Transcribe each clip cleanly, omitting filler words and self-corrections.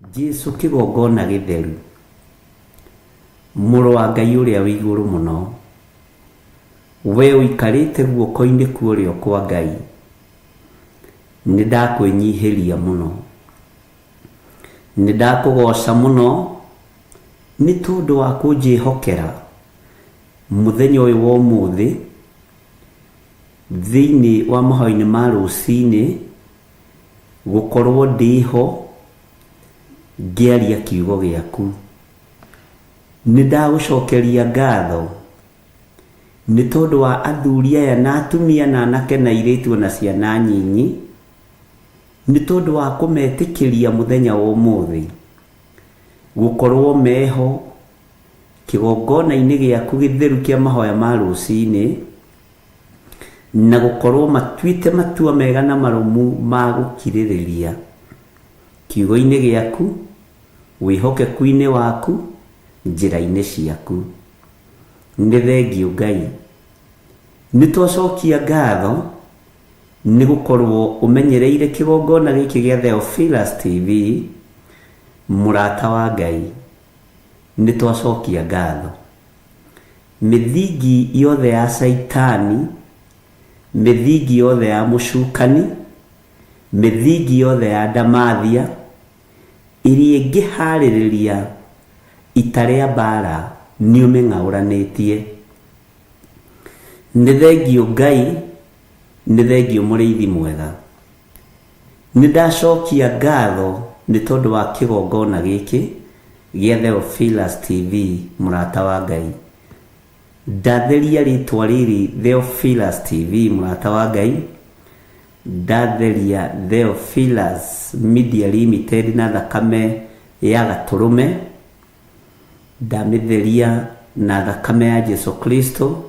Jesu kĩgongona gĩtheru, Mũrũ wa Ngai ũrĩa wĩ igũrũ mũno, we ũikarĩte guoko-inĩ kwa ũrĩo kwa Ngai, nĩ ndakwĩnyihĩria mũno. Nĩ ndakũgoca mũno nĩ tondũ wa kũnjĩhokera mũthenya ũyũ wa ũmũthĩ thĩinĩ wa mahoya-inĩ ma rũcinĩ gũkorwo ndĩho ngĩaria kiugo gĩaku. Nĩ ndagũcokeria ngatho nĩ tondũ wa athuri aya na atumia na anake na airĩtu ona ciana nyinyi, nĩ tondũ wa kũmetĩkĩria mũthenya wa ũmũthĩ gũkorwo meho kĩgongona-inĩ gĩaku gĩtheru kĩa mahoya ma rũcinĩ, na gũkorwo matuĩte matua mega na marũmu ma gũkirĩrĩria kiugo-inĩ gĩaku, wĩhokeku-inĩ waku, njĩra-inĩ ciaku. Nĩ thengiũ Ngai. Nĩ twacokia ngatho nĩ gũkorwo ũmenyereire kĩgongona gĩkĩ gĩa Theophilus TV, mũrata wa Ngai. Nĩ twacokia ngatho. Mĩthingi yothe ya Caitani, mĩthingi yothe ya mũcukani, mĩthingi yothe ya ndamathia, ĩrĩa ĩngĩharĩrĩria ita rĩa mbara nĩ ũmĩng'aũranĩtie. Nĩ thengiũ Ngai, nĩ thengiũ mũrĩithi mwega. Nĩ ndacokia ngatho nĩ tondũ wa kĩgongona gĩkĩ gĩa Theophilus TV mũrata wa Ngai. Ndatheria rĩtwa rĩrĩ Theophilus TV mũrata wa Ngai, ndatheria Theophilus Media Limited na thakame ya gatũrũme, ndamĩtheria na thakame ya Jesu Kristo,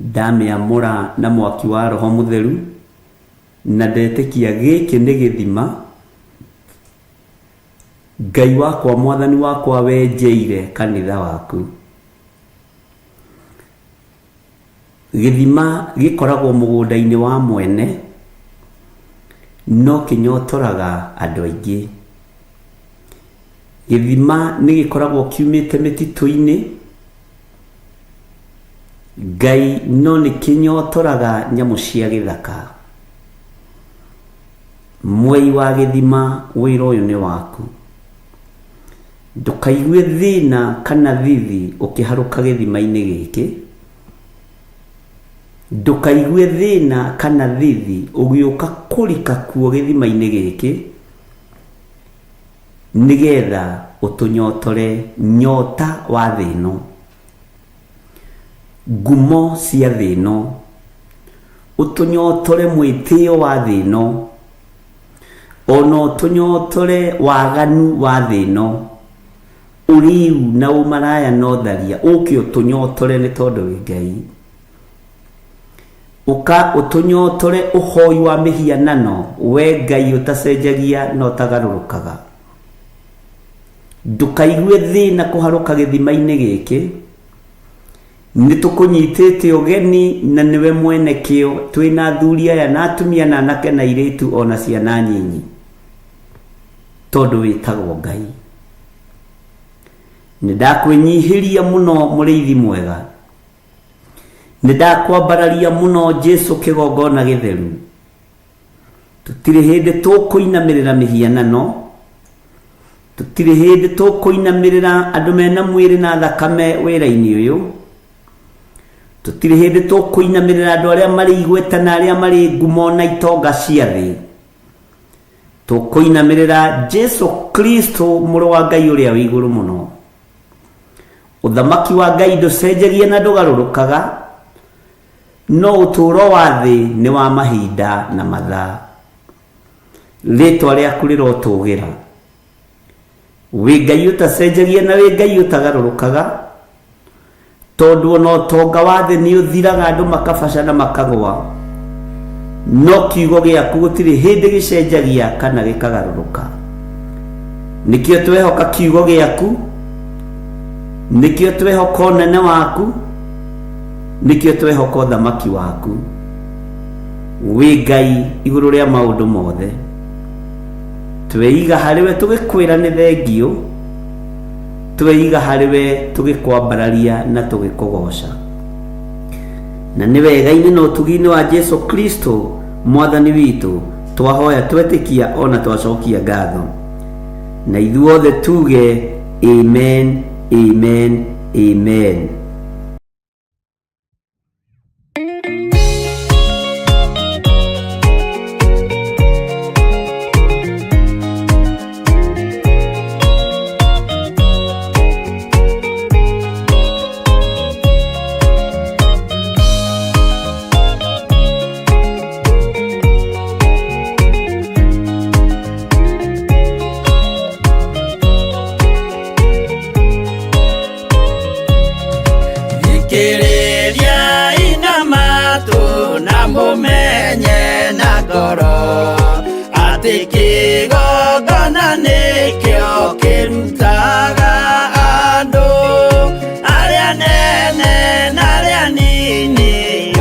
ndamĩamũra na mwaki wa Roho Mũtheru, na ndetĩkia gĩkĩ nĩ gĩthima Ngai wakwa mwathani wakwa wenjeire kanitha waku. Gĩthima gĩkoragwo mũgũnda-inĩ wa mwene, no kĩnyotoraga andũ aingĩ. Gĩthima nĩ gĩkoragwo kiumĩte mĩtitũ-inĩ, Ngai no nĩ kĩnyotoraga nyamũ cia gĩthaka. Mwei wa gĩthima wĩra ũyũ nĩ waku. Ndũkaigue thĩna kana thithi ũkĩharũka gĩthima-inĩ gĩkĩ. Ndũkaigue thĩna kana thithi ũgĩũka kũrika kuo gĩthima-inĩ gĩkĩ, nĩgetha ũtũnyotore nyota wa thĩ ĩno, ngumo cia thĩ ĩno, ũtũnyotore mwĩtĩo wa thĩ ĩno, ona ũtũnyotore waganu wa thĩ ĩno, ũrĩu na ũmaraya na ũtharia, ũke ũtũnyotore nĩ tondũ wĩ Ngai. Ũka ũtũnyotore ũhoi wa mĩhianano, we Ngai ũtacenjagia na ũtagarũrũkaga. Ndũkaigue thĩna kũharũka gĩthima-inĩ gĩkĩ, nĩ tũkũnyitĩte ũgeni na nĩwe mwene kĩo, twĩna athuri aya na atumia na anake na airĩtu ona ciana nyinyi, tondũ wĩtagwo Ngai. Nĩ ndakwĩnyihĩria mũno mũrĩithi mwega, nĩ ndakwambararia mũno Jesu kĩgongona gĩtheru. Tũtirĩ hĩndĩ tũkũinamĩrĩra mĩhianano, tũtirĩ hĩndĩ tũkũinamĩrĩra andũ mena mwĩrĩ na thakame wĩra-inĩ ũyũ, tũtirĩ hĩndĩ tũkũinamĩrĩra andũ arĩa marĩ igweta na arĩa marĩ ngumo na itonga cia thĩ. Tũkũinamĩrĩra Jesu Kristo mũrũ wa Ngai ũrĩa wĩ igũrũ mũno. Ũthamaki wa Ngai ndũcenjagia na ndũgarũrũkaga, no ũtũũro wa thĩ nĩ wa mahinda na mathaa. Rĩtwa rĩaku rĩrotũgĩra. Wĩ Ngai ũtacenjagia na wĩ Ngai ũtagarũrũkaga, tondũ ona ũtonga wa thĩ nĩ ũthiraga andũ makabaca na makagwa, no kiugo gĩaku gũtirĩ hĩndĩ gĩcenjagia kana gĩkagarũrũka. Nĩkĩo twehoka kiugo gĩaku, nĩkĩo twehoka ũnene waku, nĩkĩo twehoka ũthamaki waku. Wĩ Ngai igũrũ rĩa maũndũ mothe. Tweiga harĩ we tũgĩkwĩra nĩ thengiũ, tweiga harĩ we tũgĩkwambararia na tũgĩkũgoca. Na nĩ wega-inĩ na ũtugi-inĩ wa Jesu Kristo mwathani witũ twahoya twetĩkia ona twacokia ngatho. Na ithuothe tuge amen, amen, amen. Thikĩrĩriai na matũ na mũmenye na ngoro atĩ kĩgongona nĩkĩo kĩrutaga andũ arĩa nene na arĩa nini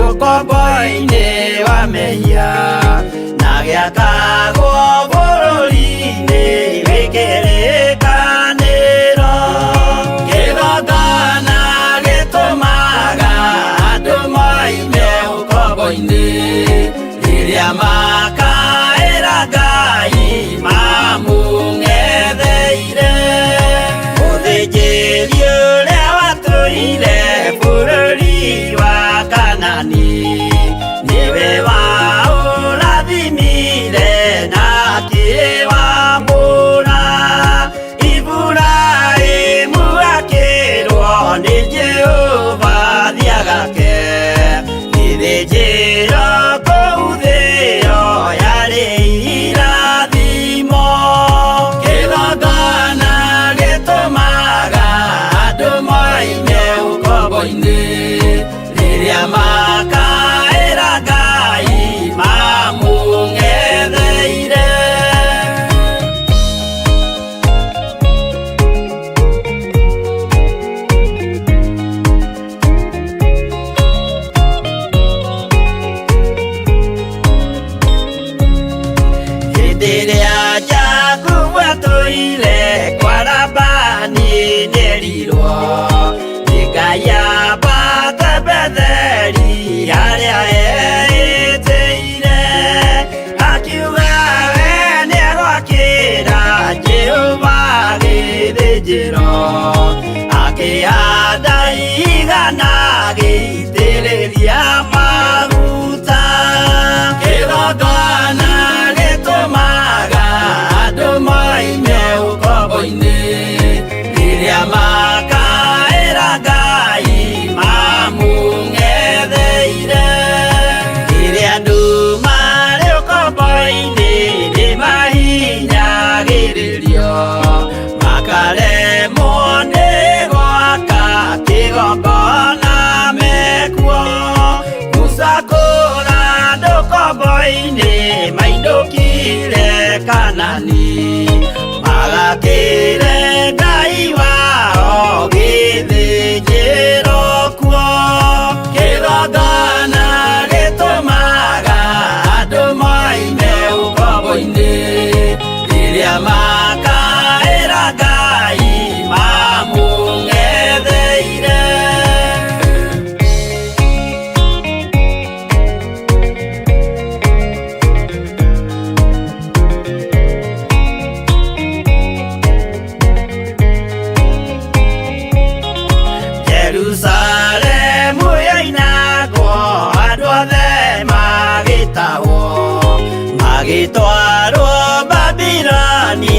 ũkombo-inĩ wa mehia na gĩakagwo bũrũri-inĩ wĩ kĩrĩkanĩro. Kĩgongona gĩtũmaga andũ moime ũkombo-inĩ rĩrĩa makaĩra Ngai mamũng'etheire. Mũthĩnjĩri ũrĩa watũire bũrũri wa Kanani nĩwe waũrathimire na akĩwamũra. Iburahĩmu akĩrwo nĩ Jehova thiagake gĩthĩnjĩro kũu thĩo yarĩ irathimo. Kĩgongona gĩtũmaga andũ moime ũkombo-inĩ rĩrĩa makaĩra Ngai mamũng'etheire. Hĩndĩ ĩrĩa Jakubu atũire kwa Labani nĩerirwo nĩ Ngai ambate Betheli harĩa eĩtĩire. Akiuga we nĩegwakĩra Jehova gĩthĩnjĩro, akĩhanda igana agĩitĩrĩria maguta. Kĩgongona gĩtũmaga andũ moime ũkombo-inĩ rĩrĩa makaĩra Ngai mamũng'etheire. Rĩrĩa andũ marĩ ũkombo-inĩ nĩmahinyagĩrĩrio makaremwo nĩ gwaka kĩgongona mekuo. Musa kũra andũ ũkombo-inĩ mainũkire Kanani magakĩre Ngai wao gĩthĩnjĩro kuo. Kĩgongona gĩtũmaga andũ moime ũkombo-inĩ rĩrĩa makaĩra Ngai mamũng'etheire. Jerusalemu yoinagwo andũ othe magĩtahwo magĩtwarwo Babiloni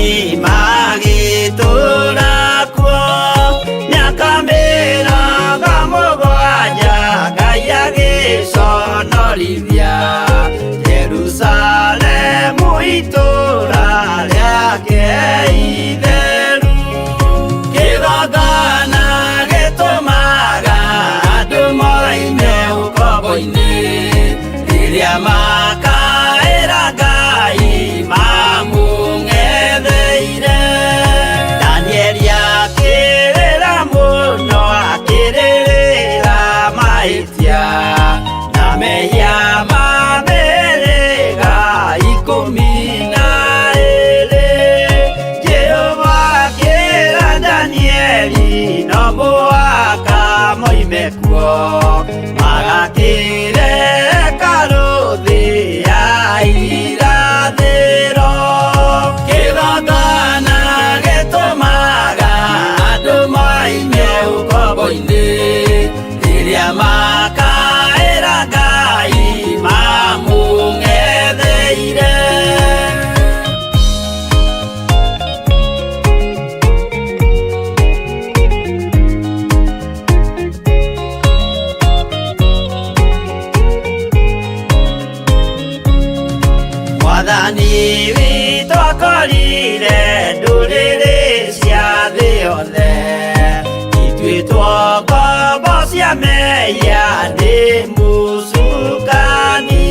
Magakĩre karũthĩ ya irathĩro. Kĩgongona gĩtũmaga andũ moime ũkombo-inĩ, rĩrĩa makaĩra Ngai mamũng'etheire. Mwathani witũ akorire ndũrĩrĩ cia thĩ yothe ituĩtwo ngombo cia mehia nĩ mũcukani,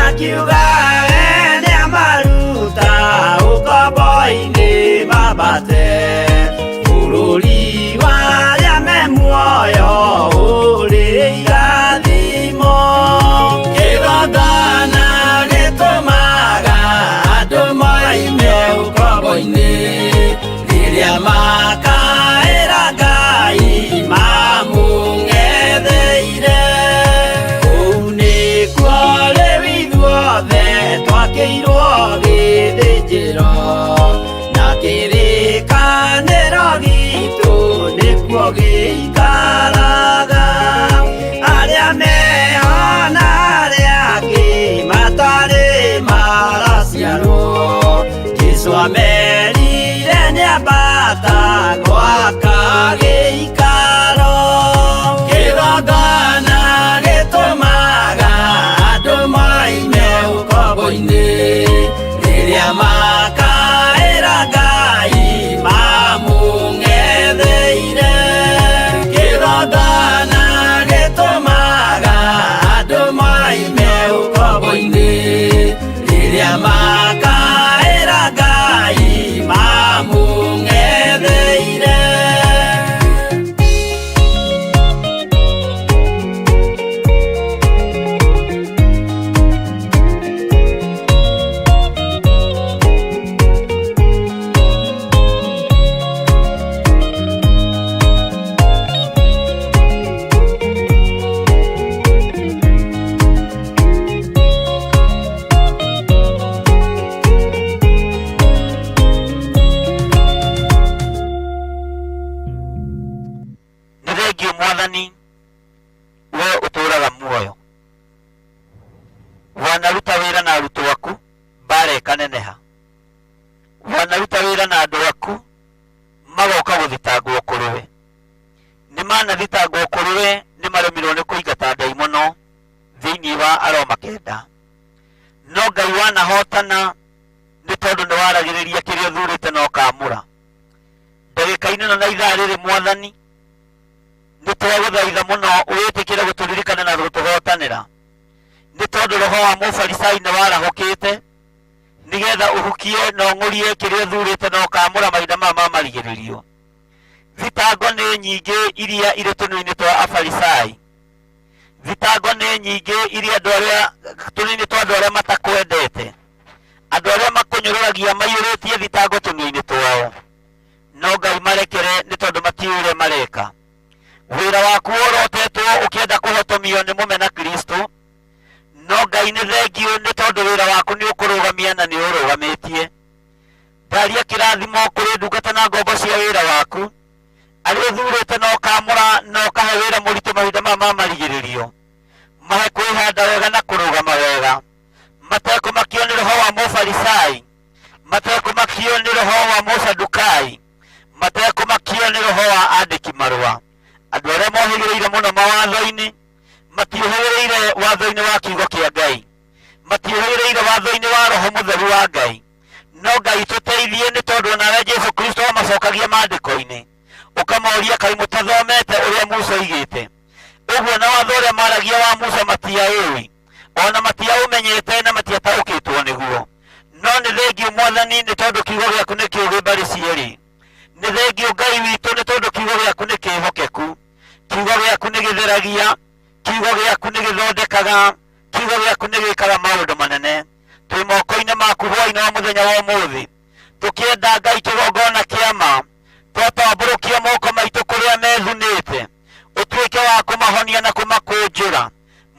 akiuga we nĩamaruta ũkombo-inĩ mambate bũrũri wa arĩa me muoyo ũrĩ irathimo. Kĩgongona gĩtũmaga andũ moime ũkombo-inĩ, rĩrĩa makaĩra Ngai mamũng'etheire. Kũu nĩkuo rĩu ithuothe twakĩirwo gĩthĩnjĩro, na kĩrĩkanĩro gitũ nĩkuo gĩikaraga. Arĩa meho na arĩa angĩ matarĩ maraciarwo, Jesũ amerire nĩambata gwaka gĩikaro. Kĩgongona gĩtũmaga andũ moime ũkombo-inĩ, rĩrĩa makaĩra Ngai mamũng'etheire. Kĩgongona gĩtũmaga andũ moime ũkombo-inĩ, rĩrĩa makaĩra Ngai mamũng'etheire. Nĩ thengiũ Mwathani, we ũtũũraga muoyo. Wanaruta wĩra na arutwo aku, mbara ĩkaneneha. Wanaruta wĩra na andũ aku, magoka gũthitangwo kũrĩ we. Nĩ manathitangwo kũrĩ we, nĩ maremirwo nĩ kũingata ndaimono thĩinĩ wa Aroma 9. No Ngai wanahotana nĩ tondũ nĩ waragĩrĩria kĩrĩa ũthurĩte na ũkamũra. Ndagĩka-inĩ ĩno na ithaa rĩrĩ Mwathani, nĩ twagũthaitha mũno wĩtĩkĩre gũtũririkana na gũtũhotanĩra, nĩ tondũ roho wa mũfarisai nĩ warahũkĩte nĩgetha ũhukie na ũng'ũrie kĩrĩa ũthurĩte na ũkamũra mahinda maya ma marigĩrĩrio. Thitango nĩ nyingĩ iria irĩ tũnua-inĩ twa afarisai. Thitango nĩ nyingĩ iria andũ arĩa tũnua-inĩ twa andũ arĩa matakwendete, andũ arĩa makũnyũrũragia maiyũrĩtie thitango tũnua-inĩ twao. No Ngai marekere nĩ tondũ matiũĩ ũrĩa mareka. Wĩra waku worotetwo ũkĩenda kũhotomio nĩ mũmena Kristo, no Ngai nĩ thengiũ nĩ tondũ wĩra waku nĩ ũkũrũgamia na nĩ ũrũgamĩtie. Ndaria kĩrathimo kũrĩ ndungata na ngombo cia wĩra waku, arĩa ũthurĩte na ũkamũra na ũkahe wĩra mũritũ mahinda maya ma marigĩrĩrio. Mahe kwĩhanda wega na kũrũgama wega, matekũmakio nĩ roho wa mũfarisai, matekũmakio nĩ roho wa mũsadukai, matekũmakio nĩ roho wa andĩki marũa. Andũ arĩa mohĩgĩrĩire mũno mawatho-inĩ matiũhĩgĩrĩire watho-inĩ wa kiugo kĩa Ngai, matiũhĩgĩrĩire watho-inĩ wa roho mũtheru wa Ngai. No Ngai tũteithie, nĩ tondũ onawe Jesu Kristo amacokagia maandĩko-inĩ, ũkamoria kaĩ mũtathomete ũrĩa Musa oigĩte? Ũguo na watho ũrĩa maragia wa Musa matiaũĩ, ona matiaũmenyete na matiataũkĩtwo nĩguo. No nĩ thengiũ Mwathani, nĩ tondũ kiugo gĩaku nĩ kĩũgĩ mbarĩ cierĩ. Nĩ thengiũ Ngai witũ, nĩ tondũ kiugo gĩaku nĩ kĩhokeku. Kiugo gĩaku nĩ gĩtheragia, kiugo gĩaku nĩ gĩthondekaga, kiugo gĩaku nĩ gĩkaga maũndũ manene. Twĩ moko-inĩ maku hwaĩ-inĩ wa mũthenya wa ũmũthĩ, tũkĩenda Ngai kĩgongona kĩa ma, twatambũrũkia moko maitũ kũrĩa methunĩte, ũtuĩke wa kũmahonokia. Kũmahonia na kũmakũnjũra.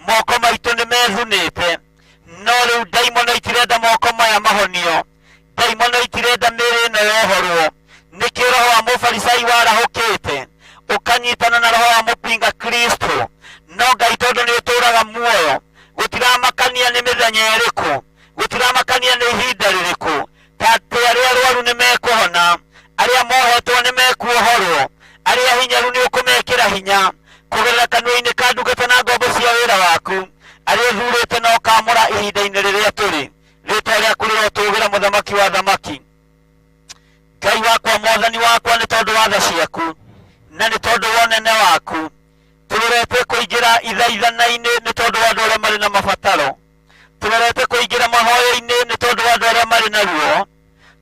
Moko maitũ nĩ methunĩte, no rĩu ndaimono itirenda moko maya mahonio, ndaimono itirenda mĩĩrĩ ĩno yohorwo. Nĩkĩo roho wa mũfarisai warahũkĩte ũkanyitana na roho wa mũpinga Kristo. No Ngai, tondũ nĩ ũtũũraga muoyo, gũtiramakania nĩ mĩthenya ĩrĩkũ, gũtiramakania nĩ ihinda rĩrĩkũ, ta atĩ arĩa arwaru nĩ mekũhona, arĩa mohetwo nĩ mekuohorwo, arĩa hinyaru nĩ ũkũmekĩra hinya kũgerera kanua-inĩ ka ndungata na ngombo cia wĩra waku, arĩa ũthurĩte na ũkaamũra ihinda-inĩ rĩrĩa tũrĩ. Rĩtwa rĩaku rĩrotũgĩra, Mũthamaki wa thamaki. Ngai wakwa, Mwathani wakwa, nĩ tondũ wa tha ciaku na nĩ tondũ wa ũnene waku, tũrorete kũingĩra ithaithana-inĩ nĩ tondũ wa andũ arĩa marĩ na mabataro, tũrorete kũingĩra mahoya-inĩ nĩ tondũ wa andũ arĩa marĩ na ruo,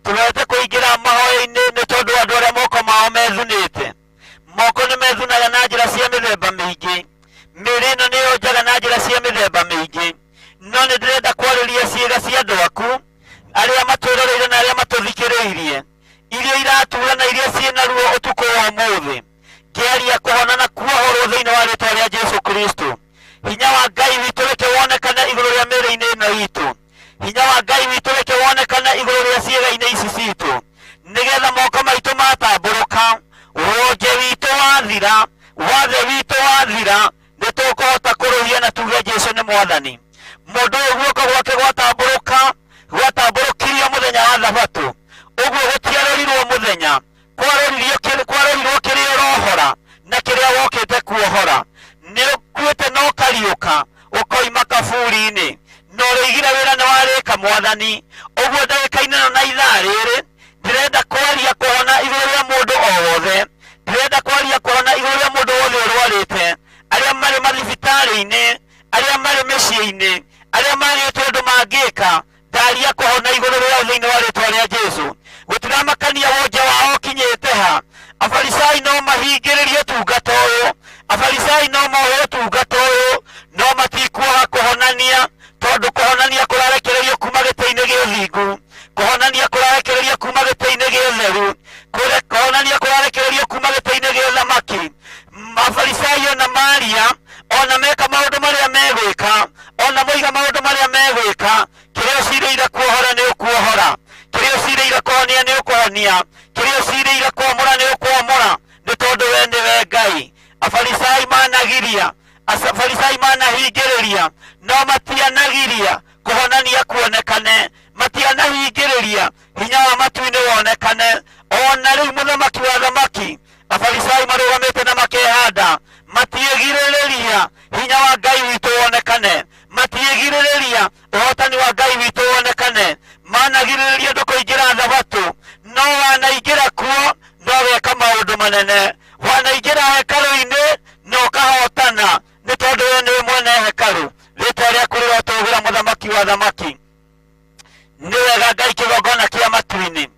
tũrorete kũingĩra mahoya-inĩ nĩ tondũ wa andũ arĩa moko mao methunĩte. Moko nĩ methunaga na njĩra cia mĩthemba mĩingĩ, mĩĩrĩ ĩno nĩ yonjaga na njĩra cia mĩthemba mĩingĩ, no nĩ ndĩrenda kwarĩria ciĩga cia andũ aku arĩa matwĩroreire na arĩa matũthikĩrĩirie, iria iratura na iria ciĩna ruo ũtukũ wa ũmũthĩ, ngĩaria kũhona na kuohorwo thĩinĩ wa rĩtwa rĩa Jesu Kristo. Hinya wa Ngai witũ reke wonekane igũrũ rĩa mĩĩrĩ-inĩ ĩno itũ, hinya wa Ngai witũ reke wonekane igũrũ rĩa ciĩga-inĩ ici citũ, nĩgetha moko maitũ matambũrũka, wonje witũ wathira, wathe witũ wathira, nĩ tũkũhota kũrũhia na tuge Jesu nĩ Mwathani. Mũndũ ũyũ guoko gwake gwatambũrũka, gwatambũrũkirio mũthenya wa Thabatũ, ũguo gũtiarorirwo mũthenya, kwaroririo kwarorirwo kĩrĩa ũrohora na kĩrĩa wokĩte kuohora. Nĩ ũkuĩte na ũkariũka ũkoima kaburi-inĩ, na ũrĩigire wĩra nĩ warĩka, Mwathani. Ũguo ndagĩka-inĩ ĩno na ithaa rĩrĩ, ndĩrenda kwaria kũhona igũrũ rĩa mũndũ o wothe, ndĩrenda kwaria kũhona igũrũ rĩa mũndũ wothe ũrwarĩte, arĩa marĩ mathibitarĩ-inĩ, arĩa marĩ mĩciĩ-inĩ, arĩa magĩte ũndũ mangĩka. Ndaria kũhona igũrũ rĩao thĩinĩ wa rĩtwa rĩa Jesu. Gũtiramakania wonje wao ũkinyĩte ha, Afarisai no mahingĩrĩrie ũtungata ũyũ, Afarisai no mohe ũtungata ũyũ, no matikuoha kũhonania, tondũ kũhonania kũrarekererio kuma gĩtĩ-inĩ gĩa ũthingu, kũhonania kũrarekererio kuma gĩtĩ-inĩ gĩa ũtheru, kũhonania kũrarekererio kuma gĩtĩ-inĩ gĩa ũthamaki. Afarisai ona maria, ona meka maũndũ marĩa megwĩka, ona moiga maũndũ marĩa megwĩka, kĩrĩa ũcirĩire kuohora nĩ ũkuohora, kĩrĩa ũcirĩire kũhonia nĩ ũkũhonia, kĩrĩa ũcirĩire kwamũra nĩ ũkwamũra, nĩ tondũ we nĩwe Ngai. Afarisai managiria, Afarisai manahingĩrĩria, no matianagiria kũhonania kuonekane, matianahingĩrĩria hinya wa matu-inĩ wonekane. Ona rĩu, Mũthamaki wa thamaki, Afarisai marũgamĩte na makehanda, matiĩgirĩrĩria hinya wa Ngai witũ wonekane, matiĩgirĩrĩria ũhotani wa Ngai witũ wonekane. Managirĩrĩria andũ kũingĩra Thabatũ, no wanaingĩra kuo no weka maũndũ manene, wanaingĩra hekarũ-inĩ na ũkahotana, nĩ tondũ we nĩwe mwene hekarũ. Rĩtwa rĩaku rĩrotũgĩra, Mũthamaki wa thamaki. Nĩ wega Ngai, kĩgongona kĩa matu-inĩ,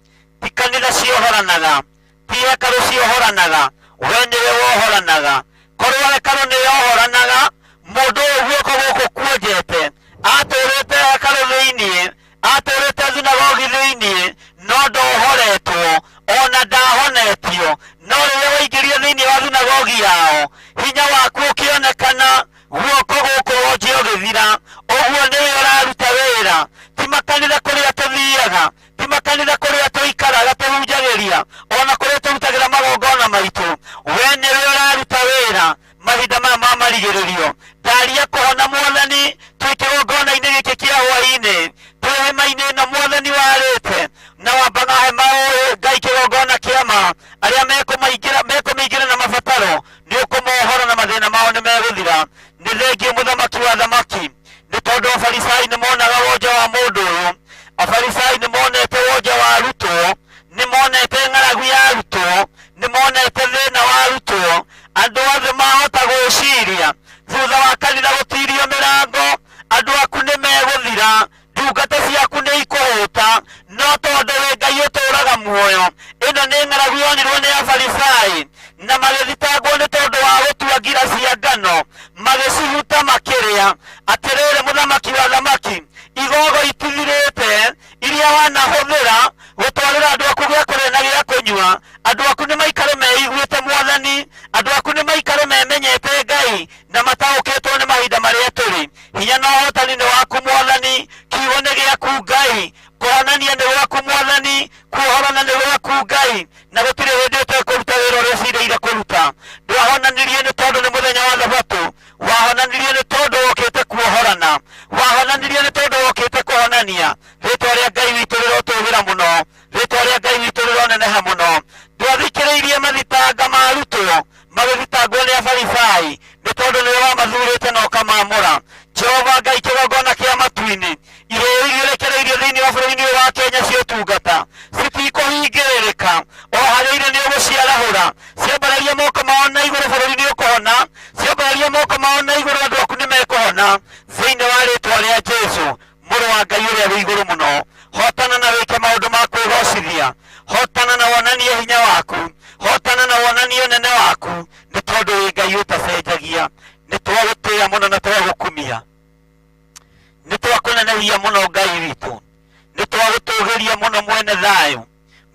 ti kanitha ciohoranaga, ti hekarũ ciohoranaga, we nĩwe wohoranaga. Korwo hekarũ nĩ yohoranaga, mũndũ ũyũ guoko gũkũ kuonjete atũrĩte hekarũ thĩinĩ, atũrĩte thunagogi thĩinĩ, no ndohoretwo ona ndahonetio. No rĩrĩa waingĩrio thĩinĩ wa thunagogi yao, hinya waku ũkĩonekana, guoko gũkũ wonje ũgĩthira. Ũguo nĩwe ũraruta wĩra, ti makanitha kũrĩa tũthiaga, ti makanitha kũrĩa tũikaraga tũhunjagĩria, ona kũrĩa tũrutagĩra magongona maitũ, we nĩwe ũraruta wĩra mahinda maya ma marigĩrĩrio. Ndaria kũhona, Mwathani, twĩ kĩgongona-inĩ gĩkĩ kĩa hwaĩ-inĩ, twĩ hema-inĩ ĩno, Mwathani, warĩte na wambaga hema ũyũ, Ngai, kĩgongona kĩa ma, arĩa mekũmaingĩra, mekũmĩingĩra na mabataro, nĩ ũkũmohora na mathĩna mao nĩ megũthira. Nĩ thengiũ, Mũthamaki wa thamaki, nĩ tondũ Afarisai nĩ monaga wonje wa mũndũ ũyũ, Afarisai nĩ monete wonje wa arutwo, nĩ monete ng'aragu ya arutwo, nĩ monete thĩna wa arutwo. Andũ othe mahota gwĩciria thutha wa kanitha gũtirio mĩrango, andũ aku nĩ megũthira, ndungata ciaku nĩ ikũhũta, no tondũ wĩ Ngai ũtũũraga muoyo. Ĩno nĩ ng'aragu yonirwo nĩ Afarisai na magĩthitangwo nĩ tondũ wa gũtua ngira cia ngano magĩcihuta makĩrĩa. Atĩrĩrĩ, Mũthamaki wa thamaki, igogo itithirĩte iria wanahũthĩra gũtwarĩra andũ aku gĩa kũrĩa na gĩa kũnyua. Andũ aku nĩ maikare meiguĩte, Mwathani, andũ aku nĩ maikare memenyete Ngai. Kũhona nĩ gwaku Ngai, na gũtirĩ hĩndĩ ũtekũruta wĩra ũrĩa ũcirĩire kũruta. Ndwahonanirie nĩ tondũ nĩ mũthenya wa Thabatũ, wahonanirie nĩ tondũ wokĩte kuohorana, wahonanirie nĩ tondũ wokĩte kũhonania. Rĩtwa rĩa Ngai witũ rĩrotũgĩra mũno, rĩtwa rĩa Ngai witũ rĩroneneha mũno. Ndwathikĩrĩirie mathitanga ma arutwo magĩthitangwo nĩ Afarisai, nĩ tondũ nĩwe wamathurĩte na ũkamaamũra. Jehova Ngai, kĩgongona kĩa matu-inĩ, iheo iria ũrekereirie thĩinĩ wa bũrũri-inĩ ũyũ wa Kenya cia ũtungata citikũhingĩrĩrĩka, o harĩa irĩ nĩ ũgũciarahũra. Ciambararia moko mao na igũrũ, bũrũri nĩ ũkũhona. Ciambararia moko mao na igũrũ, andũ aku nĩ mekũhona, thĩinĩ wa rĩtwa rĩa Jesu, Mũrũ wa Ngai ũrĩa wĩ igũrũ mũno. Hotana na wĩke maũndũ ma kwĩgocithia, hotana na wonanie hinya waku, hotana na wonanie ũnene waku, nĩ tondũ wĩ Ngai ũtacenjagia. Nĩ twagũtĩĩa mũno na twagũkumia, nĩ twakũnenehia mũno Ngai witũ, nĩ twagũtũgĩria mũno mwene thayũ,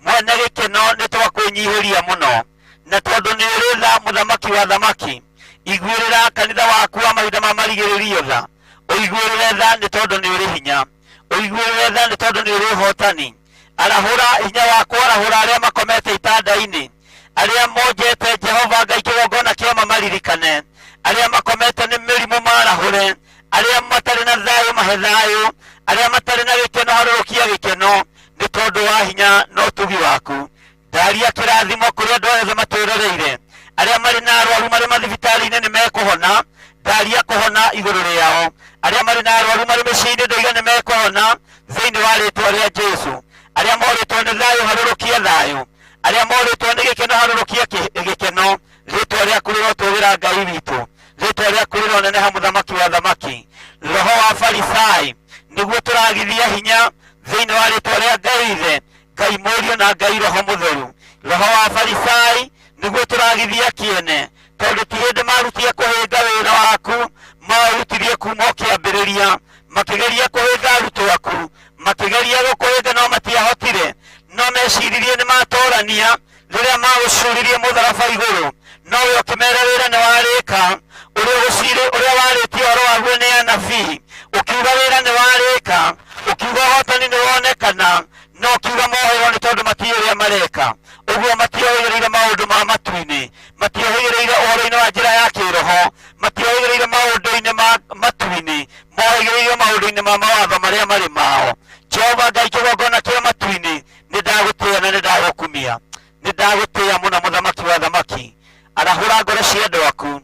mwene gĩkeno, nĩ twakwĩnyihĩria mũno, na tondũ nĩ ũrĩ tha, mũthamaki wa thamaki, iguĩrĩra kanitha waku wa mahinda ma marigĩrĩrio tha, ũiguĩrĩre tha nĩ tondũ nĩ ũrĩ hinya, ũiguĩrĩre tha nĩ tondũ nĩ ũrĩ ũhotani. Arahũra hinya waku, arahũra arĩa makomete itanda-inĩ, arĩa monjete Jehova Ngai kĩgongona kĩa mamaririkane, arĩa makomete nĩ mĩrimũ marahũre, arĩa matarĩ na thayũ mahe thayũ, arĩa matarĩ na gĩkeno harũrũkia gĩkeno, nĩ tondũ wa hinya na ũtugi waku. Ndaria kĩrathimo kũrĩ andũ othe matwĩroreire, arĩa marĩ na arwaru marĩ mathibitarĩ-inĩ nĩ mekũhona, ndaria kũhona igũrũ rĩao. Arĩa marĩ na arwaru marĩ mĩciĩ-inĩ ndoiga nĩ mekũhona thĩinĩ wa rĩtwa rĩa Jesu. Arĩa morĩtwo nĩ thayũ harũrũkia thayũ, arĩa morĩtwo nĩ gĩkeno harũrũkia gĩkeno. Rĩtwa rĩaku rĩrotũgĩra Ngai witũ, rĩtwa rĩaku rĩroneneha mũthamaki wa thamaki. Roho wa Farisai nĩguo tũragithia hinya thĩinĩ wa rĩtwa rĩa Ngai Ithe, Ngai Mũriũ na Ngai Roho Mũtheru. Roho wa Farisai nĩguo tũragithia kĩene, tondũ ti hĩndĩ marutie kũhĩnga wĩra waku, maũrutirie kuma o kĩambĩrĩria. Makĩgeria kũhĩnga arutwo aku, makĩgeria gũkũhĩnga no matiahotire, no meciririe nĩ matorania rĩrĩa maũcuririe mũtharaba igũrũ, no we ũkĩmera wĩra nĩ warĩka, ũrĩa ũgũcirĩ ũrĩa warĩtie ũhoro waguo nĩ anabii, ũkiuga wĩra nĩ warĩka, ũkiuga ũhotani nĩ wonekana, no ũkiuga moherwo nĩ tondũ matiũĩ ũrĩa mareka. Ũguo matiohĩgĩrĩire maũndũ ma matu-inĩ, matiohĩgĩrĩire ũhoro-inĩ wa njĩra ya kĩroho, matiohĩgĩrĩire maũndũ-inĩ ma matu-inĩ, mohĩgĩrĩire maũndũ-inĩ ma mawatho marĩa marĩ mao. Jehova Ngai kĩgongona kĩa matu-inĩ, nĩ ndagũtĩĩa na nĩ ndagũkumia, nĩ ndagũtĩĩa mũno mũthamaki wa thamaki. Arahũra ngoro cia andũ aku,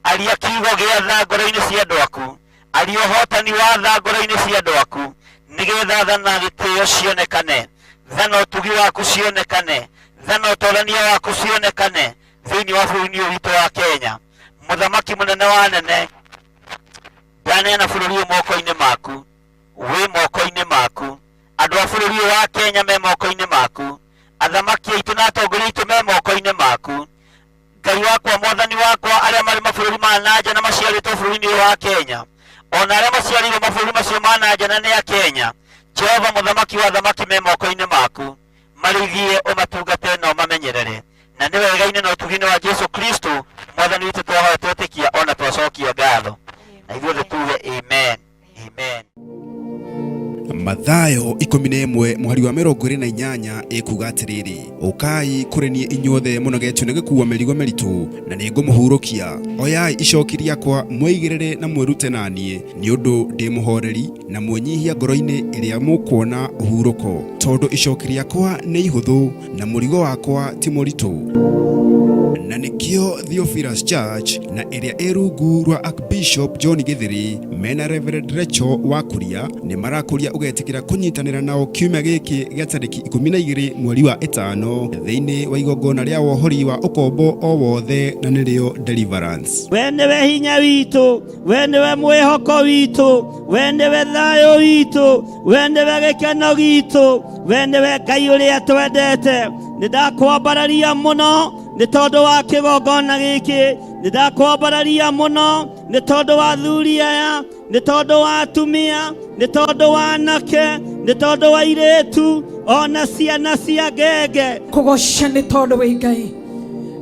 aria kiugo gĩa tha ngoro-inĩ cia andũ aku, aria ũhotani wa tha ngoro-inĩ cia andũ aku, nĩgetha tha na gĩtĩo cionekane, tha na ũtugi waku cionekane, tha na ũtorania waku cionekane thĩinĩ wa bũrũri ũyũ witũ wa Kenya. Mũthamaki mũnene wa anene, ndaneana bũrũri ũyũ moko-inĩ maku, wĩ moko-inĩ maku. Andũ a bũrũri ũyũ wa Kenya me moko-inĩ maku, athamaki aitũ na atongoria aitũ me moko-inĩ maku. Ngai wakwa, mwathani wakwa, arĩa marĩ mabũrũri ma na nja na maciarĩtwo bũrũri-inĩ ũyũ wa Kenya, ona arĩa maciarĩirwo mabũrũri macio ma na nja na nĩ a Kenya, Jehova mũthamaki wa thamaki me moko-inĩ maku, marĩithie, ũmatungate na ũmamenyerere. Na nĩ wega-inĩ na ũtugi-inĩ wa Jesu Kristo mwathani witũ twahoya twetĩkia ona twacokia ngatho, na ithuothe tuge amen. Amen. Mathayo 11 mũhari wa 28 ĩkuga atĩrĩrĩ, ũkai kũrĩ niĩ inyuothe mũnogetio nĩ gĩkuua mĩrigo mĩritũ, na nĩ ngũmũhurũkia. Oyai icoki rĩakwa mwĩigĩrĩre na mwĩrute na niĩ, nĩ ũndũ ndĩ mũhoreri na mwĩnyihia ngoro-inĩ, ĩrĩa mũkuona ũhurũko, tondũ icoki rĩakwa nĩ ihũthũ na mũrigo wakwa ti mũritũ. Na nĩkĩo Theophilus Church na ĩrĩa ĩ rungu rwa Archbishop John Gĩthĩri mena Reverend Rachel wa Kuria nĩ marakũria ũgetĩkĩra kũnyitanĩra nao kiumia gĩkĩ gĩa tarĩki 12 mweri wa ĩtano thĩinĩ wa igongona rĩa wohori wa ũkombo o wothe na nĩrĩo Deliverance. We nĩwe hinya witũ, we nĩwe mwĩhoko witũ, we nĩwe thayũ witũ, we nĩwe gĩkeno gitũ, we nĩwe Ngai ũrĩa twendete. Nĩ ndakwambararia mũno nĩ tondũ wa kĩgongona gĩkĩ, nĩ ndakwambararia mũno nĩ tondũ wa athuri aya, nĩ tondũ wa atumia, nĩ tondũ wa anake, nĩ tondũ wa airĩtu, ona ciana cia ngenge. Kũgoca nĩ tondũ wĩ Ngai,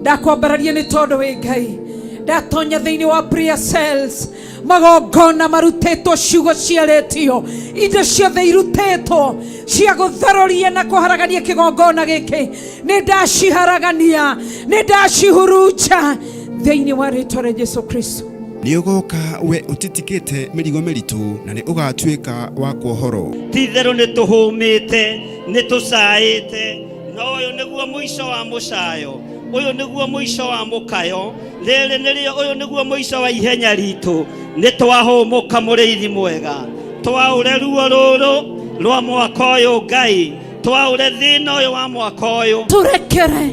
ndakwambararia nĩ tondũ wĩ Ngai, Ndatonya thĩinĩ wa prayer cells, magongona marutĩtwo, ciugo ciarĩtio, indo ciothe irutĩtwo cia gũtharũria na kũharagania kĩgongona gĩkĩ, nĩ ndaciharagania, nĩ ndacihurunja thĩinĩ wa rĩtwa rĩa Jesu Kristo. Nĩ ũgoka we ũtitikĩte mĩrigo mĩritũ, na nĩ ũgatuĩka wa kuohorwo. Ti-itherũ nĩ tũhũmĩte, nĩ tũcaĩte, no ũyũ nĩguo mũico wa mũcayo, ũyũ nĩguo mũico wa mũkayo, rĩrĩ nĩrĩo, ũyũ nĩguo mũico wa ihenya ritũ. Nĩ twahũmũka mũrĩithi mwega, twaũre ruo rũrũ rwa mwaka ũyũ Ngai, twaũre thĩna ũyũ wa mwaka ũyũ. Tũrekere,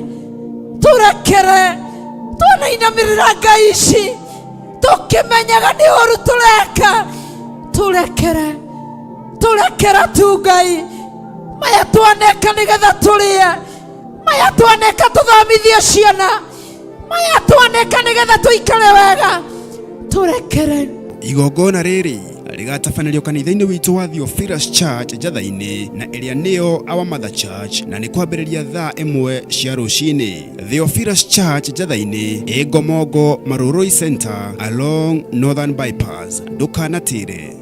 tũrekere, twanainamĩrĩra ngai ici tũkĩmenyaga nĩ ũru tũreka. Tũrekere, tũrekere tu Ngai, maya twaneka nĩgetha tũrĩe, maya twaneka tũthomithie ciana, maya twaneka nĩgetha tũikare wega. Tũrekere. Igongona rĩrĩ rĩgatabanĩrio kanitha-inĩ witũ wa Theophilus Church Njatha-inĩ, na ĩrĩa nĩyo Our Mother Church, na nĩ kwambĩrĩria thaa 1 cia rũcinĩ. Theophilus Church Njatha-inĩ, ĩ Ngomongo Marurui Center along Northern Bypass. Ndũkanatĩre.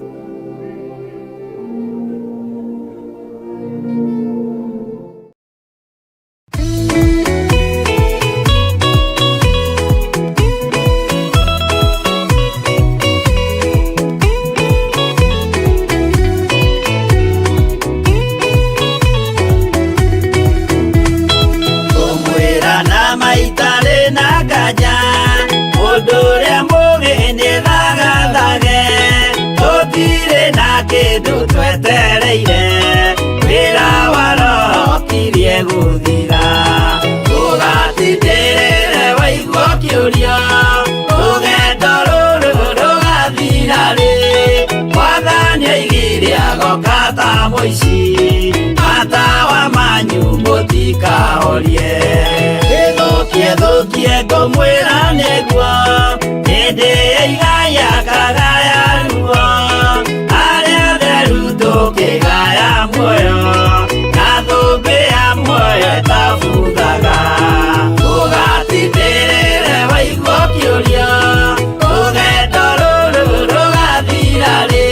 Kũmwĩra na maitarĩ na nganja, mũndũ ũrĩa mũgĩ nĩ thagathage, tũtirĩ na kĩndũ twetereire, wĩra wa roho kirie gũthira. Ũgatindĩrĩre waigua kĩũria, rũgendo rũrũ rũgathira rĩ, Mwathani aigire agoka ta mũici, matawa manyu mũtikahorie. Ĩthũkie thũkie ngũmwĩra nĩguo, hĩndĩ ya igaya kagaya ruo, arĩa atheru tũkĩgaya muoyo, na thũmbĩ ya muoyo ĩtabuthaga. Ũgatindĩrĩre waigua kĩũria, rũgendo rũrũ rũgathira rĩ,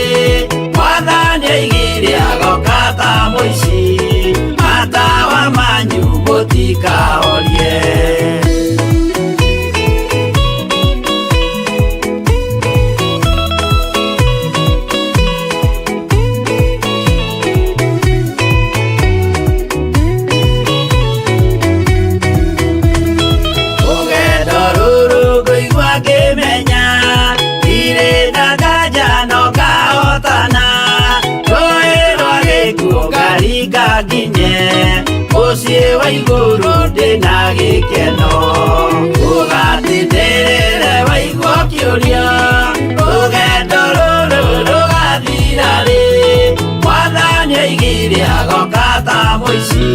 Mwathani aigire agoka ta mũici, matawa manyu mũtikahorie. Rũgendo rũrũ ngũigua ngĩmenya, ndirĩ na nganja no ngahotana, rũĩ rwa gĩkuũ ngaringa nginye, mũciĩ wa igũrũ ndĩna gĩkeno. Ũgatindĩrĩre waigua kĩũria, rũgendo rũrũ rũgathira rĩ, Mwathani aigire agoka ta mũici,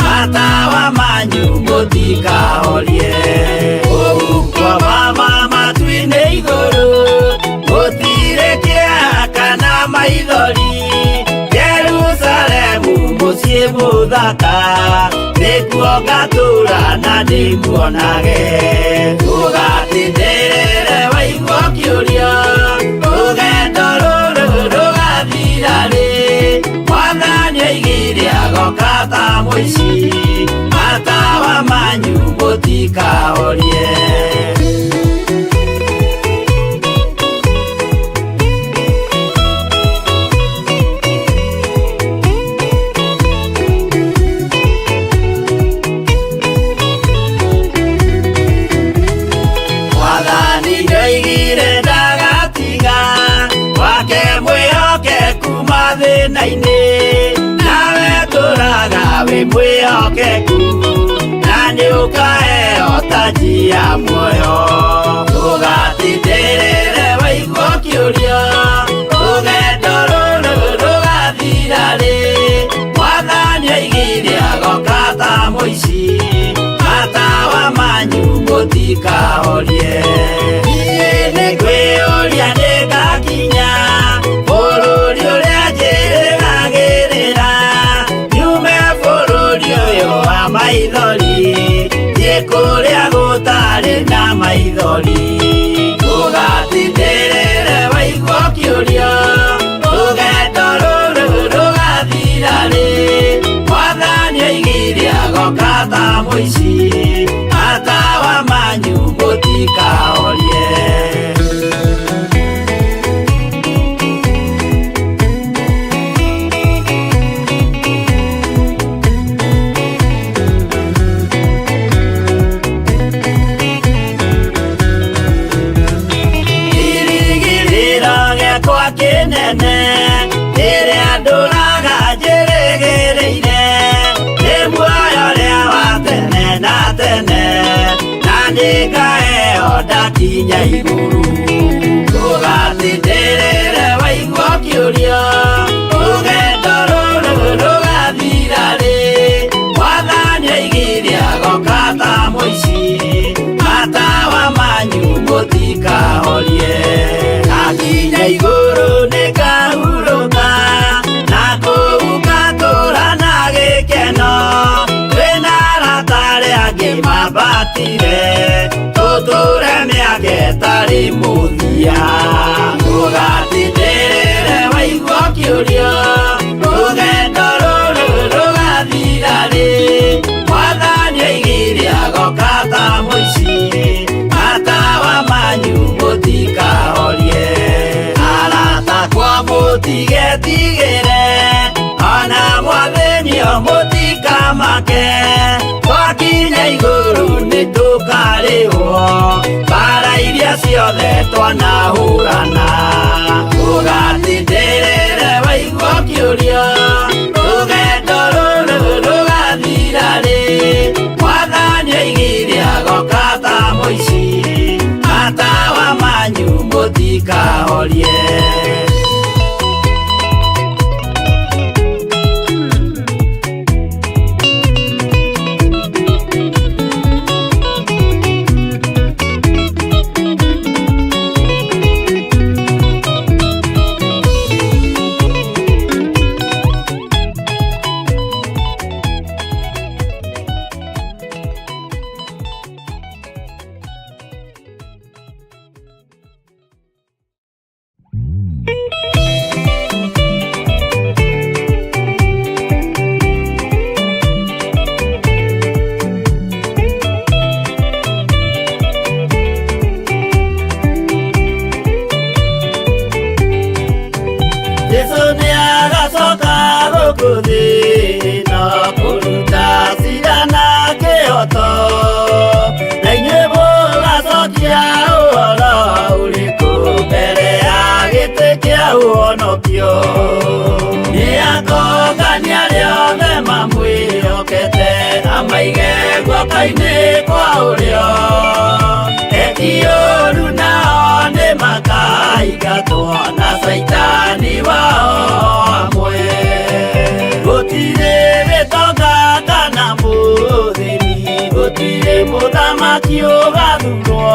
matawa manyu mũtikahorie. Ũhuko wa matu-inĩ igũrũ, gũtirĩ kĩeha kana maithori, Jerusalemu mũciĩ mũthaka, nĩkuo ngatũũra na ndĩmuonage. Ũgatindĩrĩre waigua kĩũria, rũgendo rũrũ rũgathira rĩ, Mwathani aigire agoka ta mũici, matawa manyu mũtikahorie. Mwathani nĩoigire ndagatiga, wake mwĩhokeku mathĩna-inĩ, nawe tũraga wĩ mwĩhokeku, na nĩũkaheo taji ya muoyo. Ũgatindĩrĩre waigua kĩũria, rũgendo rũrũ rũgathira rĩ, Mwathani aigire agoka ta mũici, matawa manyu mũtikahorie. Niĩ nĩngwĩyũria nĩngakinya bũrũri ũrĩa njĩrĩgagĩrĩra, nyume bũrũri ũyũ wa maithori, thiĩ kũrĩa gũtarĩ marĩ na maithori. Ũgatindĩrĩre waigua ũkĩũria, rũgendo rũrũ rũgathira rĩ? Mwathani oigire agoka ta mũici, matawa manyu mũtikahorie. Kĩrĩgĩrĩro gĩakwa kĩnene rĩrĩa ndũraga njĩrĩgĩrĩire, nĩ muoyo ũrĩa wa tene na tene, na nĩngaheo ndakinya igũrũ. Ndũgatindĩrĩre waigua ũkĩũria, rũgendo rũrũ rũgathira rĩ? Mwathani oigire agoka ta mũici, matawa manyu mũtikahorie. Ndakinya igũrũ nĩngahurũka, na kũu ngatũũra na gĩkeno, twĩna arata arĩa angĩ mambatire, tũtũũre mĩaka ĩtarĩ mũthia. Ndũgatindĩrĩre waigua ũkĩũria, rũgendo rũrũ rũgathira rĩ? Mwathani oigire agoka ta mũici, matawa manyu mũtikahorie. Arata akwa mũtigetigĩre, ona mwathĩnio mũtikamake, twakinya igũrũ nĩtũkarĩhwo mbara iria ciothe twanahũrana. Ndũgatindĩrĩre waigua ũkĩũria, rũgendo rũrũ rũgathira rĩ? Mwathani oigire agoka ta mũici, matawa manyu mũtikahorie. Jesu nĩagacoka gũkũ thĩ ĩno kũruta cira na kĩhoto, na inyuĩ mũgacokia ũhoro ũrĩkũ mbere ya gĩtĩ kĩa ũhonokio? Nĩakongania arĩa othe mamwĩhokete, amaige guoko-inĩ kwa ũrĩo. Eki ũũru nao nĩmakaingatwo na caitani wao hamwe. Gũtirĩ gĩtonga kana mũthĩni, gũtirĩ mũthamaki ũgathurwo,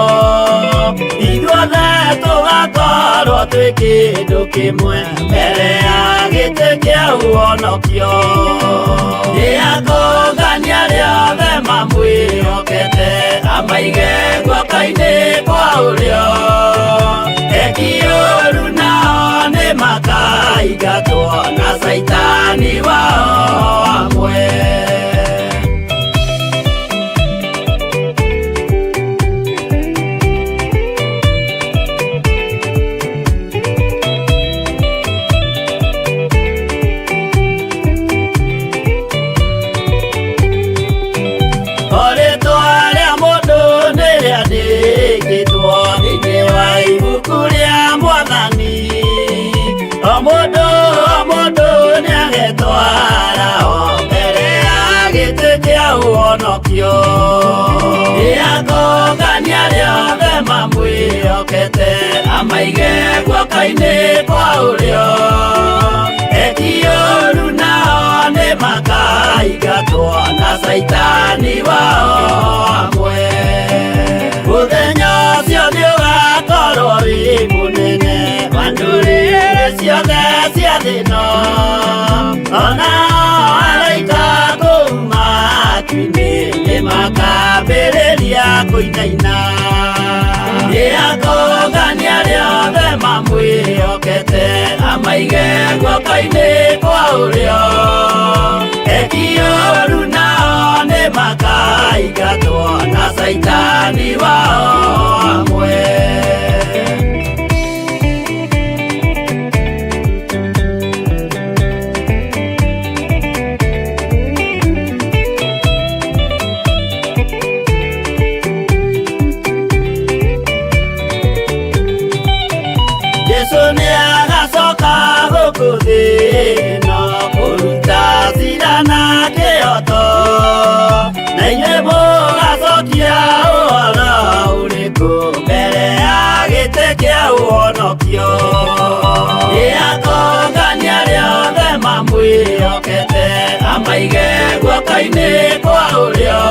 ithuothe tũgakorwo twĩ kĩndũ kĩmwe mbere ya gĩtĩ kĩa ũhonokio. Nĩakongania arĩa othe mamwĩhokete, amaige guoko-inĩ kwa ũrĩo. Eki ũũru nao nĩmakaingatwo na caitani wao hamwe. O rĩtwa rĩa mũndũ nĩrĩandĩkĩtwo thĩinĩ wa ibuku rĩa Mwathani, o mũndũ o mũndũ nĩagetwara o mbere ya gĩtĩ kĩa ũhonokio. Nĩakongania arĩa othe mamwĩhokete, amaige guoko-inĩ kwa ũrĩo. Eki ũũru nao nĩmakaingatwo na caitani wao hamwe. Mũthenya ũcio nĩũgakorwo wĩ mũnene wa ndũrĩrĩ ciothe cia thĩ ĩno, ona araika kũu matu-inĩ nĩmakambĩrĩria kũinaina. Nĩakongania arĩa othe mamwĩhokete, amaige guoko-inĩ kwa ũrĩo. Eki ũũru nao nĩmakaingatwo na Caitani wao hamwe. Jesu nĩagacoka gũkũ thĩ ĩno kũruta cira na kĩhooto, na inyuĩ mũgacokia ũhoro ũrĩkũ mbere ya gĩtĩ kĩa ũhonokio. Nĩakongania arĩa othe mamwĩhokete, amaige guoko-inĩ kwa ũrĩo.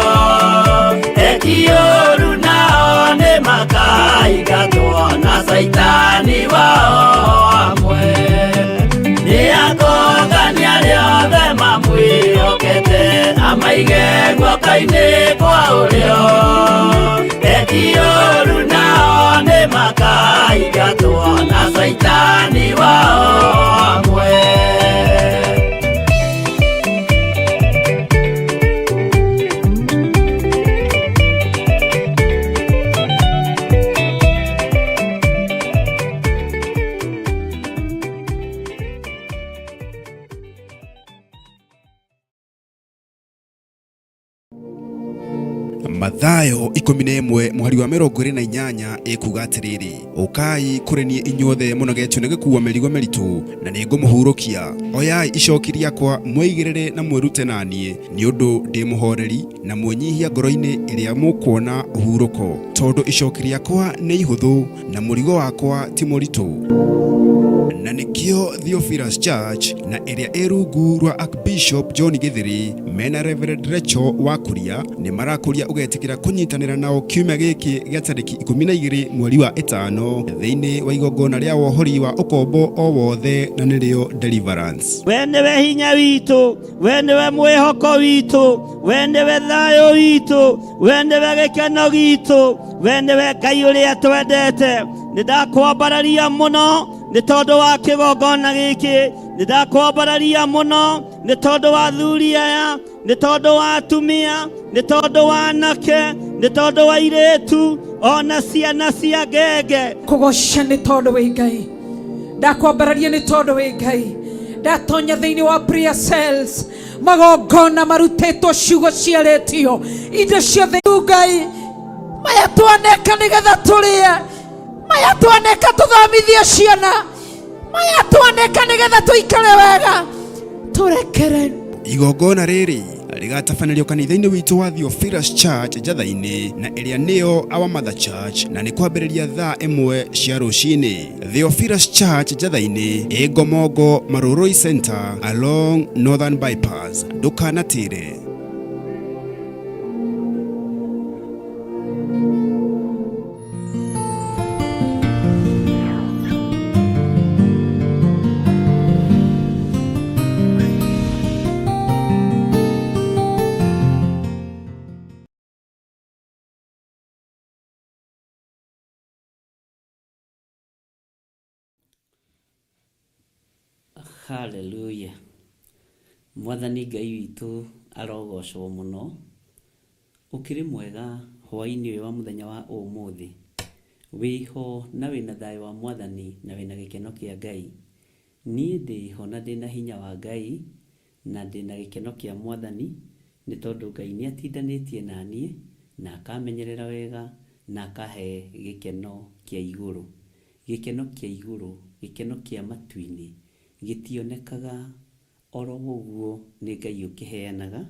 Eki ũũru nao nĩmakaingatwo na Caitani wao hamwe. Nĩakongania arĩa othe mamwĩhokete, amaige guoko-inĩ kwa ũrĩo. Eki ũũru nao nĩmakaingatwo na Caitani wao hamwe. Mathayo 11 mũhari wa 28 ĩkuga atĩrĩrĩ, ũkai kũrĩ niĩ inyuothe mũnogetio nĩ gĩkuua mĩrigo mĩritũ, na nĩngũmũhurũkia. Oyai icoki rĩakwa mwĩigĩrĩre na mwĩrute na niĩ, nĩ ũndũ ndĩ mũhoreri na mwĩnyihia ngoro-inĩ, ĩrĩa mũkuona ũhurũko, tondũ icoki rĩakwa nĩ ihũthũ na mũrigo wakwa ti mũritũ. Na nĩkĩo Theophilus Church na ĩrĩa ĩ rungu rwa Archbishop John Githiri mena Reverend Rachel wa Kuria nĩ marakũria ũgetĩkĩra kũnyitanĩra nao kiumia gĩkĩ gĩa tarĩki 12 mweri wa ĩtano thĩinĩ wa igongona rĩa wohori wa ũkombo o wothe, na nĩrĩo Deliverance. We nĩwe hinya witũ, we nĩwe mwĩhoko witũ, we nĩwe thayũ witũ, we nĩwe gĩkeno gitũ, we nĩwe Ngai ũrĩa twendete. Nĩ ndakwambararia mũno nĩ tondũ wa kĩgongona gĩkĩ, nĩ ndakwambararia mũno nĩ tondũ wa athuri aya, nĩ tondũ wa atumia, nĩ tondũ wa anake, nĩ tondũ wa airĩtu, ona ciana cia ngenge. Kũgoca nĩ tondũ wĩ Ngai, ndakwambararia nĩ tondũ wĩ Ngai. Ndatonya thĩinĩ wa prayer cells, magongona marutĩtwo, ciugo ciarĩtio, indo ciothe Ngai maya twaneka nĩgetha tũrĩe, maya twaneka tũthomithie ciana, maya twaneka nĩgetha tũikare wega, tũrekere. Igongona rĩrĩ rĩgatabanĩrio kanitha-inĩ witũ wa Theophilus Church Njatha-inĩ, na ĩrĩa nĩyo Our Mother Church, na nĩ kwambĩrĩria thaa 1 cia rũcinĩ. Theophilus Church Njatha-inĩ ĩ Ngomongo Marurui Center along Northern Bypass. Ndũkanatĩre. Haleluya. Mwathani Ngai witũ arogocwo mũno. Ũkĩrĩ mwega hwaĩ-inĩ ũyũ wa mũthenya wa ũmũthĩ. Wĩho na wĩna thayũ wa Mwathani na wĩna gĩkeno kĩa Ngai. Niĩ ndĩho na ndĩna hinya wa Ngai na ndĩna gĩkeno kĩa Mwathani, nĩ tondũ Ngai nĩ atindanĩtie na niĩ na akamenyerera wega na akahe gĩkeno kĩa igũrũ. Gĩkeno kĩa igũrũ, gĩkeno kĩa matu-inĩ, gĩtionekaga oro ũguo, nĩ Ngai ũkĩheanaga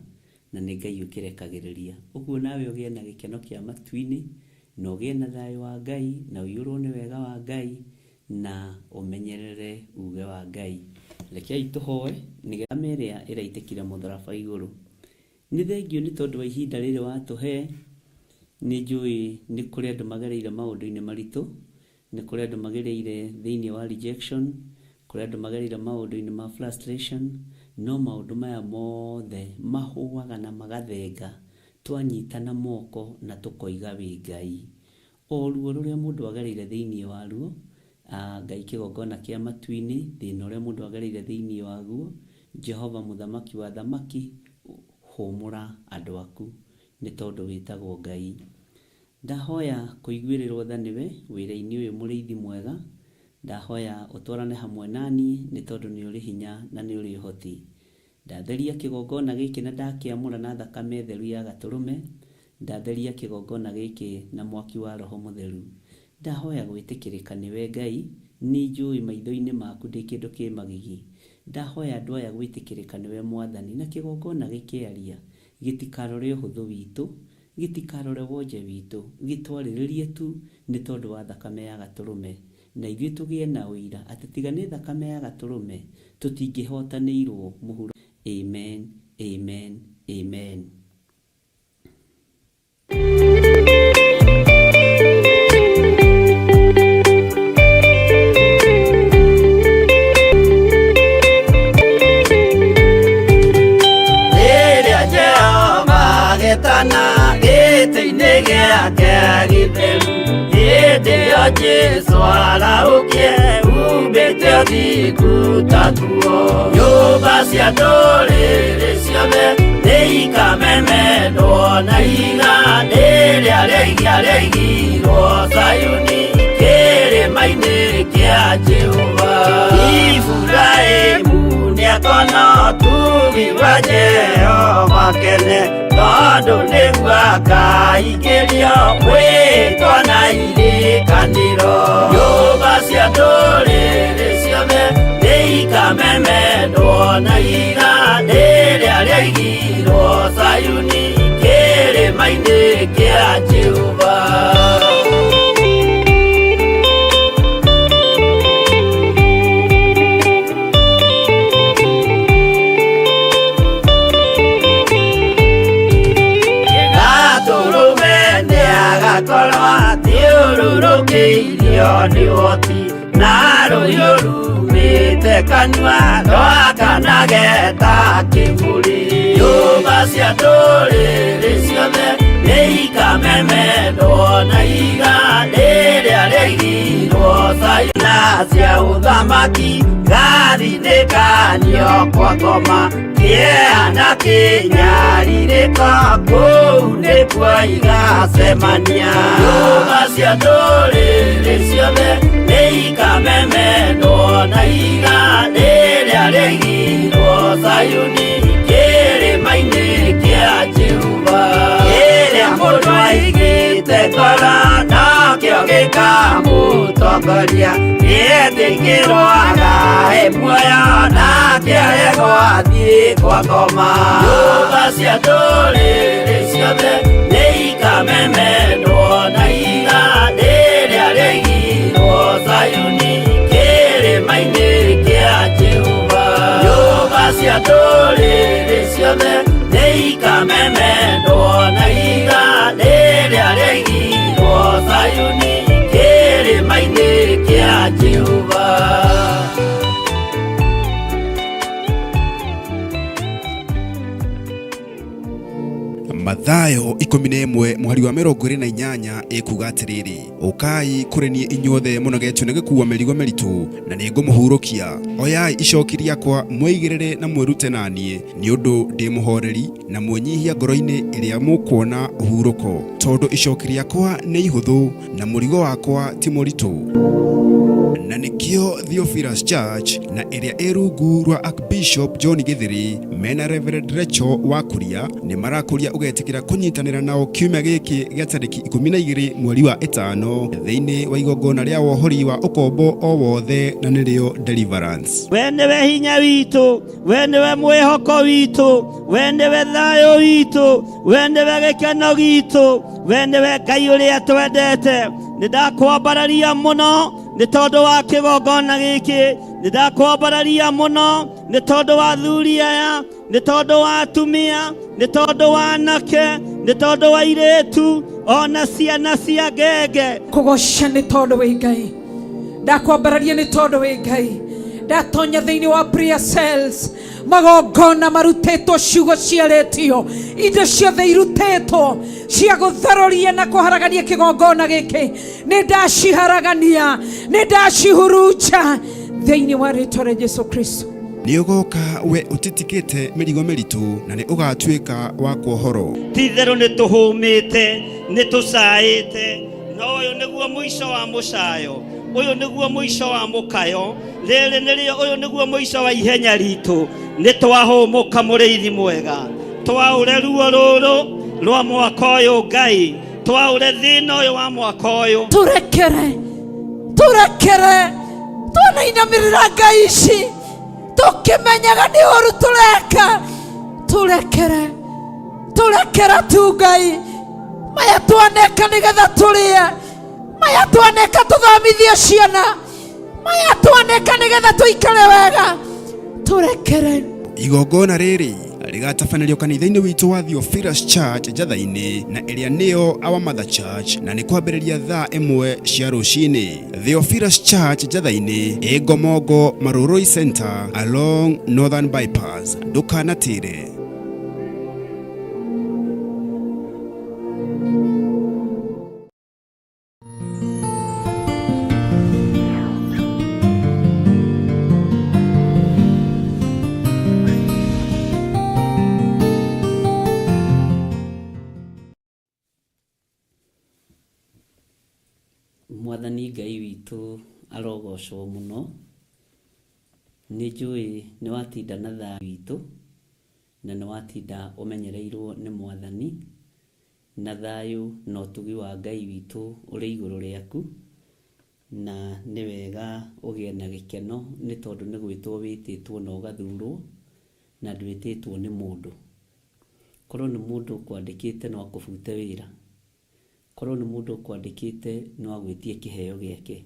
na nĩ Ngai ũkĩrekagĩrĩria. Ũguo nawe ũgĩe na gĩkeno kĩa matu-inĩ na ũgĩe na thayũ wa Ngai na ũiyũrwo nĩ wega wa Ngai na ũmenyerere uge wa Ngai. Rekei tũhoe nĩgetha ĩrĩa ĩraitĩkire mũtharaba igũrũ. Nĩ thengio nĩ tondũ wa ihinda rĩrĩ watũhe. Nĩ njũĩ nĩ kũrĩ andũ magereire maũndũ-inĩ maritũ, nĩ kũrĩ andũ magereire thĩinĩ wa rejection, kũrĩ andũ magereire maũndũ-inĩ ma frustration, no maũndũ maya mothe mahũaga na magathenga. Twanyitana moko na tũkoiga wĩ Ngai. O ruo rũrĩa mũndũ agereire thĩinĩ waruo, Ngai kĩgongona kĩa matu-inĩ, thĩna ũrĩa mũndũ agereire thĩinĩ waguo, Jehova mũthamaki wa athamaki, hũmũra andũ aku nĩ tondũ wĩtagwo Ngai. Ndahoya kũiguĩrĩrwo tha nĩwe wĩra-inĩ ũyũ mũrĩithi mwega, ndahoya ũtwarane hamwe naniĩ nĩ tondũ nĩ ũrĩ hinya na nĩ ũrĩ ũhoti. Ndatheria kĩgongona gĩkĩ na ndakĩamũra na thakame theru ya Gatũrũme, ndatheria kĩgongona gĩkĩ na mwaki wa Roho Mũtheru. Ndahoya gwĩtĩkĩrĩka nĩwe Ngai, nĩnjũĩ maitho-inĩ maku ndĩ kĩndũ kĩ magigi. Ndahoya andũ aya gwĩtĩkĩrĩka nĩwe Mwathani na kĩgongona gĩkĩaria, gĩtikarore ũhũthũ witũ, gĩtikarore wonje witũ, gĩtwarĩrĩrie tu nĩ tondũ wa thakame ya Gatũrũme. Na ithuĩ tũgĩe na ũira atĩ tiga nĩ thakame ya Gatũrũme, tũtingĩhotanĩirwo mũhuro. Amen, amen, amen. Rĩrĩa Jehova agetana gĩtĩ-inĩ gĩake gĩtheru, hĩndĩ ĩyo Jesũ arahũkie humbĩte ũthingu ta nguo. Nyũmba cia ndũrĩrĩ ciothe nĩikamemendwo na ihiga rĩrĩa rĩaigirwo Zayuni kĩrĩma-inĩ kĩa Jehova. Iburahĩmu nĩakona ũtugi wa Jehova kene, tondũ nĩguo akaingĩrio mwĩtwa na irĩkanĩro. Nyũmba cia ndũrĩrĩ ciothe nĩikamemendwo na ihiga rĩrĩa rĩaigirwo Zayuni kĩrĩma-inĩ kĩa Jehova. Gatũrũme nĩagakorwo athiũrũrũkĩirio nĩ ũhoti na rũhiũ rumĩte kanua rwakanage ta kĩbũrĩ. Nyũmba cia ndũrĩrĩ ciothe nĩikamemendwo na ihiga rĩrĩa rĩaigirwo Zayuni na cia ũthamaki gathinĩkanio kwa ngoma kĩeha na kĩnyarirĩko kũu nĩkuo igacemania. Nyũmba cia ndũrĩrĩ ciothe nĩikamemendwo na ihiga rĩrĩa rĩaigirwo Zayuni kĩrĩma-inĩ kĩa Jehova. Kĩrĩa mũndũ aigĩte ngoro nokĩo gĩkamũtongoria, nĩetĩkĩrwo agae muoyo nake aregwo athiĩ kwa ngoma. Nyũmba cia ndũrĩrĩ ciothe nĩikamemendwo na ihiga rĩrĩa rĩaigirwo Zayuni kĩrĩma-inĩ kĩa Jehova. Nyũmba cia ndũrĩrĩ ciothe nĩikamemendwo na ihiga rĩrĩa rĩaigirwo Zayuni kĩrĩma-inĩ kĩa Jehova. Mathayo 11 mũhari wa 28 ĩkuga atĩrĩrĩ, ũkai kũrĩ niĩ inyuothe mũnogetio nĩ gĩkuua mĩrigo mĩritũ, na nĩ ngũmũhurũkia. Oyai icoki rĩakwa mwĩigĩrĩre na mwĩrute na niĩ, nĩ ũndũ ndĩ mũhoreri na mwĩnyihia ngoro-inĩ, ĩrĩa mũkuona ũhurũko, tondũ icoki rĩakwa nĩ ihũthũ na mũrigo wakwa ti mũritũ. Na nĩkĩo Theophilus Church na ĩrĩa ĩ rungu rwa Archbishop John Gĩthĩrĩ mena Reverend Rachel wa Kuria nĩ marakũria ũgetĩkĩra kũnyitanĩra nao kiumia gĩkĩ gĩa tarĩki 12 mweri wa ĩtano thĩinĩ wa igongona rĩa wohori wa ũkombo o wothe na nĩrĩo Deliverance. We nĩwe hinya witũ, we nĩwe mwĩhoko witũ, we nĩwe thayũ witũ, we nĩwe gĩkeno gitũ, we nĩwe Ngai ũrĩa twendete. Nĩ ndakwambararia mũno nĩ tondũ wa kĩgongona gĩkĩ, nĩ ndakwambararia mũno nĩ tondũ wa athuri aya, nĩ tondũ wa atumia, nĩ tondũ wa anake, nĩ tondũ wa airĩtu, ona ciana cia ngenge. Kũgoca nĩ tondũ wĩ Ngai, ndakwambararia nĩ tondũ wĩ Ngai, Ndatonya thĩinĩ wa prayer cells, magongona marutĩtwo, ciugo ciarĩtio, indo ciothe irutĩtwo cia gũtharũria na kũharagania kĩgongona gĩkĩ, nĩ ndaciharagania, nĩ ndacihurunja thĩinĩ wa rĩtwa rĩa Jesu Kristo. Nĩ ũgoka we ũtitikĩte mĩrigo mĩritũ, na nĩ ũgatuĩka wa kuohorwo. Ti-itherũ nĩ tũhũmĩte, nĩ tũcaĩte, no ũyũ nĩguo mũico wa mũcayo, ũyũ nĩguo mũico wa mũkayo, rĩrĩ nĩrĩo, ũyũ nĩguo mũico wa ihenya ritũ. Nĩ twahũmũka mũrĩithi mwega, twaũre ruo rũrũ rwa mwaka ũyũ Ngai, twaũre thĩna ũyũ wa mwaka ũyũ. Tũrekere, tũrekere, twanainamĩrĩra ngai ici tũkĩmenyaga nĩ ũru tũreka. Tũrekere, tũrekere tu Ngai, maya twaneka nĩgetha tũrĩe, maya twaneka tũthomithie ciana, maya twaneka nĩgetha tũikare wega. Tũrekere. Igongona rĩrĩ rĩgatabanĩrio kanitha-inĩ witũ wa Theophilus Church Njatha-inĩ, na ĩrĩa nĩyo Our Mother Church, na nĩ kwambĩrĩria thaa 1 cia rũcinĩ. Theophilus Church Njatha-inĩ, ĩ Ngomongo Marurui Center along Northern Bypass. Ndũkanatĩre. Mwathani Ngai witũ arogocwo mũno. Nĩ njũĩ nĩ watinda na thayũ witũ, na nĩ watinda ũmenyereirwo nĩ Mwathani, na thayũ na ũtugi wa Ngai witũ ũrĩ igũrũ rĩaku, na nĩ wega ũgĩe na gĩkeno nĩ tondũ nĩ gwĩtwo wĩtĩtwo na ũgathurwo, na ndwĩtĩtwo nĩ mũndũ. Korwo nĩ mũndũ ũkwandĩkĩte no akũbute wĩra, korwo nĩ mũndũ ũkwandĩkĩte no agwĩtie kĩheo gĩake.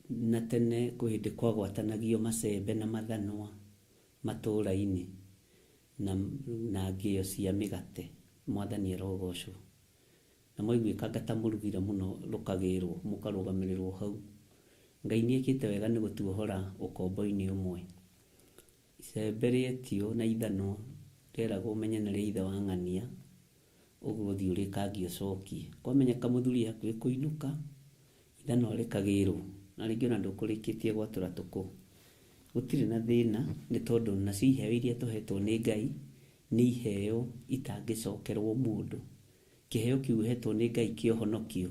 Na tene kwĩ hĩndĩ kwagwatanagio macembe na mathanwa matũũra-inĩ na ngĩo cia mĩgate. Mwathani arogocwo. Na mwaiguĩkanga ta mũrugire mũno rũkagĩrwo, mũkarũgamĩrĩrwo hau. Ngai nĩ ekĩte wega nĩ gũtuohora ũkombo-inĩ ũmwe. Icembe rĩetio na ithanwa rĩeragwo ũmenye nĩ rĩa ithe wa ng'ania, ũguo ũthiĩ ũrĩkangie ũcokie. Kwamenyeka mũthuri e hakuhĩ kũinũka, ithanwa rĩkagĩrwo, na rĩngĩ ona ndũkũrĩkĩtie gwatũra tũkũ. Gũtirĩ na thĩna nĩ tondũ nacio iheo iria tũhetwo nĩ Ngai nĩ iheo itangĩcokerwo mũndũ. Kĩheo kĩu ũhetwo nĩ Ngai kĩa ũhonokio,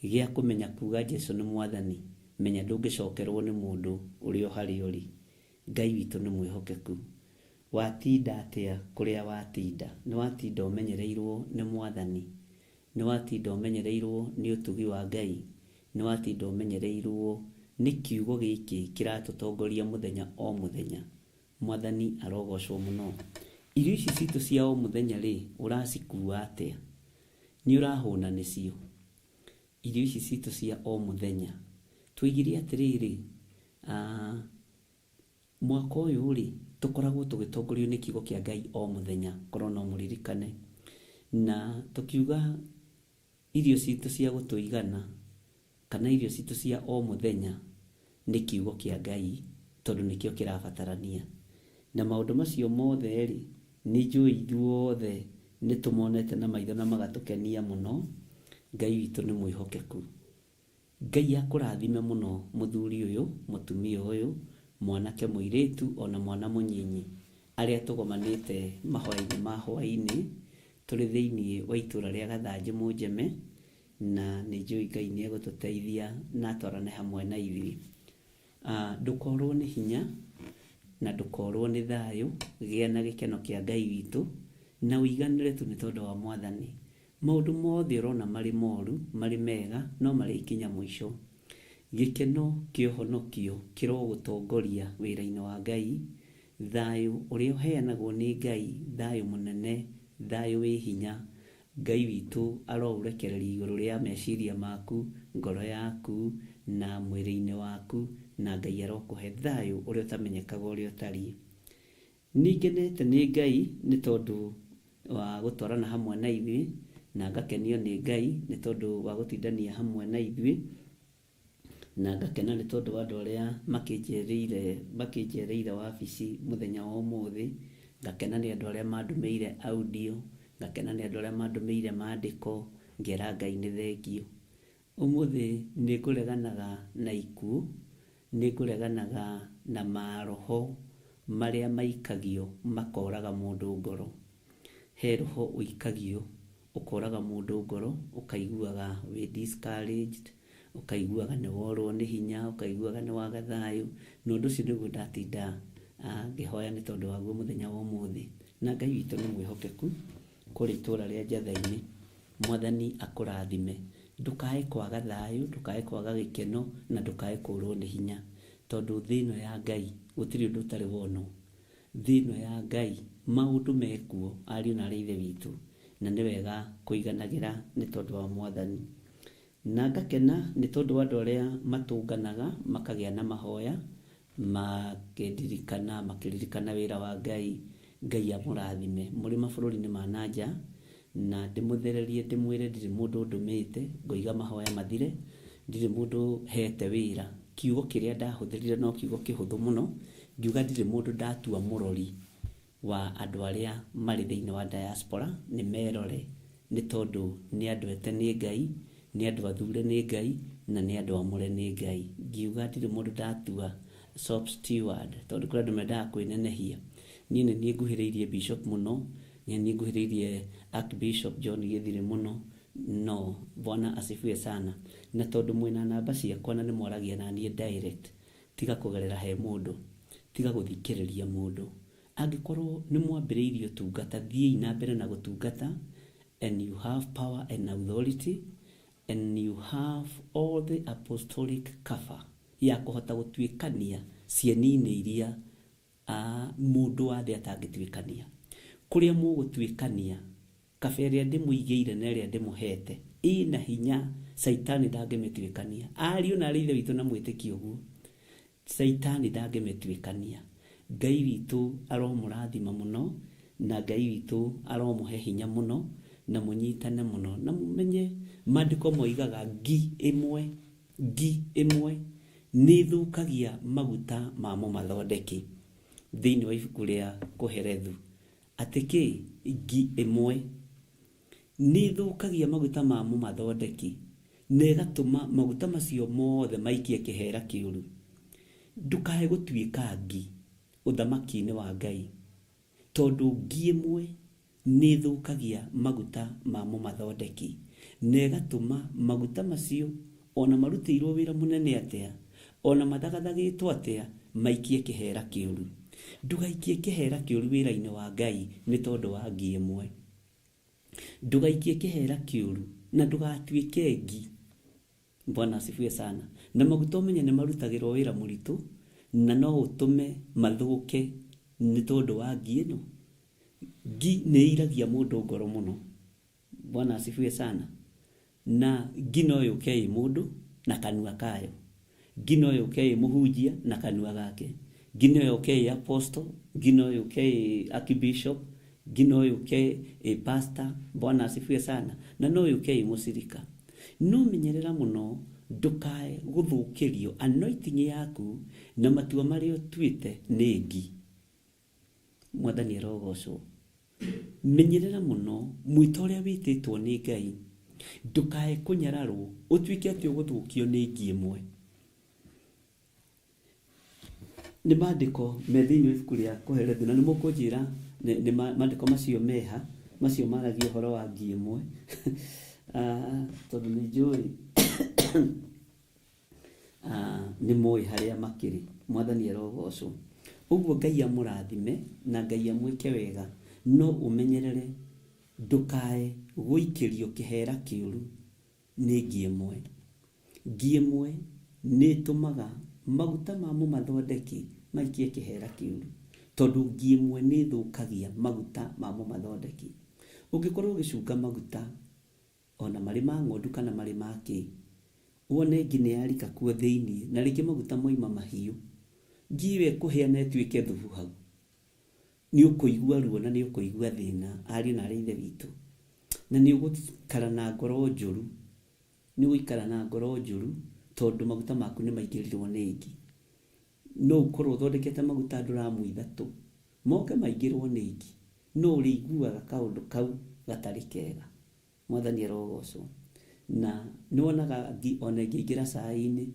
gĩa kũmenya kuga Jesu nĩ Mwathani, menya ndũngĩcokerwo nĩ mũndũ ũrĩ o harĩa ũrĩ. Ngai witũ nĩ mwĩhokeku. Watinda atĩa kũrĩa watinda? Nĩ watinda ũmenyereirwo nĩ Mwathani? Nĩ watinda ũmenyereirwo nĩ ũtugi wa Ngai? Nĩ watinda ũmenyereirwo nĩ kiugo gĩkĩ kĩratũtongoria mũthenya o mũthenya? Mwathani arogocwo mũno. Irio ici citũ cia o mũthenya rĩ, ũracikua atĩa? Nĩ ũrahũna nĩcio? Irio ici citũ cia o mũthenya. Twoigire atĩrĩrĩ, mwaka ũyũ rĩ, tũkoragwo tũgĩtongorio nĩ kiugo kĩa Ngai o mũthenya, korwo no mũririkane. Na tũkiuga irio citũ cia gũtũigana, kana irio citũ cia o mũthenya nĩ kiugo kĩa Ngai, tondũ nĩkĩo kĩrabatarania. Na maũndũ macio mothe rĩ, nĩ njũĩ ithuothe nĩ tũmonete na maitho na magatũkenia mũno. Ngai witũ nĩ mwĩhokeku. Ngai akũrathime mũno mũthuri ũyũ, mũtumia ũyũ, mwanake mũirĩtu ona mwana mũnyinyi, arĩa tũgomanĩte mahoya-inĩ ma hwaĩ-inĩ, tũrĩ thĩinĩ wa itũra rĩa Gathanjĩ Mũnjeme, na nĩ njũĩ Ngai nĩ egũtũteithia na atwarane hamwe na ithuĩ. Ndũkorwo nĩ hinya na ndũkorwo nĩ thayũ, gĩa na gĩkeno kĩa Ngai witũ na ũiganĩre tu nĩ tondũ wa Mwathani. Maũndũ mothe ũrona marĩ moru, marĩ mega, no marĩkinya mũico. Gĩkeno kĩa ũhonokio kĩrogũtongoria wĩra-inĩ wa Ngai, thayũ ũrĩa ũheanagwo nĩ Ngai, thayũ mũnene, thayũ wĩ hinya, Ngai witũ aroũrekereria igũrũ rĩa meciria maku, ngoro yaku, na mwĩrĩ-inĩ waku, na Ngai arokũhe thayũ ũrĩa ũtamenyekaga ũrĩa ũtariĩ. Nĩngenete nĩ Ngai nĩ tondũ wa gũtwarana hamwe na ithuĩ, na ngakenio nĩ Ngai nĩ tondũ wa gũtindania hamwe na ithuĩ. Na ngakena nĩ tondũ wa andũ arĩa makĩnjereire makĩnjereire wabici mũthenya wa ũmũthĩ, ngakena nĩ andũ arĩa mandũmĩire audio, ngakena nĩ andũ arĩa mandũmĩire mandĩko, ngera Ngai nĩ thengiũ. Ũmũthĩ nĩ ngũreganaga na ikuũ, nĩ ngũreganaga na maroho marĩa maikagio makoraga mũndũ ngoro. He roho ũikagio ũkoraga mũndũ ngoro, ũkaiguaga wĩ discouraged, ũkaiguaga nĩ worwo nĩ hinya, ũkaiguaga nĩ waga thayũ, na ũndũ ũcio nĩguo ndatinda ngĩhoya nĩ tondũ waguo mũthenya wa ũmũthĩ. Na Ngai witũ nĩ mwĩhokeku kũrĩ itũra rĩa Njatha-inĩ. Mwathani akũrathime. Ndũkae kwaga thayũ, ndũkae kwaga gĩkeno, na ndũkae kũrwo nĩ hinya. Tondũ thĩ ĩno ya Ngai gũtirĩ ũndũ ũtarĩ wonwo. Thĩ ĩno ya Ngai maũndũ mekuo ariũ na aarĩ a Ithe witũ, na nĩ wega kũiganagĩra nĩ tondũ wa Mwathani. Na ngakena nĩ tondũ wa andũ arĩa matũnganaga makagĩa na mahoya, makĩndirikana, makĩririkana wĩra wa Ngai. Ngai amũrathime mũrĩ mabũrũri-inĩ ma na nja, na ndĩmũthererie ndĩmwĩre ndirĩ mũndũ ndũmĩte, ngoiga mahoya mathire, ndirĩ mũndũ hete wĩra. Kiugo kĩrĩa ndahũthĩrire no kiugo kĩhũthũ mũno, ngiuga ndirĩ mũndũ ndatua mũrori wa andũ arĩa marĩ thĩinĩ wa diaspora, nĩ merore nĩ tondũ nĩ andũ ete nĩ Ngai, nĩ andũ athure nĩ Ngai, na nĩ andũ amũre nĩ Ngai. Ngiuga ndirĩ mũndũ ndatua shop steward, tondũ kũrĩ andũ mendaga kwĩnenehia. Niĩ nĩ niĩ nguhĩrĩirie bishop mũno, nĩ niĩ nguhĩrĩirie Archbishop John Gĩthirĩ mũno, no Bwana asifiwe sana. Na tondũ mwĩna namba ciakwa na nĩ mwaragia na niĩ direct, tiga kũgerera he mũndũ, tiga gũthikĩrĩria mũndũ. Angĩkorwo nĩ mwambĩrĩirie ũtungata, thiĩi na mbere na gũtungata, and you have power and authority, and you have all the apostolic cover ya kũhota gũtuĩkania cieni-inĩ iria mũndũ wa thĩ atangĩtuĩkania. Kũrĩa mũgũtuĩkania, kaba ĩrĩa ndĩmũigĩire na ĩrĩa ndĩmũhete ĩna hinya, caitani ndangĩmĩtuĩkania. Ariũ na aarĩ a Ithe witũ na mwĩtĩkie ũguo, caitani ndangĩmĩtuĩkania. Ngai witũ aromũrathima mũno, na Ngai witũ aromũhe hinya mũno, na mũnyitane mũno, na mũmenye maandĩko moigaga ngi ĩmwe, ngi ĩmwe nĩ ĩthũkagia maguta ma mũmathondeki. Thĩinĩ wa ibuku rĩa Kohelethu, atĩ kĩ? Ngi ĩmwe nĩ ĩthũkagia maguta ma mũmathondeki na ĩgatũma maguta macio mothe maikie kĩhera kĩũru. Ndũkae gũtuĩka ngi ũthamaki-inĩ wa Ngai, tondũ ngi ĩmwe nĩ ĩthũkagia maguta ma mũmathondeki na ĩgatũma maguta macio ona marutĩirwo wĩra mũnene atĩa, ona mathagathagĩtwo atĩa, maikie kĩhera kĩũru. Ndũgaikie kĩhera kĩũru wĩra-inĩ wa Ngai nĩ tondũ wa ngi ĩmwe. Ndũgaikie kĩhera kĩũru na ndũgatuĩke ngi. Bwana asifiwe sana. Na maguta ũmenye nĩ marutagĩrwo wĩra mũritũ na no ũtũme mathũke nĩ tondũ wa ngi ĩno. Ngi nĩ ĩiragia mũndũ ngoro mũno. Bwana asifiwe sana. Na ngi no yũke ĩ mũndũ na kanua kayo. Ngi no yũke ĩ mũhunjia na kanua gake. Ngi no yũke ĩ apostle, ngi no yũke ĩ archbishop, ngi no yũke ĩ pastor. Bwana asifiwe sana. Na no yũke ĩ mũcirika. No menyerera mũno ndũkae gũthũkĩrio anointing yaku na matua marĩa ũtuĩte nĩ ngi. Mwathani arogocwo. Menyerera mũno mwĩto ũrĩa wĩtĩtwo nĩ Ngai, ndũkae kũnyararwo ũtuĩke atĩ ũgũthũkio nĩ ngi ĩmwe. Nĩ maandĩko me thĩinĩ wa ibuku rĩa Kohelethu, na nĩ mũkũnjĩra nĩ maandĩko macio meha, macio maragia ũhoro wa ngi ĩmwe. Tondũ nĩ njũĩ nĩ moĩ harĩa makĩrĩ. Mwathani arogocwo. Ũguo Ngai amũrathime na Ngai amwĩke wega, no ũmenyerere ndũkae gũikĩrio kĩhera kĩũru nĩ ngi ĩmwe. Ngi ĩmwe nĩ ĩtũmaga maguta ma mũmathondeki maikie kĩhera kĩũru, tondũ ngi ĩmwe nĩ ĩthũkagia maguta ma mũmathondeki. Ũngĩkorwo ũgĩcunga maguta ona marĩ ma ng'ondu kana marĩ ma kĩ, wone ngi nĩ yarika kuo thĩinĩ, na rĩngĩ maguta moima mahiũ, ngi ĩyo ĩkũhĩa na ĩtuĩke thubu hau, nĩ ũkũigua ruo na nĩ ũkũigua thĩna, ariũ na aarĩ a Ithe witũ. Na nĩ ũgũikara na ngoro njũru, nĩ ũgũikara na ngoro njũru, Tondũ maguta maku nĩ maingĩrirwo nĩ ngi. No ũkorwo ũthondekete maguta nduramu ithatũ, moke maingĩrwo nĩ ngi, no ũrĩiguaga kaũndũ kau gatarĩ kega. Mwathani arogocwo. Na nĩ wonaga ngi ona ĩngĩingĩra cai-inĩ,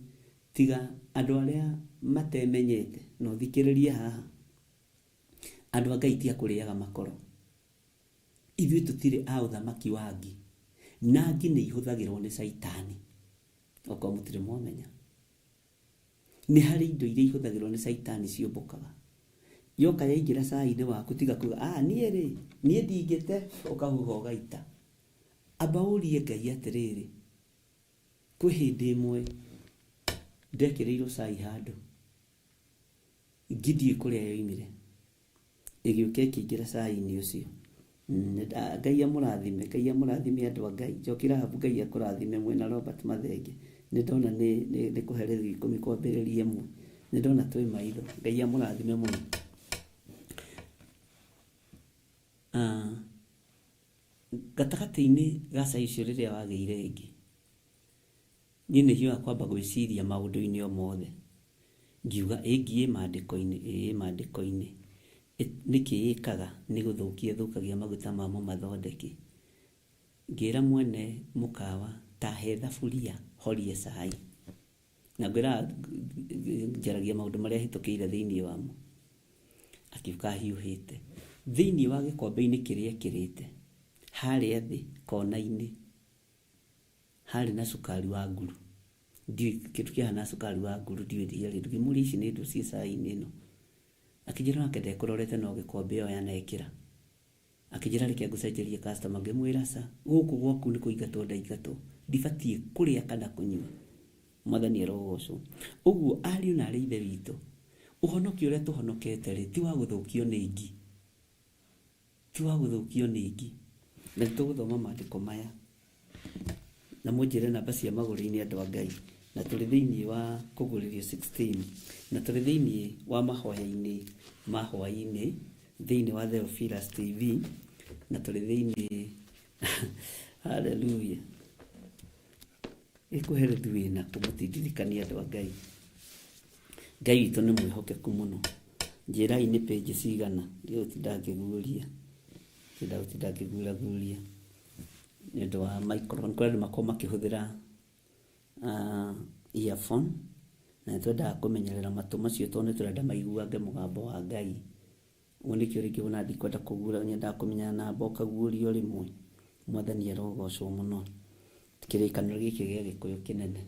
tiga andũ arĩa matemenyete, na ũthikĩrĩrie haha, andũ a Ngai ti a kũrĩaga makoro. Ithuĩ tũtirĩ a ũthamaki wa ngi, na ngi nĩ ihũthagĩrwo nĩ caitani, okorwo mũtirĩ mwamenya. Nĩ harĩ indo iria ihũthagĩrwo nĩ caitani ciũmbũkaga. Yoka yaingĩra cai-inĩ waku tiga kuga, ah, niĩ rĩ, niĩ ndingĩte, ũkahuha ũgaita. Amba ũrie Ngai atĩrĩrĩ, kwĩ hĩndĩ ĩmwe ndekĩrĩirwo cai handũ, ngi ndiũĩ kũrĩa yoimire. Ĩgĩũka ĩkĩingĩra cai-inĩ ũcio. Ngai amũrathime, Ngai amũrathime andũ a Ngai. Njoki Rahabu Ngai akũrathime mwĩna Robert Mathenge. Nĩ ndona nĩ nĩ kũherithio ikũmi kwambĩrĩria ĩmwe. Nĩ ndona twĩ maitho. Ngai amũrathime mũno. Ah, gatagatĩ-inĩ ga cai ũcio rĩrĩa wagĩire ĩngĩ, Niĩ nĩ hiũhaga kwamba gwĩciria maũndũ-inĩ o mothe. Ngiuga, ĩ ngi ĩ maandĩko-inĩ, ĩ ĩ maandĩko-inĩ. Nĩkĩ ĩkaga? Nĩ gũthũkia ĩthũkagia maguta ma mũmathondeki. Ngĩra mwene mũkawa ta he thaburia horie cai. Na ngwĩraga njaragia maũndũ marĩa hĩtũkĩire thĩinĩ wamo. Akiũka ahiũhĩte. Thĩinĩ wa gĩkombe-inĩ kĩrĩa ekĩrĩte, harĩa thĩ kona-inĩ, Harĩ na cukari wa nguru. Ndiũĩ kĩndũ kĩahana cukari wa nguru ndiũĩ rĩarĩ rĩ. Ngĩmũria ici nĩ ndũ ciĩ cai-inĩ ĩno? Akĩnjĩra onake ndekũrorete no gĩkombe oya na ekĩra. Akĩnjĩra reke ngũcenjerie customer ngĩmwĩra aca, gũkũ gwaku nĩ kũingatwo ndaingatwo, ndibatiĩ kũrĩa kana kũnyua. Mwathani arogocwo. Ũguo ariũ na arĩ a Ithe witũ, ũhonokio ũrĩa tũhonokete rĩ, ti wa gũthũkio nĩ ngi. Ti wa gũthũkio nĩ ngi. Na nĩ tũgũthoma maandĩko maya. Na mũnjĩre namba cia magũrũ-inĩ andũ a Ngai. Na tũrĩ thĩinĩ wa kũguũrĩrio 16. Na tũrĩ thĩinĩ wa mahoya-inĩ ma hwaĩ-inĩ thĩinĩ wa Theophilus TV. Na tũrĩ thĩinĩ hallelujah. Ĩkũherethu wĩna kũ mũtindirikanie andũ a Ngai. Ngai witũ nĩ mwĩhokeku mũno. Njĩrai nĩ page cigana ndigũtinda ngĩguũria. Ndienda gũtinda ngĩguũraguũria nĩ ũndũ wa microphone. Kũrĩ andũ makoragwo makĩhũthĩra earphone na nĩ twendaga kũmenyerera matũ macio tondũ nĩ tũrenda maiguange mũgambo wa Ngai. Ũguo nĩkĩo rĩngĩ wonaga ndikwenda kũguũra, nyendaga kũmenya namba ũkaguũria o rĩmwe. Mwathani arogocwo mũno. Kĩrĩkanĩro gĩkĩ gĩa Gĩkũyũ kĩnene.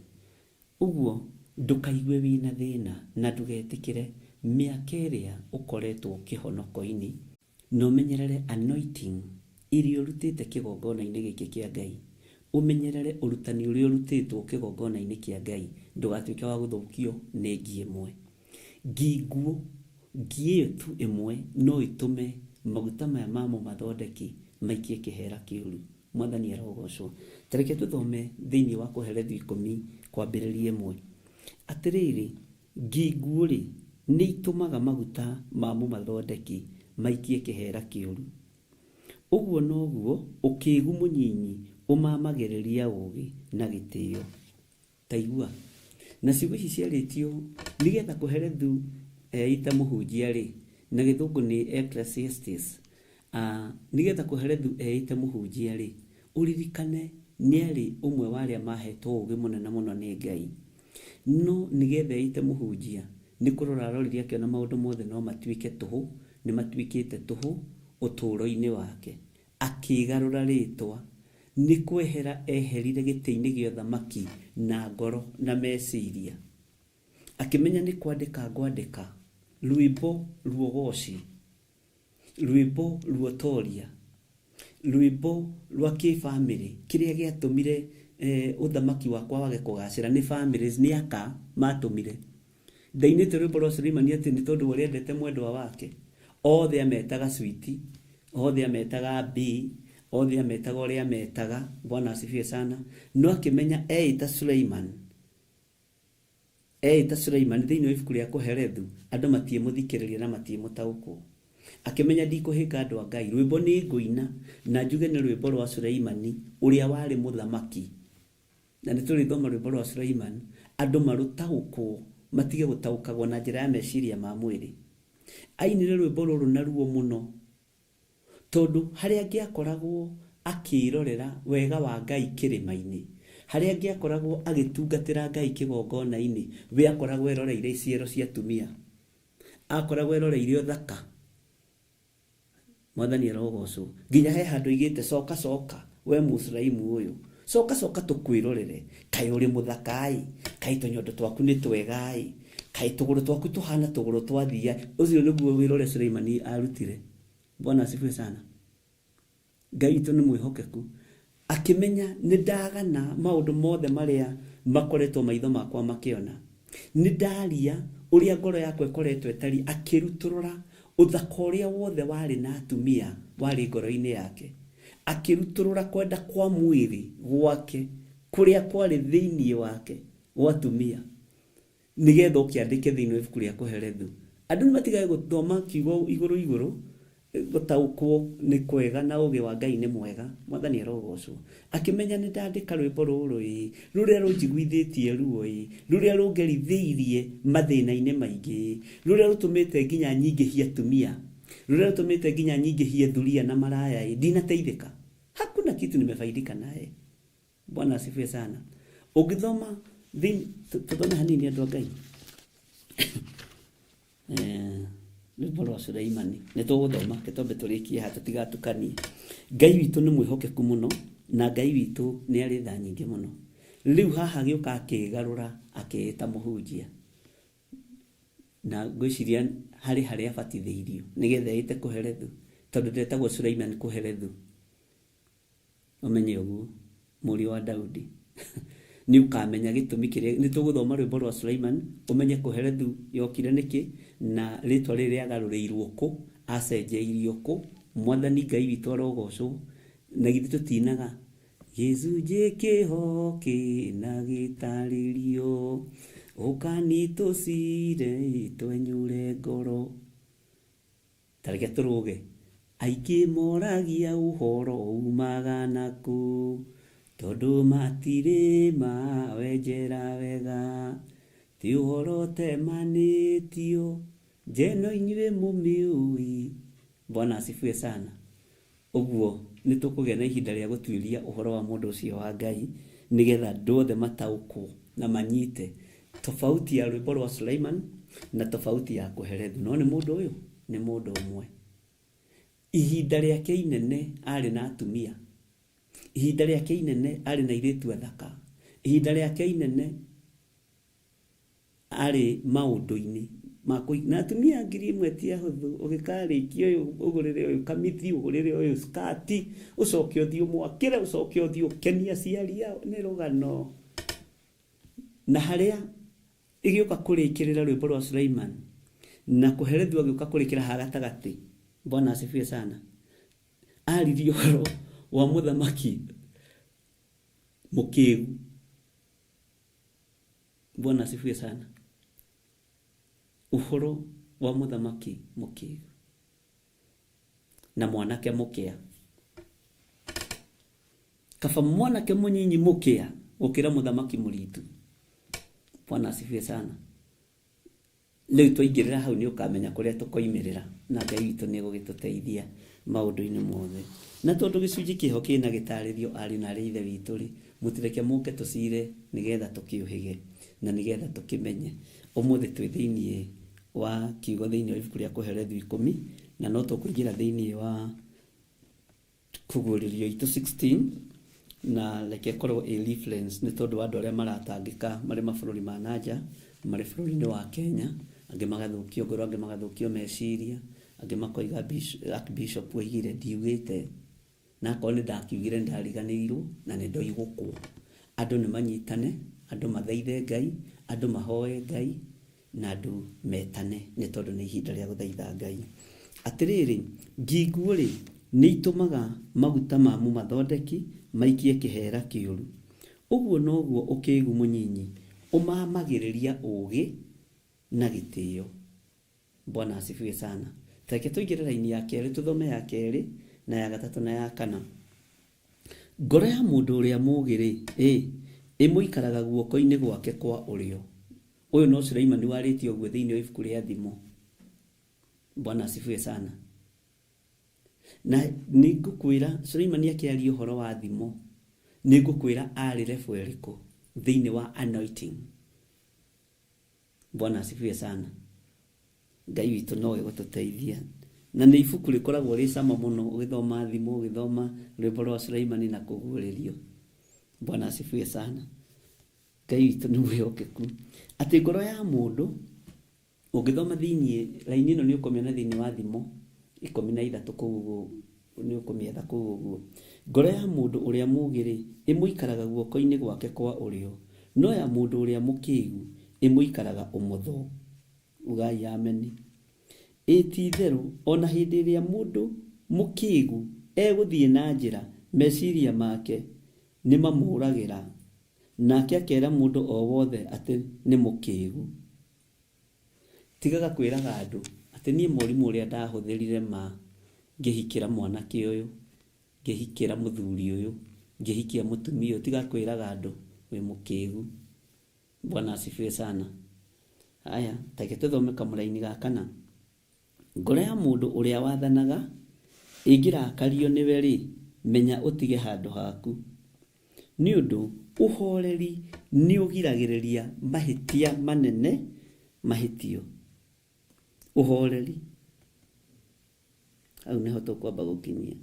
Ũguo ndũkaigue wĩna thĩna na ndũgetĩkĩre mĩaka ĩrĩa ũkoretwo kĩhonoko-inĩ, na ũmenyerere anointing ĩrĩa ũrutĩte kĩgongona-inĩ gĩkĩ kĩa Ngai, ũmenyerere ũrutani ũrĩa ũrutĩtwo kĩgongona-inĩ kĩa Ngai, ndũgatuĩke wa gũthũkio nĩ ngi ĩmwe. Ngi nguũ, ngi ĩyo tu ĩmwe no ĩtũme maguta maya ma mũmathondeki maikie kĩhera kĩũru. Mwathani arogocwo. Ta reke tũthome thĩinĩ wa Kohelethu ikũmi kwambĩrĩria ĩmwe. Atĩrĩrĩ, ngi nguũ-rĩ, nĩitũmaga maguta ma mũmathondeki maikie kĩhera kĩũru. Ũguo noguo ũkĩgu mũnyinyi ũmamagĩrĩria ũũgĩ na gĩtĩo. Ta igua. Na ciugo ici ciarĩtio nĩgetha Kohelethu eĩta mũhunjia-rĩ, na gĩthũngũ nĩ Ecclesiastes, a nĩgetha Kohelethu eĩte mũhunjia-rĩ, ũririkane nĩarĩ ũmwe wa arĩa mahetwo ũũgĩ mũnene mũno nĩ Ngai. No nĩgetha eĩte mũhunjia, nĩ kũrora arorire akĩona maũndũ mothe no matuĩke tũhũ, nĩmatuĩkĩte tũhũ ũtũũro-inĩ wake. Akĩgarũra rĩĩtwa. Nĩ kwehera eherire gĩtĩ-inĩ gĩa ũthamaki na ngoro na meciria. Akĩmenya nĩ kwandĩka ngwandĩka rwĩmbo rwa ũgoci, rwĩmbo rwa ũtoria, rwĩmbo rwa kĩbamĩrĩ. Kĩrĩa gĩatũmire ũthamaki wakwa wage kũgacĩra nĩ families, nĩ aka matũmire. Ndainĩte rwĩmbo rwa Suleimani atĩ nĩ tondũ wa ũrĩa endete mwendwa wake. Othe ametaga sweetie, othe ametaga bee, othe ametaga ũrĩa ametaga, Bwana asifiwe sana. No akĩmenya eĩta Suleiman, eĩta Suleiman thĩinĩ wa ibuku rĩa Kohelethu, andũ matiĩmũthikĩrĩria na matiĩmũtaũkwo. Akĩmenya ndikũhĩnga andũ a Ngai, rwĩmbo nĩ ngũina na njuge nĩ rwĩmbo rwa Suleimani ũrĩa warĩ mũthamaki. Na nĩ tũrĩthoma rwĩmbo rwa Suleiman Andũ marũtaũkwo matige gũtaũkagwo na njĩra ya meciria ma mwĩrĩ. Ainire rwĩmbo rũrũ na ruo mũno tondũ harĩa angĩakoragwo akĩrorera wega wa Ngai kĩrĩma-inĩ, harĩa angĩakoragwo agĩtungatĩra Ngai kĩgongona-inĩ, we akoragwo eroreire iciero cia atumia, akoragwo eroreire ũthaka. Mwathani arogocwo. Nginya he handũ oigĩte coka coka we Mũsraimu ũyũ, coka coka tũkwĩrorere, kaĩ ũrĩ mũthaka-ĩ, kaĩ tũnyondo twaku nĩ twega-ĩ, kaĩ tũgũrũ twaku tũhana tũgũrũ twa thiia. Ũcio nĩguo wĩra ũrĩa Suleimani arutire. Bwana asifiwe sana. Ngai witũ nĩ mwĩhokeku. Akĩmenya nĩ ndagana maũndũ mothe marĩa makoretwo maitho makwa makĩona. Nĩ ndaria ũrĩa ngoro yakwa ĩkoretwo ĩtariĩ. Akĩrutũrũra ũthaka ũrĩa wothe warĩ na atumia warĩ ngoro-inĩ yake. Akĩrutũrũra kwenda kwa mwĩrĩ gwake kũrĩa kwarĩ thĩinĩ wake gwa atumia. Nĩgetha ũkĩandĩke thĩinĩ wa ibuku rĩa Kohelethu. Andũ nĩ matigage gũthoma kiugo igũrũ igũrũ, gũtaũkwo nĩ kwega na ũgĩ wa Ngai nĩ mwega. Mwathani arogocwo. Akĩmenya nĩ ndandĩka rwĩmbo rũrũ ĩ, rũrĩa rũnjiguithĩtie ruo ĩ, rũrĩa rũngerithĩirie mathĩna-inĩ maingĩ ĩ, rũrĩa rũtũmĩte nginya nyingĩhie atumia, rũrĩa rũtũmĩte nginya nyingĩhie thuriya na maraya ĩ, ndinateithĩka. Hakuna kitu nimefaidika naye. Bwana asifiwe sana. Ũngĩthoma thĩinĩ tũthome hanini andũ a Ngai. Eh, rwĩmbo rwa Suleimani nĩ tũgũthoma ke twambe tũrĩkie haha tũtigatukanie. Ngai witũ nĩ mwĩhokeku mũno na Ngai witũ nĩ arĩ tha nyingĩ mũno. Rĩu haha agĩũka akĩgarũra akĩĩta mũhunjia na ngwĩciria harĩ harĩa abatithĩirio nĩgetha eĩte Kohelethu tondũ ndetagwo Suleiman Kohelethu. Ũmenye ũguo, mũriũ wa Daudi. Nĩ ũkamenya gĩtũmi kĩrĩa, nĩ tũgũthoma rwĩmbo rwa Suleiman, ũmenye Kohelethu yokire nĩkĩ, na rĩtwa rĩrĩ rĩagarũrĩirwo kũ, acenjeirio kũ. Mwathani Ngai witũ arogocwo. Na githĩ tũtinaga gĩcunjĩ kĩho kĩna gĩtarĩrio, ũkani tũcire twenyure ngoro. Ta reke tũrũge. Aingĩ moragia ũhoro umaga nakũ, tondũ matirĩ mawenjera wega. Ti ũhoro ũtemanĩtio, njeno inyuĩ mũmĩũĩ. Bwana asifiwe sana. Ũguo nĩ tũkũgĩa na ihinda rĩa gũtuĩria ũhoro wa mũndũ ũcio wa Ngai nĩgetha andũ othe mataũkwo na manyite tofauti ya rwĩmbo rwa Suleiman na tofauti ya Kohelethu. No nĩ mũndũ ũyũ nĩ mũndũ ũmwe. Ihinda rĩake inene arĩ na atumia. Ihinda rĩake inene arĩ na airĩtu athaka. Ihinda rĩake inene arĩ maũndũ-inĩ ma kũi na atumia 1000 ti ahũthũ, ũgĩkarĩkia ũyũ ũgũrĩre ũyũ kamithi, ũgũrĩre ũyũ skati, ũcoke ũthiĩ ũmwakĩre, ũcoke ũthiĩ ũkenie aciari ao, nĩ rũgano. Na harĩa ĩgĩũka kũrĩkĩrĩra rwĩmbo rwa Suleiman, na Kohelethu agĩũka kũrĩkĩra ha gatagatĩ, Bwana asifiwe sana, aririe ũhoro wa mũthamaki mũkĩgu. Bwana asifiwe sana. Ũhoro wa mũthamaki mũkĩgu na mwanake mũkĩa. Kaba mwanake mũnyinyi mũkĩa gũkĩra mũthamaki mũritu. Bwana asifiwe sana. Rĩu twaingĩrĩra hau nĩ ũkamenya kũrĩa tũkoimĩrĩra na Ngai witũ nĩ egũgĩtũteithia maũndũ-inĩ mothe. Na tondũ gĩcunjĩ kĩho kĩna gĩtarĩrio arĩ na arĩ ithe witũ rĩ, mũtireke mũke tũcire nĩgetha tũkĩũhĩge na nĩgetha tũkĩmenye. Ũmũthĩ twĩ thĩinĩ wa kiugo thĩinĩ wa ibuku rĩa Kohelethu ikũmi na no tũkũingĩra thĩinĩ wa Kũguũrĩrio itũ 16 na reke ĩkorwo ĩ reference nĩ tondũ wa andũ arĩa maratangĩka marĩ mabũrũri ma na nja, marĩ bũrũri-inĩ wa Kenya, angĩ magathũkio ngoro, angĩ magathũkio meciria, angĩ makoiga Archbishop oigire, ndiugĩte, na akorwo nĩ ndakiugire nĩ ndariganĩirwo na nĩ ndoigũkwo. Andũ nĩ manyitane, andũ mathaithe Ngai, andũ mahoe Ngai, na andũ metane, nĩ tondũ nĩ ihinda rĩa gũthaitha Ngai. Atĩrĩrĩ, nginguo-rĩ, nĩitũmaga maguta ma mũmathondeki maikie kĩheera kĩũru, ũguo noguo ũkĩgu mũnyinyi ũmamagĩrĩria ũũgĩ na gĩtĩo. Bwana asifiwe sana. Ta reke tũingĩre raini ya kerĩ, tũthome ya kerĩ na ya gatatũ na ya kana. Ngoro ya mũndũ ũrĩa mũũgĩ-rĩ, ĩ, Ĩmũikaraga guoko-inĩ gwake kwa ũrĩo. Ũyũ no Suleimani warĩtie ũguo thĩinĩ wa ibuku rĩa Thimo. Bwana asifiwe sana. Na nĩ ngũkwĩra Suleimani akĩaria ũhoro wa thimo, nĩ ngũkwĩra arĩ level ĩrĩkũ thĩinĩ wa anointing. Bwana asifiwe sana. Ngai witũ nowe gũtũteithia. Na nĩ ibuku rĩkoragwo rĩ cama mũno ũgĩthoma thimo, ũgĩthoma rwĩmbo rwa Suleimani na kũguũrĩrio. Bwana asifiwe sana. Ngai witũ nĩ mwĩhokeku. Atĩ ngoro ya mũndũ ũngĩthoma thĩinĩ raini ĩno nĩ ũkũmĩona thĩinĩ wa Thimo 13 kũu ũguo nĩ ũkũmĩetha kũu ũguo. Ngoro ya mũndũ ũrĩa mũũgĩ-rĩ, ĩmũikaraga guoko-inĩ gwake kwa ũrĩo, no ya mũndũ ũrĩa mũkĩgu ĩmũikaraga ũmotho. Ugai ameni. Ĩ ti-itherũ, o na hĩndĩ ĩrĩa mũndũ mũkĩgu egũthiĩ na njĩra, meciria make nĩmamũũragĩra, nake akera mũndũ o wothe atĩ nĩ mũkĩgu. Tigaga kwĩraga andũ atĩ niĩ morimũ ũrĩa ndahũthĩrire ma ngĩhikĩra mwanake ũyũ, ngĩhikĩra mũthuri ũyũ, ngĩhikia mũtumia ũyũ, tiga kwĩraga andũ wĩ mũkĩgu. Bwana asifiwe sana. Haya, take tũthome kamũraini ga kana. Ngoro ya mũndũ ũrĩa wathanaga ĩngĩrakario nĩwe-rĩ, menya ũtige handũ haku. Nĩ ũndũ ũhoreri nĩ ũgiragĩrĩria mahĩtia manene mahĩtio. Ũhoreri. Hau nĩho tũkwamba gũkinyia.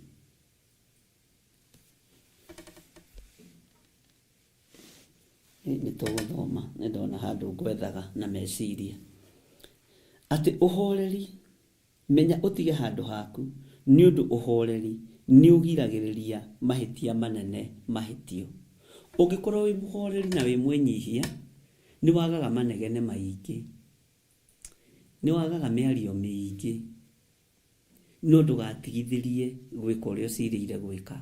Nĩ tũgũthoma, nĩ ndona handũ ngwethaga na meciria. Atĩ ũhoreri, menya ũtige handũ haku, nĩ ũndũ ũhoreri nĩ ũgiragĩrĩria mahĩtia manene mahĩtio. Ũngĩkorwo wĩ mũhoreri na wĩ mwĩnyihia, nĩ wagaga manegene maingĩ, nĩ wagaga mĩario mĩingĩ, no ndũgatigithĩrie gwĩka ũrĩa ũcirĩire gwĩka.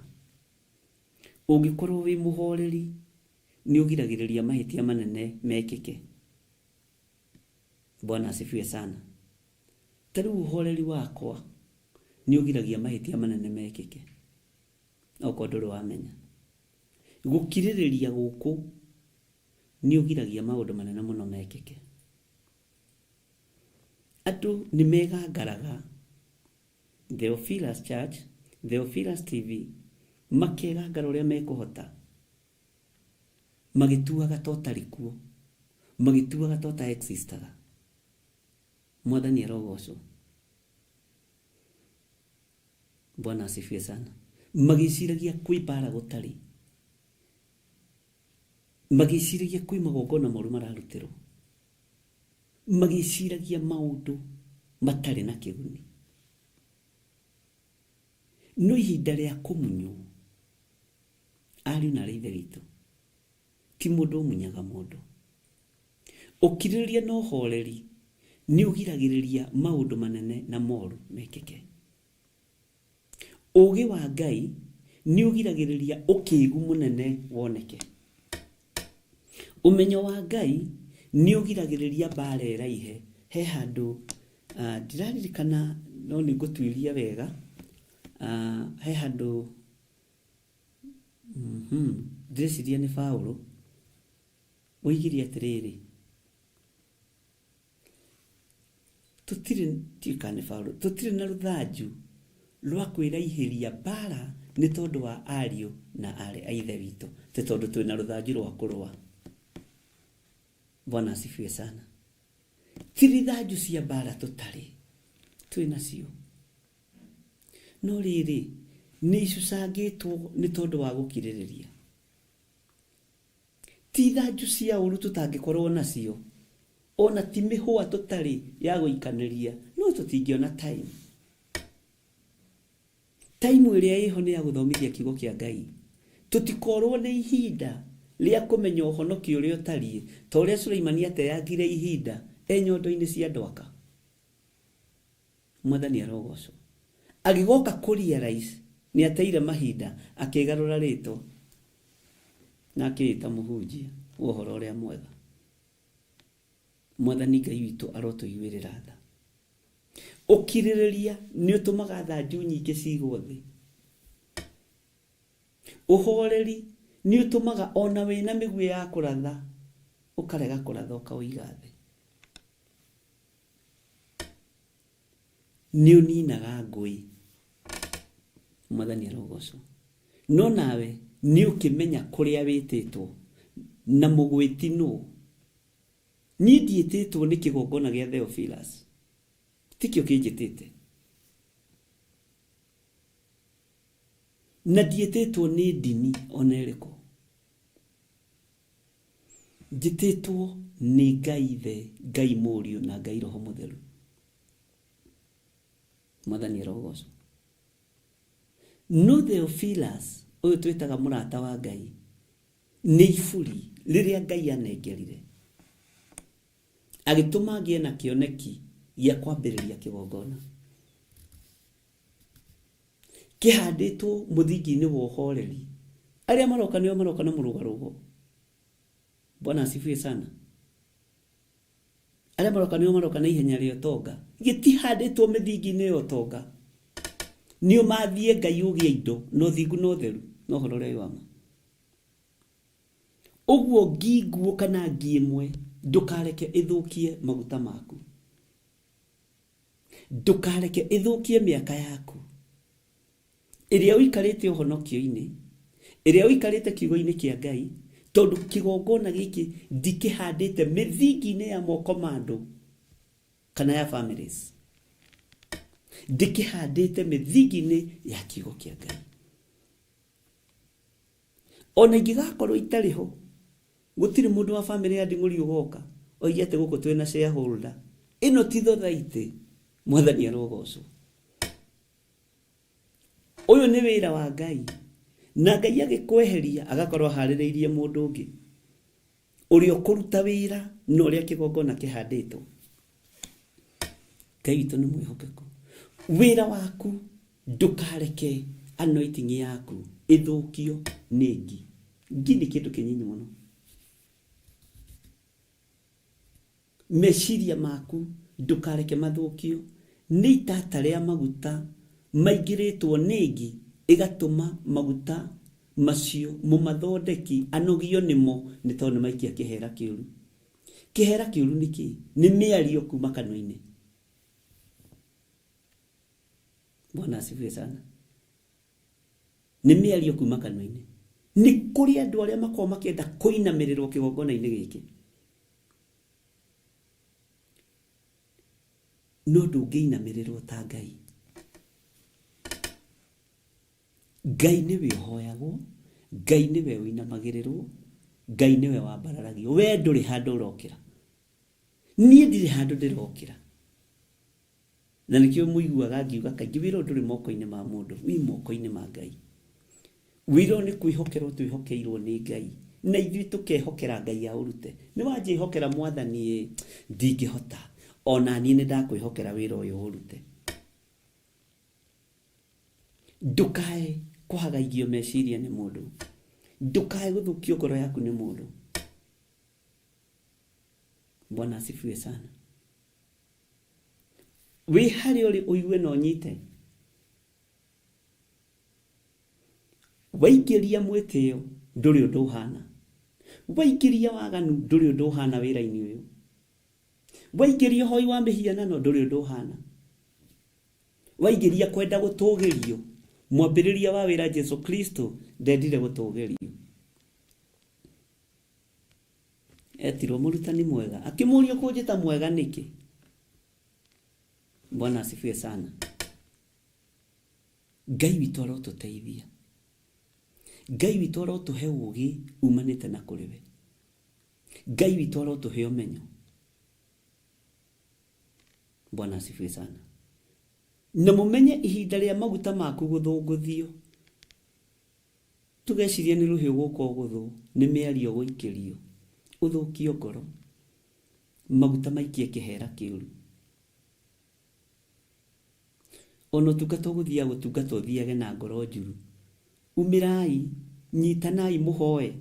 Ũngĩkorwo wĩ mũhoreri, nĩ ũgiragĩrĩria mahĩtia manene mekĩke. Bwana asifiwe sana. Ta rĩu ũhoreri wakwa nĩ ũgiragia mahĩtia manene mekĩke, okorwo ndũrĩ wamenya. Gũkirĩrĩria gũkũ nĩ ũgiragia maũndũ manene mũno mekĩke. Andũ nĩ megangaraga Theophilus Church, Theophilus TV, makegangara ũrĩa mekũhota, magĩtuaga ta ũtarĩ kuo, magĩtuaga ta ũta existaga. Mwathani arogocwo. Bwana asifiwe sana. Magĩciragia kwĩ mbara gũtarĩ, magĩciragia kwĩ magongona moru mararutĩrwo, magĩciragia maũndũ matarĩ na kĩguni. No ihinda rĩa kũmunywo, ariũ na arĩ ithe witũ, ti mũndũ ũmunyaga mũndũ. Ũkirĩrĩria na ũhoreri nĩ ũgiragĩrĩria maũndũ manene na moru mekĩke. Ũũgĩ wa Ngai nĩ ũgiragĩrĩria ũkĩgu mũnene woneke. Ũmenyo wa Ngai nĩ ũgiragĩrĩria mbara ĩraihe. He handũ ndiraririkana no nĩ ngũtuĩria wega, he handũ ndĩreciria nĩ Paũlũ oigire atĩrĩrĩ, tũtirĩ ndiũĩ kana nĩ Paũlũ, tũtirĩ na rũthanju rwa kwĩraihĩria mbara nĩ tondũ wa ariũ na aarĩ a Ithe witũ, ti tondũ twĩna rũthanju rwa kũrũa. Bwana asifiwe sana. Ti rithanju cia mbara tũtarĩ, twĩ nacio. No rĩrĩ, nĩ icucangĩtwo nĩ tondũ wa gũkirĩrĩria. Ti ithanju cia ũru tũtangĩkorwo nacio, ona ti mĩhũa tũtarĩ ya gũikanĩria, no tũtingĩona time. Time ĩrĩa ĩho nĩ ya gũthomithia kiugo kĩa Ngai. Tũtikorwo nĩ ihinda rĩa kũmenya ũhonokio ũrĩa ũtariĩ, ta ũrĩa Suleimani ateangire ihinda e nyondo-inĩ cia ndwaka. Mwathani arogocwo. Agĩgoka kũ realize nĩ ateire mahinda, akĩgarũra rĩtwa na akĩĩta mũhunjia wa ũhoro ũrĩa mwega. Mwathani Ngai witũ arotũiguĩrĩra tha. Ũkirĩrĩria nĩ ũtũmaga thanju nyingĩ cigwo thĩ. Ũhoreri Nĩ ũtũmaga ona wĩna mĩguĩ ya kũratha ũkarega kũratha ũkaũiga thĩ. Nĩ ũninaga ngũĩ. Mwathani arogocwo. No nawe nĩ ũkĩmenya kũrĩa wĩtĩtwo na mũgwĩti nũ. Niĩ ndiĩtĩtwo nĩ kĩgongona gĩa Theophilus. Tikĩo kĩnjĩtĩte. Na ndiĩtĩtwo nĩ ndini ona ĩrĩkũ. Njĩtĩtwo nĩ Ngai Ithe, Ngai Mũriũ na Ngai Roho Mũtheru. Mwathani arogocwo. No Theophilus ũyũ twĩtaga mũrata wa Ngai nĩ iburi rĩrĩa Ngai anengerire agĩtũma ngĩe na kĩoneki gĩa kwambĩrĩria kĩgongona kĩhandĩtwo mũthingi-inĩ wa ũhoreri. Arĩa maroka nĩo maroka na mũrũgarũgo. Bwana asifiwe sana. Arĩa maroka nĩo maroka na ihenya rĩa ũtonga. Gĩtihandĩtwo mĩthingi-inĩ ya ũtonga. Nĩ ũmathie Ngai ũgĩe indo na ũthingu na ũtheru na ũhoro ũrĩa wĩ wa ma. Ũguo ngi nguũ kana ngi ĩmwe ndũkareke ĩthũkie maguta maku. Ndũkareke ĩthũkie mĩaka yaku ĩrĩa ũikarĩte ũhonokio-inĩ, ĩrĩa ũikarĩte kiugo-inĩ kĩa Ngai, tondũ kĩgongona gĩkĩ ndikĩhandĩte mĩthingi-inĩ ya moko ma andũ kana ya families. Ndĩkĩhandĩte mĩthingi-inĩ ya kiugo kĩa Ngai. Ona ingĩgakorwo itarĩ ho, gũtirĩ mũndũ wa famĩlĩ ya Nding'ũri ũgoka oige atĩ gũkũ twĩna shareholder. Ĩno ti thothaitĩ, Mwathani arogocwo. Ũyũ nĩ wĩra wa Ngai, na Ngai agĩkweheria agakorwo aharĩrĩirie mũndũ ũngĩ ũrĩa ũkũruta wĩra na ũrĩa kĩgongona kĩhandĩtwo. Ngai witũ nĩ mwĩhokeku. Wĩra waku ndũkareke anointing yaku ĩthũkio nĩ ngi. Ngi nĩ kĩndũ kĩnyinyi mũno. Meciria maku ndũkareke mathũkio nĩ itata rĩa maguta maingĩrĩtwo nĩ ngi ĩgatũma maguta macio mũmathondeki anogio nĩmo nĩ tondũ nĩ maikia kĩhera kĩũru. Kĩhera kĩũru nĩ kĩĩ? Nĩ mĩario kuma kanua-inĩ. Bwana asifiwe sana. Nĩ mĩario kuma kanua-inĩ. Nĩ kũrĩ andũ arĩa makoragwo makĩenda kũinamĩrĩrwo kĩgongona-inĩ gĩkĩ. No ndũngĩinamĩrĩrwo ta Ngai. Ngai nĩwe ũhoyagwo, Ngai nĩwe ũinamagĩrĩrwo, Ngai nĩwe wambararagio. We ndũrĩ handũ ũrokĩra. Niĩ ndirĩ handũ ndĩrokĩra. Na nĩkĩo mũiguaga ngiuga kaingĩ wĩra ũyũ ndũrĩ moko-inĩ ma mũndũ, wĩ moko-inĩ ma Ngai. Wĩra ũyũ nĩ kwĩhokerwo twĩhokeirwo nĩ Ngai, na ithuĩ tũkehokera Ngai aũrute. Nĩ wanjĩhokera Mwathani ĩ, ndingĩhota, ona niĩ nĩ ndakwĩhokera wĩra ũyũ ũrute. Ndũkae kũhagaigio meciria nĩ mũndũ, ndũkae gũthũkio ngoro yaku nĩ mũndũ. Bwana asifiwe sana. Wĩ harĩa ũrĩ ũigue na ũnyite. Waingĩria mwĩtĩo ndũrĩ ũndũ ũhana. Waingĩria waganu ndũrĩ ũndũ ũhana wĩra-inĩ ũyũ. Waingĩria ũhoi wa mĩhianano ndũrĩ ũndũ ũhana. Waingĩria kwenda gũtũgĩrio, mwambĩrĩria wa wĩra Jesu Kristo ndendire gũtũgĩrio. Etirwo mũrutani mwega, akĩmũria ũkũnjĩta mwega nĩkĩ? Bwana asifiwe sana. Ngai witũ arotũteithia. Ngai witũ arotũhe ũgĩ umanĩte na kũrĩ we. Ngai witũ arotũhe ũmenyo. Bwana asifiwe sana. Na mũmenye ihinda rĩa maguta maku gũthũngũthio. Tũgeciria nĩ rũhĩ ũgũka ũgũthwo, nĩ mĩario ũgũikĩrio, ũthũkio ngoro, maguta maikie kĩhera kĩũru. Ona ũtungata ũgũthiaga gũtungata ũthiage na ngoro njuru. Umĩrai, nyitanai mũhoe.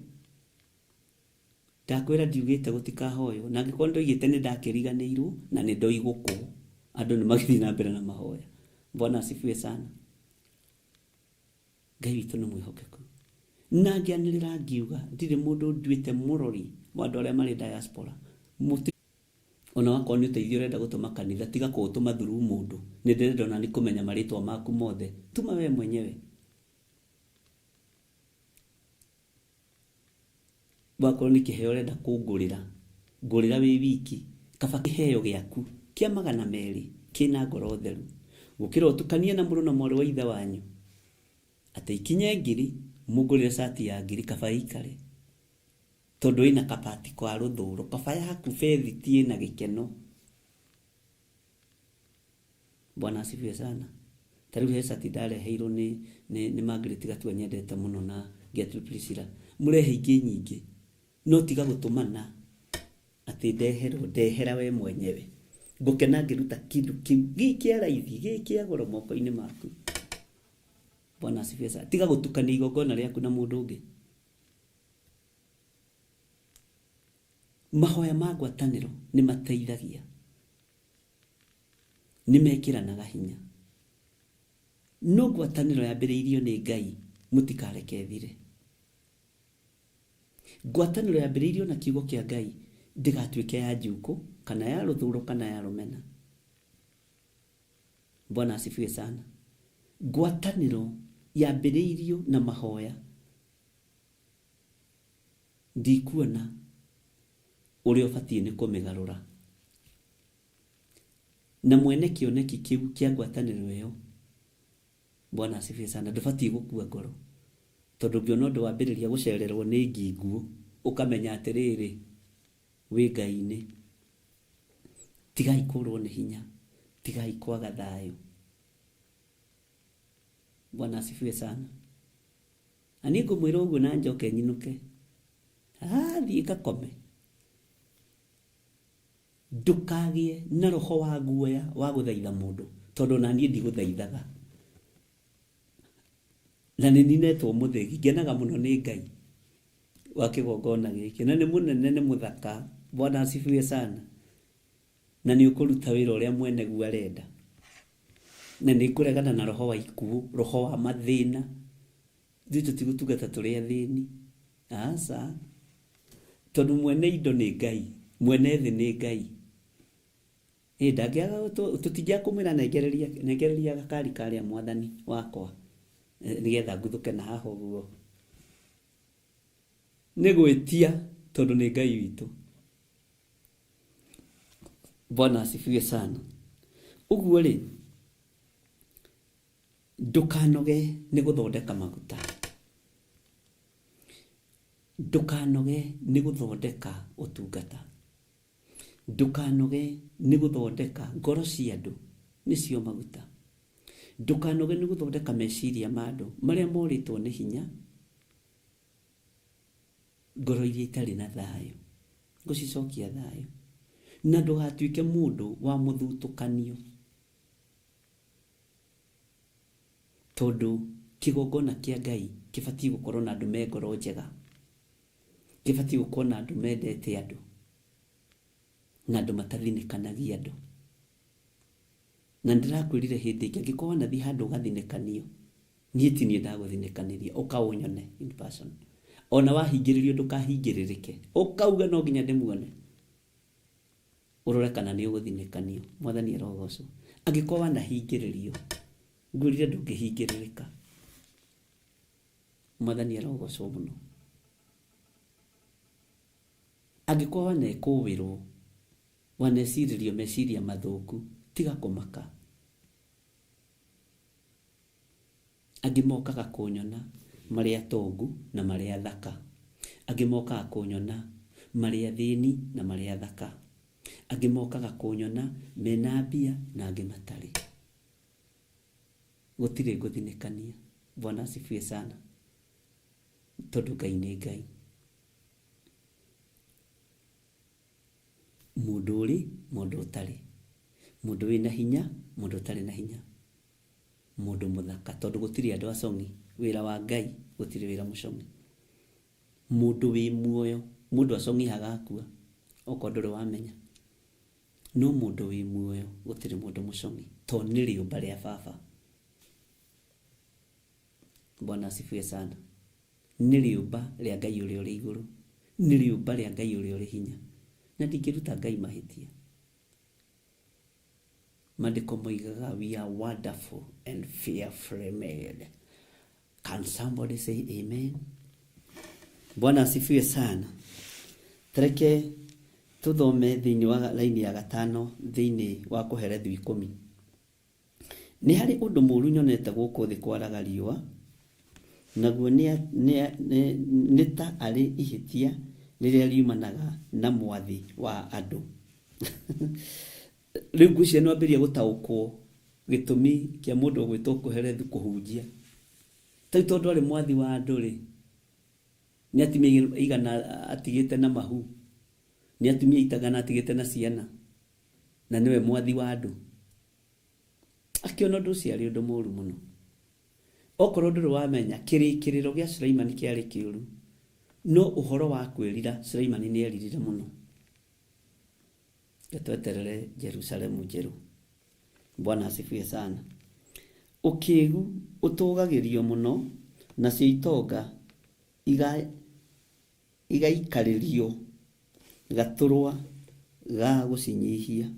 Ndakwĩra ndiugĩte gũtikahoywo, na angĩkorwo ndoigĩte nĩ ndakĩriganĩirwo na nĩ ndoigũkwo. Andũ nĩ magĩthiĩ na mbere na mahoya. Bwana asifiwe sana. Ngai witũ nĩ mwĩhokeku. Na ngĩanĩrĩra ngiuga ndirĩ mũndũ nduĩte mũrori wa andũ arĩa marĩ diaspora. Mũti ona wakorwo nĩ ũteithio ũrenda gũtũma kanitha, tiga kũũtũma through mũndũ. Nĩ ndĩrenda ona nĩ kũmenya marĩtwa maku mothe. Tuma we mwenyewe. Wakorwo nĩ kĩheo ũrenda kũngũrĩra, ngũrĩra wĩ wiki. Kaba kĩheo gĩaku kĩa 200 kĩna ngoro theru gũkĩra ũtukanie na mũrũ na mwarĩ wa ithe wanyu atĩ ikinye ngiri mũngũrĩre cati ya ngiri, kaba ĩikare tondũ ĩna kabati ka rũthũro. Kaba yaku bethiti ĩna gĩkeno. Bwana asifiwe sana. Ta rĩu he cati ndareheirwo nĩ Margaret Gatua nyendete mũno na Gertrude Priscilla. Mũrehe ingĩ nyingĩ, no tiga gũtũmana atĩ ndeherwo, ndehera we mwenyewe. Ngũkena ngĩruta kĩndũ kĩu gĩ kĩa raithi, gĩ kĩa goro moko-inĩ maku. Bwana asifiwe sana. Tiga gũtukania igongona rĩaku na mũndũ ũngĩ. Mahoya ma ngwatanĩro nĩ mateithagia, nĩ mekĩranaga hinya. No ngwatanĩro yambĩrĩirio nĩ Ngai, mũtikareke ĩthire. Ngwatanĩro yambĩrĩirio na kiugo kĩa Ngai ndĩgatuĩke ya njukũ kana ya rũthũro kana ya rũmena. Bwana asifiwe sana. Ngwatanĩro yambĩrĩirio na mahoya, ndikuona ũrĩa ũbatiĩ nĩ kũmĩgarũra. Na mwene kĩoneki kĩu kĩa ngwatanĩro ĩyo, Bwana asifiwe sana, ndũbatiĩ gũkua ngoro. Tondũ ũngĩona ũndũ wambĩrĩria gũcererwo nĩ nginguo, ũkamenya atĩrĩrĩ, wĩ Ngai-inĩ. Tigai kũrwo nĩ hinya, tigai kwaga thayũ. Bwana asifiwe sana. Na niĩ ngũmwĩra ũguo na njoke nyinũke. Thiĩ ngakome. Ndũkagĩe na roho wa guoya wa gũthaitha mũndũ, tondũ ona niĩ ndigũthaithaga. Na nĩ ninetwo mũthĩgi, ngenaga mũno nĩ Ngai wa kĩgongona gĩkĩ. Na nĩ mũnene, nĩ mũthaka. Bwana asifiwe sana. Na nĩ ũkũruta wĩra ũrĩa mwene guo arenda. Na nĩ ngũregana na roho wa ikuũ, roho wa mathĩna. Ithuĩ tũtigũtungata tũrĩ athĩni. Aca. Tondũ mwene indo nĩ Ngai, mwene thĩ nĩ Ngai. Ndangĩaga tũtingĩaga kũmwĩra nengereria, nengereria gakari karĩa mwathani wakwa, nĩgetha nguthũke na haha ũguo. Nĩ gwĩtia tondũ nĩ Ngai witũ. Bwana asifiwe sana. Ũguo rĩ, ndũkanoge nĩ gũthondeka maguta. Ndũkanoge nĩ gũthondeka ũtungata. Ndũkanoge nĩ gũthondeka ngoro cia andũ, nĩcio maguta. Ndũkanoge nĩ gũthondeka meciria ma andũ marĩa morĩtwo nĩ hinya, ngoro iria itarĩ na thayũ, ngũcicokia thayũ. Na ndũgatuĩke mũndũ wa mũthutũkanio, tondũ kĩgongona kĩa Ngai kĩbatiĩ gũkorwo na andũ me ngoro njega, kĩbatiĩ gũkorwo na andũ mendete andũ, na andũ matathinĩkanagia andũ. Na ndĩrakwĩrire hĩndĩ ĩngĩ, angĩkorwo wanathiĩ handũ ũgathinĩkanio, niĩ ti niĩ ndagũthinĩkanĩria, ũka ũnyone in person. Ona wahingĩrĩrio ndũkahingĩrĩrĩke, ũkauga no nginya ndĩmuone, ũrore kana nĩ ũgũthinĩkanio. Mwathani arogocwo. Angĩkorwo wanahingĩrĩrio, ngwĩrire ndũngĩhingĩrĩrĩka. Mwathani arogocwo mũno. Angĩkorwo wanekũĩrwo, wanecirĩrio meciria mathũku, tiga kũmaka. Angĩ mokaga kũnyona marĩ atongu na marĩ athaka. Angĩ mokaga kũnyona marĩ athĩni na marĩ athaka. Angĩ mokaga kũnyona mena mbia na angĩ matarĩ. Gũtirĩ ngũthinĩkania. Bwana asifiwe sana. Tondũ Ngai nĩ Ngai. Mũndũ ũrĩ, mũndũ ũtarĩ. Mũndũ wĩna hinya, mũndũ ũtarĩ na hinya. Mũndũ mũthaka, tondũ gũtirĩ andũ acong'i. Wĩra wa Ngai gũtirĩ wĩra mũcong'i. Mũndũ wĩ muoyo, mũndũ acong'ihaga akua, okorwo ndũrĩ wamenya. No mũndũ wĩ muoyo gũtirĩ mũndũ mũcong'i, tondũ nĩ rĩũmba rĩa baba. Bwana asifiwe sana. Nĩ rĩũmba rĩa Ngai ũrĩa ũrĩ igũrũ, nĩ rĩũmba rĩa Ngai ũrĩa ũrĩ hinya, na ndingĩruta Ngai mahĩtia. Maandĩko moigaga we are wonderful and fearfully made. Can somebody say amen? Bwana asifiwe sana. Tareke tũthome thĩinĩ wa laini ya gatano thĩinĩ wa Kohelethu ikũmi. Nĩ harĩ ũndũ mũũru nyonete gũkũ thĩ kwaraga riũa, naguo nĩ ta arĩ ihĩtia rĩrĩa riumanaga na mwathi wa andũ. Rĩu ngwĩciria nĩ wambĩrĩria gũtaũkwo gĩtũmi kĩa mũndũ ũgwĩtwo Kohelethu kũhunjia. Ta rĩu tondũ arĩ mwathi wa andũ-rĩ, nĩ atumia aigana atigĩte na mahu? Nĩ atumia aigana atigĩte na ciana? Na nĩwe mwathi wa andũ. Akĩona ũndũ ũcio arĩ ũndũ mũũru mũno. Okorwo ndũrĩ wamenya, kĩrĩkĩrĩro gĩa Suleimani kĩarĩ kĩũru, no ũhoro wa kwĩrira, Suleimani nĩ eririre mũno. Reke tweterere Jerusalemu njerũ. Bwana asifiwe sana. Ũkĩgu ũtũgagĩrio mũno, nacio itonga igaikarĩrio gaturwa ga gũcinyihia.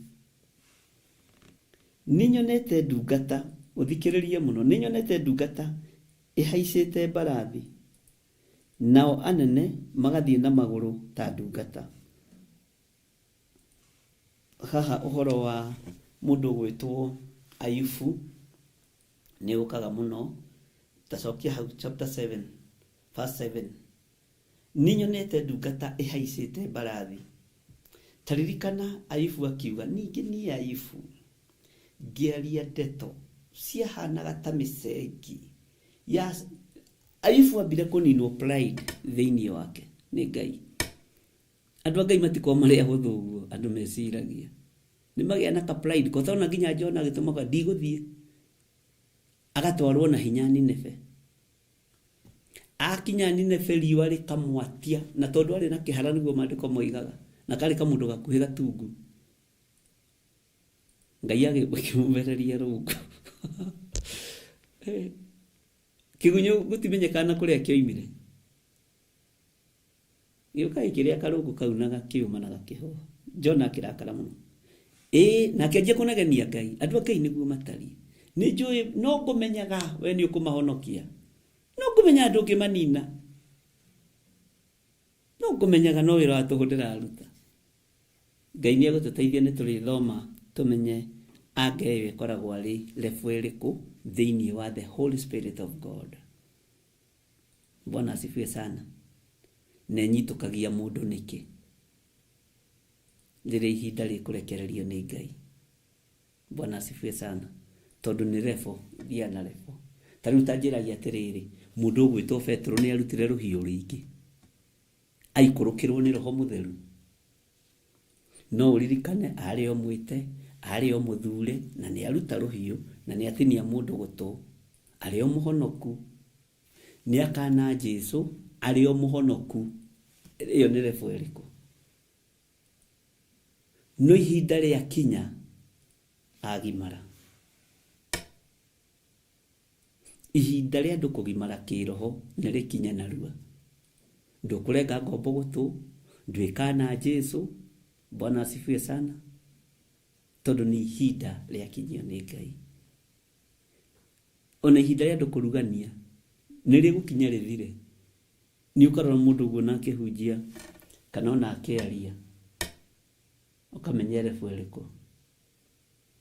Nĩnyonete ndungata, ũthikĩrĩrie mũno, nĩnyonete ndungata ĩhaicĩte mbarathi, nao anene magathiĩ na magũrũ ta ndungata. Haha ũhoro wa mũndũ ũgwĩtwo Ayubu nĩ ũkaga mũno. Ta cokia hau chapter 7 verse 7. Nĩnyonete ndungata ĩhaicĩte mbarathi. Ta ririkana Ayubu akiuga, ningĩ niĩ Ayubu ngĩaria ndeto ciahanaga ta mĩcengi ya Ayubu ambire kũninwo pride thĩinĩ wake nĩ Ngai. Andũ a Ngai matikoragwo marĩ ahũthũ ũguo andũ meciragia. Nĩ magĩa na ka pride ko tona nginya Jona agĩtũma ndigũthiĩ. Agatwarwo na hinya Nineve. Akinya Nineve riũa rĩkamwatia na tondũ arĩ na kĩhara nĩguo maandĩko moigaga na karĩ kamũndũ gakuhĩ gatungu. Ngai agĩkĩmũmereria rũngũ. Kĩgunyũ gũtimenyekaga na kũrĩa kĩoimire. Gĩũka gĩkĩrĩa karũngũ kau na gakĩũma na gakĩhoha. Jona akĩrakara mũno. Ĩĩ, na akĩanjia kũnegenia Ngai. Andũ a Ngai nĩguo matariĩ. Nĩ njũĩ no ngũmenyaga we nĩ ũkũmahonokia. No ngũmenyaga ndũngĩmanina. No ngũmenyaga no wĩra wa tũhũ ndĩraruta. Ngai nĩ egũtũteithia nĩ tũrĩthoma tũmenye anga ĩyo ĩkoragwo arĩ level ĩrĩkũ thĩinĩ wa the Holy Spirit of God. Bwana asifiwe sana. Na ĩnyitũkagia mũndũ nĩkĩ? Rĩrĩa ihinda rĩkũrekererio nĩ Ngai. Bwana asifiwe sana. Tondũ nĩ level, ĩthiaga na level. Ta rĩu ta njĩragia atĩrĩrĩ, mũndũ ũgwĩtwo Petero nĩ arutire rũhiũ rũingĩ, aikũrũkĩrwo nĩ Roho Mũtheru. No ũririkane arĩ o mwĩte, arĩ o mũthure, na nĩ aruta rũhiũ, na nĩ atinia mũndũ gũtũ, arĩ o mũhonoku. Nĩ akana Jesu arĩ o mũhonoku. Ĩyo nĩ level ĩrĩkũ? No ihinda rĩakinya agimara. Ihinda rĩa andũ kũgimara kĩroho nĩ rĩkinye narua. Ndũkũrenga ngombo gũtũ, ndwĩkana Jesu, Bwana asifiwe sana, tondũ nĩ ihinda rĩakinyio nĩ Ngai. Ona ihinda rĩa andũ kũrugania nĩ rĩgũkinya rĩthire. Nĩ ũkarora mũndũ ũguo na akĩhunjia kana ona akĩaria, ũkamenya level ĩrĩkũ,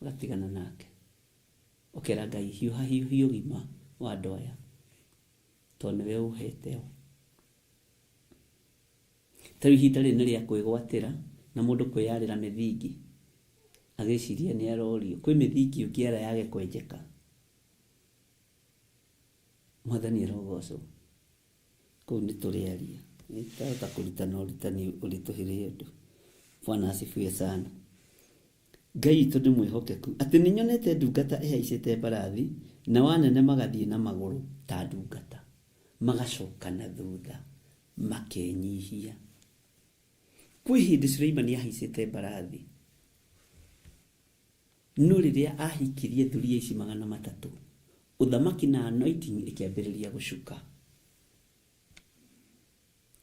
ũgatigana nake. Ũkera Ngai hiũha hiũhia ũgima wa andũ aya, tondũ nĩwe ũhete o. Ta rĩu ihinda rĩrĩ nĩ rĩa kwĩgwatĩra na mũndũ kwĩyarĩra mĩthingi agĩciria nĩ arorio. Kwĩ mĩthingi ũngĩara yage kwenjeka. Mwathani arogocwo. Kũu nĩ tũrĩaria. Nĩtahota kũrutana ũrutani ũritũhĩre ũndũ. Bwana asifiwe sana. Ngai witũ nĩ mwĩhokeku atĩ nĩ nyonete ndungata ĩhaicĩte mbarathi nao anene magathiĩ na magũrũ ta ndungata, magacoka na thutha makenyihia. Kwĩ hĩndĩ Suleimani ahaicĩte mbarathi, no rĩrĩa ahikirie thuriya ici 300, ũthamaki na anointing ĩkĩambĩrĩria gũcuka.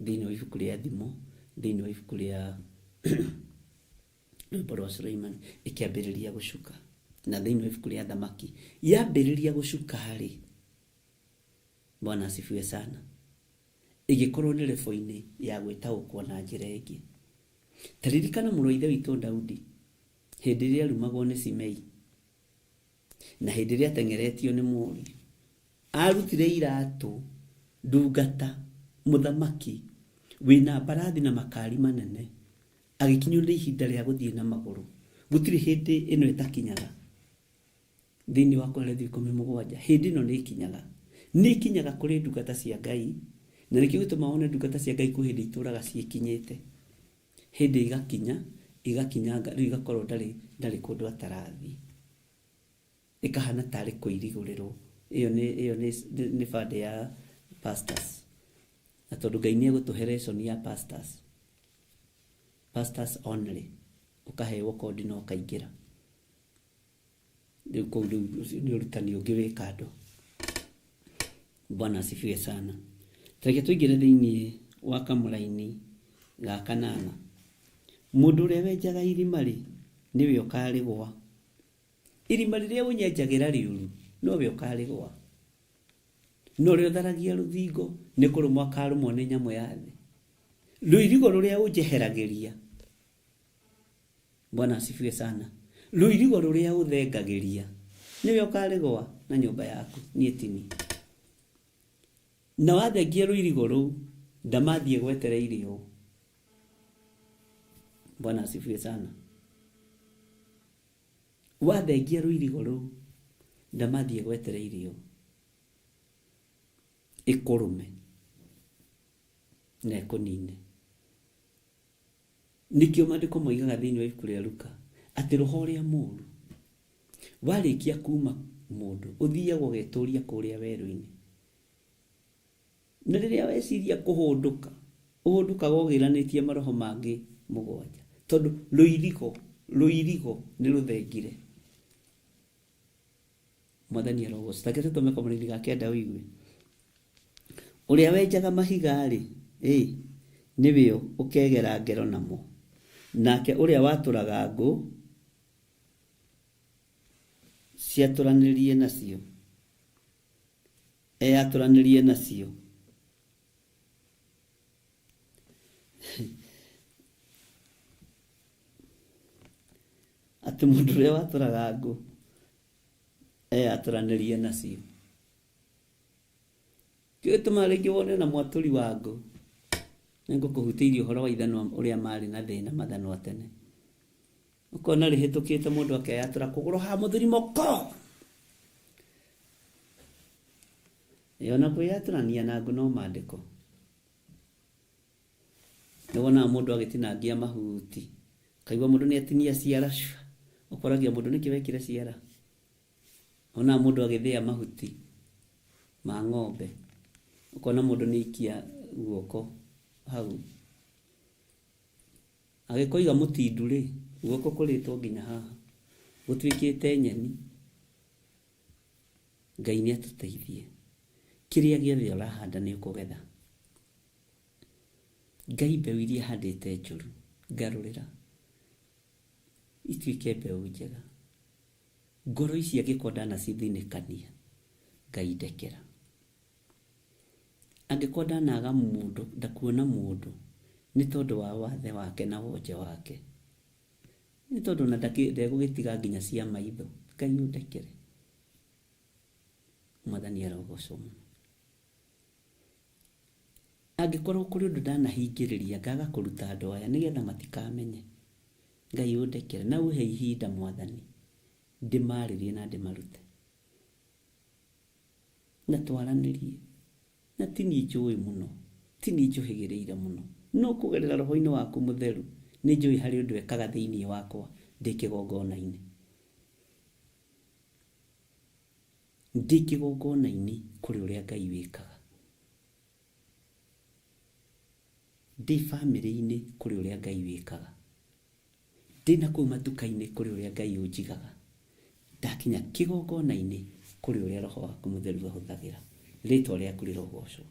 Thĩinĩ wa ibuku rĩa Thimo, thĩinĩ wa ibuku rĩa Rwĩmbo rwa Suleimani, ĩkĩambĩrĩria gũcuka. Na thĩinĩ wa ibuku rĩa Thamaki, yambĩrĩria gũcuka-rĩ, Bwana asifiwe sana, ĩgĩkorwo nĩ lebo-inĩ ya gwĩtaũkwo na njĩra ĩngĩ. Ta ririkana mũrũ wa ithe witũ Daudi, hĩndĩ ĩrĩa arumagwo nĩ Simei, na hĩndĩ ĩrĩa ateng'eretio nĩ mũriũ, arutire iratũ ndungata, mũthamaki wĩna mbarathi na makari manene, agĩkinywo nĩ ihinda rĩa gũthiĩ na magũrũ. Gũtirĩ hĩndĩ ĩno ĩtakinyaga. Thĩinĩ wa Kohelethu 17, hĩndĩ ĩno nĩ ĩkinyaga. Nĩ ĩkinyaga kũrĩ ndungata cia Ngai, na nĩkĩo gĩtũmaga wone ndungata cia Ngai kwĩ hĩndĩ itũraga ciĩkinyĩte. Hĩndĩ ĩgakinya, igakinyanga, rĩu igakorwo ndarĩ, ndarĩ kũndũ atarathiĩ. Ĩkahana tarĩ kũirigũrĩrwo. Ĩyo nĩ, ĩyo nĩ, nĩ band ya pastors. Na tondũ Ngai nĩ egũtũhe lesson ya pastors. Pastors only. Ũkaheo kondi na ũkaingĩra. Rĩu kũu rĩu nĩ ũrutani ũngĩ wĩ kando. Bwana asifiwe sana. Tareke tũingĩre thĩinĩ wa kamũraini ga kanana. Mũndũ ũrĩa wenjaga irima rĩ, nĩwe ũkarĩgwa. Irima rĩrĩa ũnyenjagĩra rĩũru, nowe ũkarĩgwa. Na ũrĩa ũtharagia rũthingo nĩ kũrũmwo akarũmwo nĩ nyamũ ya thĩ. Rũirigo rũrĩa ũnjeheragĩria, Bwana asifiwe sana, rũirigo rũrĩa ũthengagĩria, nĩwe ũkarĩgwa na nyũmba yaku, niĩ tini. Na wathengia rũirigo rũu, ndamathiĩ gwetereire ũũ. Bwana asifiwe sana. Wathengia rũirigo rũu, ndamathiĩ gwetereire ũũ. Ĩkũrũme na ĩkũnine. Nĩkĩo maandĩko moigaga thĩinĩ wa ibuku rĩa Luka atĩ roho ũrĩa mũũru warĩkia kuuma mũndũ ũthiaga ũgetũria kũrĩa werũ-inĩ. Na rĩrĩa weciria kũhũndũka, ũhũndũkaga ũgĩranĩtie maroho mangĩ mũgwanja, tondũ rũirigo, rũirigo nĩ rũthengire. Mwathani arogocwo. Ta reke tũtome kamũraini ga kenda ũigue. Ũrĩa wenjaga mahiga-rĩ, ĩ, nĩwe ũkegera ngero namo, nake ũrĩa watũraga ngũ ciatũranĩrie nacio, eyatũranĩrie nacio. Atĩ mũndũ ũrĩa watũraga ngũ eyatũranĩrie nacio. Kĩo gĩtũmaga rĩngĩ wone na mwatũri wa ngũ. Nĩngũkũhutĩirie ũhoro wa ithanwa ũrĩa marĩ na thĩna mathanwa tene. Ũkona rĩhĩtũkĩte mũndũ akeyatũra kũgũrũ ha mũthuri moko. Ĩ ona kwĩyatũrania na ngũ no mandĩko. Nĩ wonaga mũndũ agĩtinangia mahuti, ũkaigua mũndũ nĩ atinia ciara cua, ũkoragia mũndũ nĩkĩ wekire ciara. Wonaga mũndũ agĩthĩa mahuti ma ng'ombe, ũkona mũndũ nĩ aikia guoko hau. Agĩkoiga mũtindu rĩ, guoko kũrĩtwo nginya haha, gũtuĩkĩte nyeni. Ngai nĩ atũteithie. Kĩrĩa gĩothe ũrahanda nĩ ũkũgetha. Ngai mbeũ iria handĩte njũru, ngarũrĩra ituĩke mbeũ njega. Ngoro ici angĩkorwo ndanacithinĩkania, Ngai ndekera. Angĩkorwo ndanaga mũndũ, ndakuona mũndũ nĩ tondũ wa wathe wake na wonje wake, nĩ tondũ ona ndegũgĩtiga nginya cia maitho, Ngai ũndekere. Mwathani arogocwo mũno. Angĩkorwo kũrĩ ũndũ ndanahingĩrĩria ngaga kũruta andũ aya nĩgetha matikamenye, Ngai ũndekere na ũhe ihinda Mwathani ndĩmarĩrie na ndĩmarute. Na twaranĩrie. Na ti niĩ njũĩ mũno, ti niĩ njũhĩgĩrĩire mũno, no kũgerera Roho-inĩ waku Mũtheru nĩ njũĩ harĩ ũndũ ekaga thĩinĩ wakwa ndĩ kĩgongona-inĩ. Ndĩ kĩgongona-inĩ kũrĩ ũrĩa Ngai wĩkaga. Ndĩ bamĩrĩ-inĩ kũrĩ ũrĩa Ngai wĩkaga. Ndĩ na kũu matuka-inĩ kũrĩ ũrĩa Ngai ũnjigaga. Ndakinya kĩgongona-inĩ kũrĩ ũrĩa Roho waku Mũtheru ahũthagĩra. Rĩtwa rĩaku rĩrogocwo.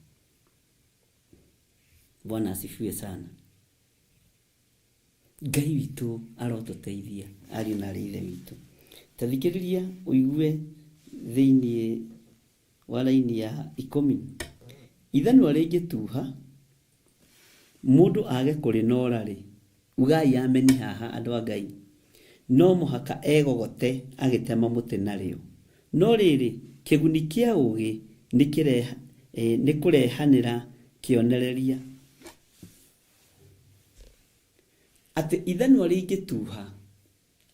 Bwana asifiwe sana. Ngai witũ arotũteithia ariũ na arĩ ithe witũ. Ta thikĩrĩria ũigue thĩinĩ wa raini ya 10. Ithanwa rĩngĩtuha mũndũ age kũrĩnoora-rĩ, ugai ameni haha andũ a Ngai, no mũhaka egogote agĩtema mũtĩ narĩo. No rĩrĩ, kĩguni kĩa ũũgĩ nĩ kũrehanĩra kĩonereria. Atĩ ithanwa rĩngĩtuha,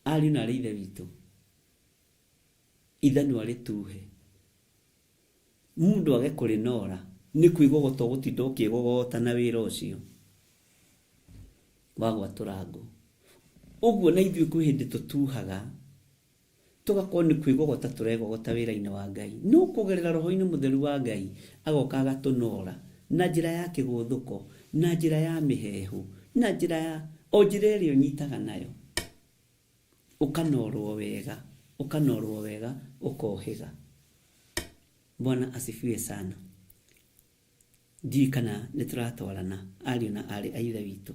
ariũ na arĩ ithe witũ, ithanwa rĩtuhe, mũndũ age kũrĩnoora, nĩ kwĩgogota ũgũtinda ũkĩgogota na wĩra ũcio wa gwatũra ngũ. Ũguo na ithuĩ kwĩ hĩndĩ tũtuhaga, tũgakorwo nĩ kwĩgogota tũregogota wĩra-inĩ wa Ngai. No kũgerera roho-inĩ mũtheru wa Ngai, agoka agatũnoora na njĩra ya kĩgũthũko, na njĩra ya mĩheehũ, na njĩra ya o njĩra ĩrĩa ũnyitaga nayo. Ũkanorwo wega, ũkanorwo wega, ũkohĩga. Bwana asifiwe sana. Ndiũĩ kana nĩ tũratwarana ariũ na aarĩ a Ithe witũ.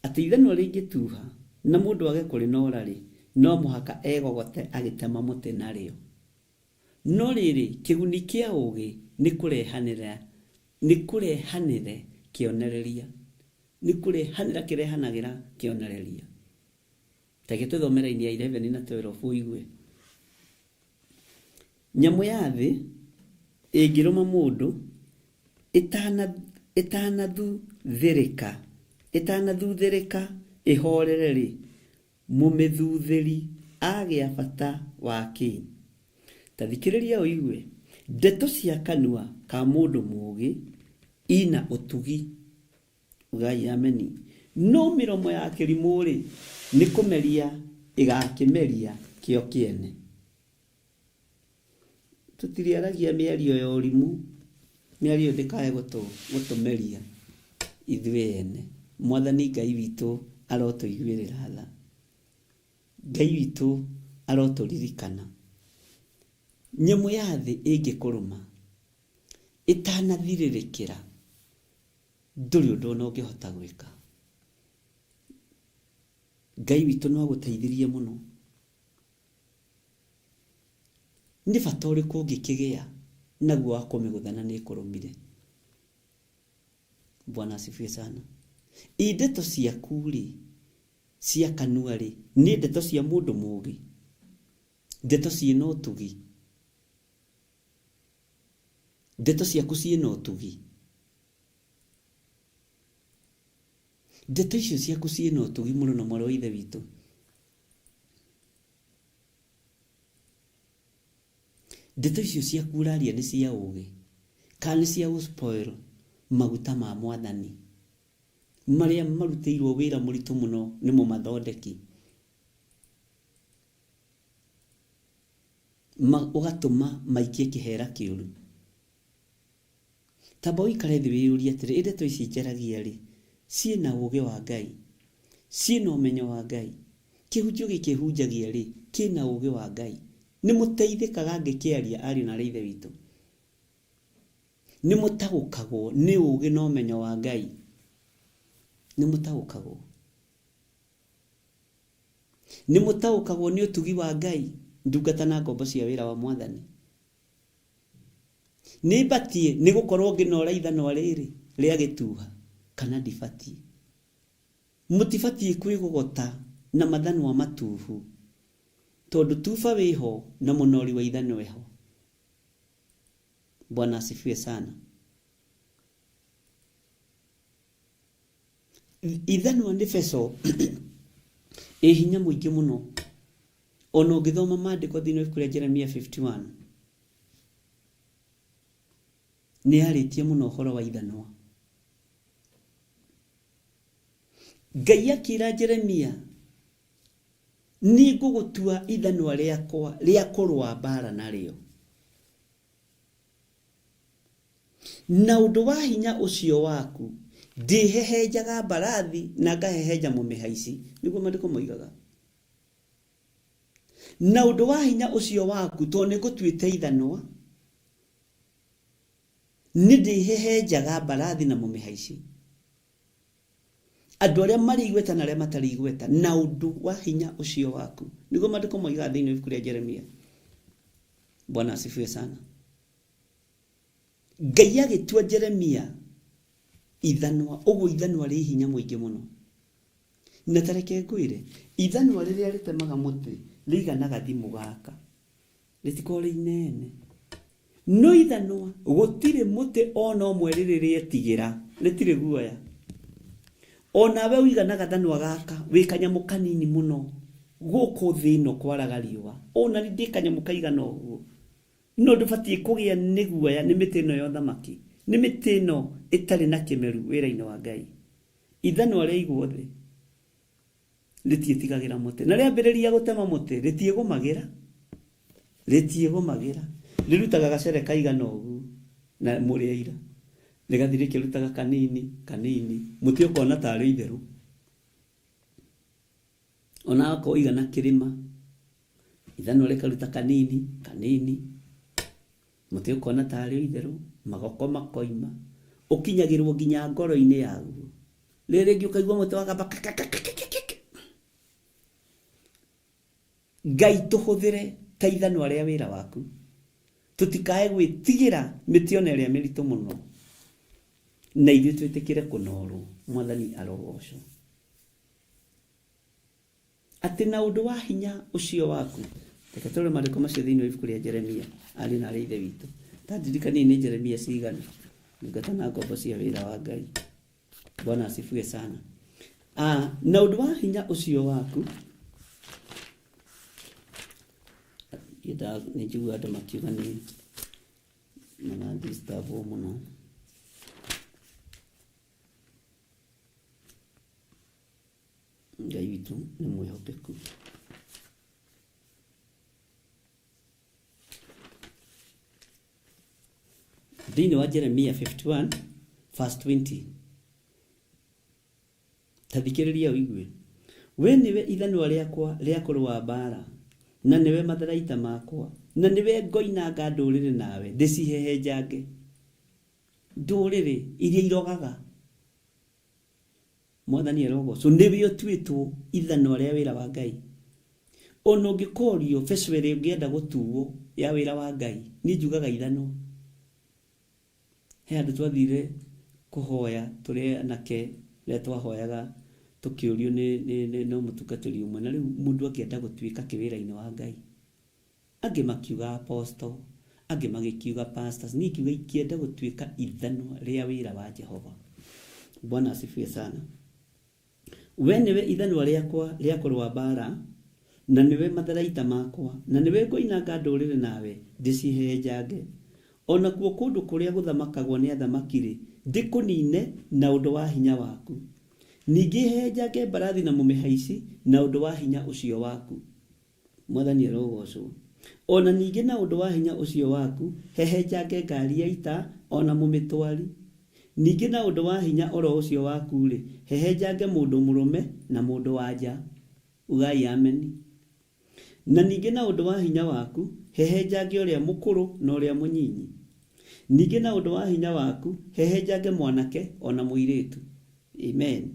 Atĩ ithanwa rĩngĩtuha na mũndũ age kũrĩnoora-rĩ, no mũhaka egogote agĩtema mũtĩ narĩo. No rĩrĩ, kĩguni kĩa ũũgĩ nĩ kũrehanĩra, nĩ kũrehanĩre kĩonereria, nĩ kũrehanĩra kĩrehanagĩra kĩonereria. Ta reke tũthome raini ya 11 na 12 ũigue. Nyamũ ya thĩ ĩngĩrũma mũndũ ĩtanathuthĩrĩka, ĩtanathuthĩrĩka ĩhorere-rĩ, mũmĩthuthĩri agĩa bata wa kĩ? Ta thikĩrĩria ũigue, ndeto cia kanua ka mũndũ mũũgĩ ina ũtugi, ugai ameni, no mĩromo ya kĩrimũ-rĩ, nĩ kũmeria ĩgakĩmeria kĩo kĩene. Tũtirĩaragia mĩario ya ũrimũ, mĩario ndĩkae gũtũmeria ithuĩ ene. Mwathani Ngai witũ arotũiguĩrĩra tha. Ngai witũ arotũririkana. Nyamũ ya thĩ ĩngĩkũrũma ĩtanathirĩrĩkĩra, ndũrĩ ũndũ ona ũngĩhota gwĩka. Ngai witũ no agũteithirie mũno. Nĩ bata ũrĩkũ ũngĩkĩgĩa naguo wa kũmĩgũtha na nĩ ĩkũrũmire? Bwana asifiwe sana. Ĩ ndeto ciaku rĩ, cia kanua rĩ, nĩ ndeto cia mũndũ mũũgĩ? Ndeto ciĩna ũtugi? Ndeto ciaku ciĩna ũtugi? Ndeto icio ciaku ciĩna ũtugi mũrũ na mwarĩ wa Ithe witũ? Ndeto icio ciaku ũraria nĩ cia ũũgĩ kana nĩ cia gũ spoil maguta ma Mwathani marĩa marutĩirwo wĩra mũritũ mũno nĩ mũmathondeki, ũgatũma maikie kĩhera kĩũru? Tamba ũikare thĩ wĩyũrie atĩrĩ, ĩ ndeto ici njaragia rĩ, ciĩna ũũgĩ wa Ngai? Ciĩna ũmenyo wa Ngai? Kĩhunjio gĩkĩ hunjagia rĩ, kĩna ũũgĩ wa Ngai? Nĩ mũteithĩkaga ngĩkĩaria ariũ na aarĩ a Ithe witũ? Nĩ mũtaũkagwo nĩ ũũgĩ na ũmenyo wa Ngai? Nĩ mũtaũkagwo? Nĩ mũtaũkagwo nĩ ũtugi wa Ngai, ndungata na ngombo cia wĩra wa Mwathani? Nĩ batiĩ nĩ gũkorwo ngĩnora ithanwa rĩrĩ rĩa gĩtuha kana ndibatiĩ? Mũtibatiĩ kwĩgogota na mathanwa matuhu, tondũ tuba wĩho na mũnori wa ithanwa eho. Bwana asifiwe sana. Ithanwa nĩ beco ĩ hinya mũingĩ mũno. Ona ũngĩthoma maandĩko thĩinĩ wa ibuku rĩa Jeremia 51, nĩ yarĩtie mũno ũhoro wa ithanwa. Ngai akĩra Jeremia, nĩ ngũgũtua ithanwa rĩakwa rĩa kũrũa mbaara narĩo. Na ũndũ wa hinya ũcio waku, ndĩhehenjaga mbarathi na ngahehenja mũmĩhaici. Nĩguo maandĩko moigaga. Na ũndũ wa hinya ũcio waku, tondũ nĩ ngũtuĩte ithanwa, Nĩ ndĩhehenjaga mbarathi na mũmĩhaici, andũ arĩa marĩ igweta na arĩa matarĩ igweta, na ũndũ wa hinya ũcio waku. Nĩguo maandĩko moigaga thĩinĩ wa ibuku rĩa Jeremia. Bwana asifiwe sana. Ngai agĩtua Jeremia ithanwa, ũguo ithanwa rĩ hinya mũingĩ mũno. Na ta reke ngwĩre, ithanwa rĩrĩa rĩtemaga mũtĩ rĩigana gathimũ gaka, rĩtikoragwo rĩ inene. No ithanwa gũtirĩ mũtĩ ona ũmwe rĩrĩ rĩetigĩra, rĩtirĩ guoya. Onawe ũigana gathanwa gaka, wĩ kanyamũ kanini mũno gũkũ thĩ ĩno kwaraga riũa. Ona niĩ ndĩ kanyamũ kaigana ũguo. No ndũbatiĩ kũgĩa nĩ guoya nĩ mĩtĩ ĩno ya ũthamaki, nĩ mĩtĩ ĩno ĩtarĩ na kĩmeru wĩra-inĩ wa Ngai. Ithanwa rĩaigwo thĩ rĩtiĩtigagĩra mũtĩ, na rĩambĩrĩria gũtema mũtĩ rĩtiĩgũmagĩra, rĩtiĩgũmagĩra. Rĩrutaga gacere kaigana ũguo na mũrĩ aira, rĩgathiĩ rĩkĩrutaga kanini kanini, mũtĩ ũkona tarĩ itherũ. Ona akorwo ũigana kĩrĩma, ithanwa rĩkaruta kanini kanini, mũtĩ ũkona tarĩ itherũ, magoko makoima, ũkinyagĩrwo nginya ngoro-inĩ yaguo. Rĩrĩ rĩngĩ ũkaigua mũtĩ wagamba kekekekekeke. Ngai tũhũthĩre ta ithanwa rĩa wĩra waku, tũtikae gwĩtigĩra mĩtĩ ona ĩrĩa mĩritũ mũno, na ithuĩ twĩtĩkĩre kũnorwo. Mwathani arogocwo. Atĩ na ũndũ wa hinya ũcio waku. Reke tũrore maandĩko macio thĩinĩ wa ibuku rĩa Jeremia, ariũ na aarĩ a Ithe witũ. Ta ndirikaniai nĩ Jeremia cigana, ndungata na ngombo cia wĩra wa Ngai. Bwana asifiwe sana. Ah, na ũndũ wa hinya ũcio waku, nĩ njiguaga andũ makiuga nĩ maradisturb mũno. Ngai witũ nĩ mwĩhokeku. Thĩinĩ wa Jeremia 51 verse 20, ta thikĩrĩria ũigue, we nĩwe ithanwa rĩakwa rĩa kũrũa mbaara, na nĩwe matharaita makwa, na nĩwe ngoinanga ndũrĩrĩ nawe ndĩcihehenjange. Ndũrĩrĩ iria irogaga Mwathani arogocwo nĩwe ũtuĩtwo ithanwa rĩa wĩra wa Ngai. Ona ũngĩkorio beco ĩrĩa ũngĩenda gũtuo ya wĩra wa Ngai, niĩ njugaga ithanwa. He handũ twathire kũhoya tũrĩ anake rĩrĩa twahoyaga tũkĩũrio nĩ, nĩ, nĩ, nĩ mũtungatĩri ũmwe, na rĩu mũndũ angĩenda gũtuĩka kĩ wĩra-inĩ wa Ngai? Angĩ makiuga apostle, angĩ magĩkiuga pastors, niĩ ngiuga ingĩenda gũtuĩka ithanwa rĩa wĩra wa Jehova. Bwana asifiwe sana. We nĩwe ithanwa rĩakwa rĩa kũrũa mbaara, na nĩwe matharaita makwa, na nĩwe ngoinanga ndũrĩrĩ nawe, ndĩcihehenjange. O nakuo kũndũ kũrĩa gũthamakagwo nĩ athamaki-rĩ, ndĩkũnine na ũndũ wa hinya waku. Ningĩ hehenjange mbarathi na mũmĩhaici na ũndũ wa hinya ũcio waku. Mwathani arogocwo. O na ningĩ na ũndũ wa hinya ũcio waku, hehenjange ngari ya ita o na mũmĩtwari. Ningĩ na ũndũ wa hinya o ro ũcio waku-rĩ, hehenjange mũndũ mũrũme na mũndũ-wa-nja. Ugai Ameni. Na ningĩ na ũndũ wa hinya waku, hehenjange ũrĩa mũkũrũ na ũrĩa mũnyinyi. Ningĩ na ũndũ wa hinya waku, hehenjange mwanake o na mũirĩtu. Amen.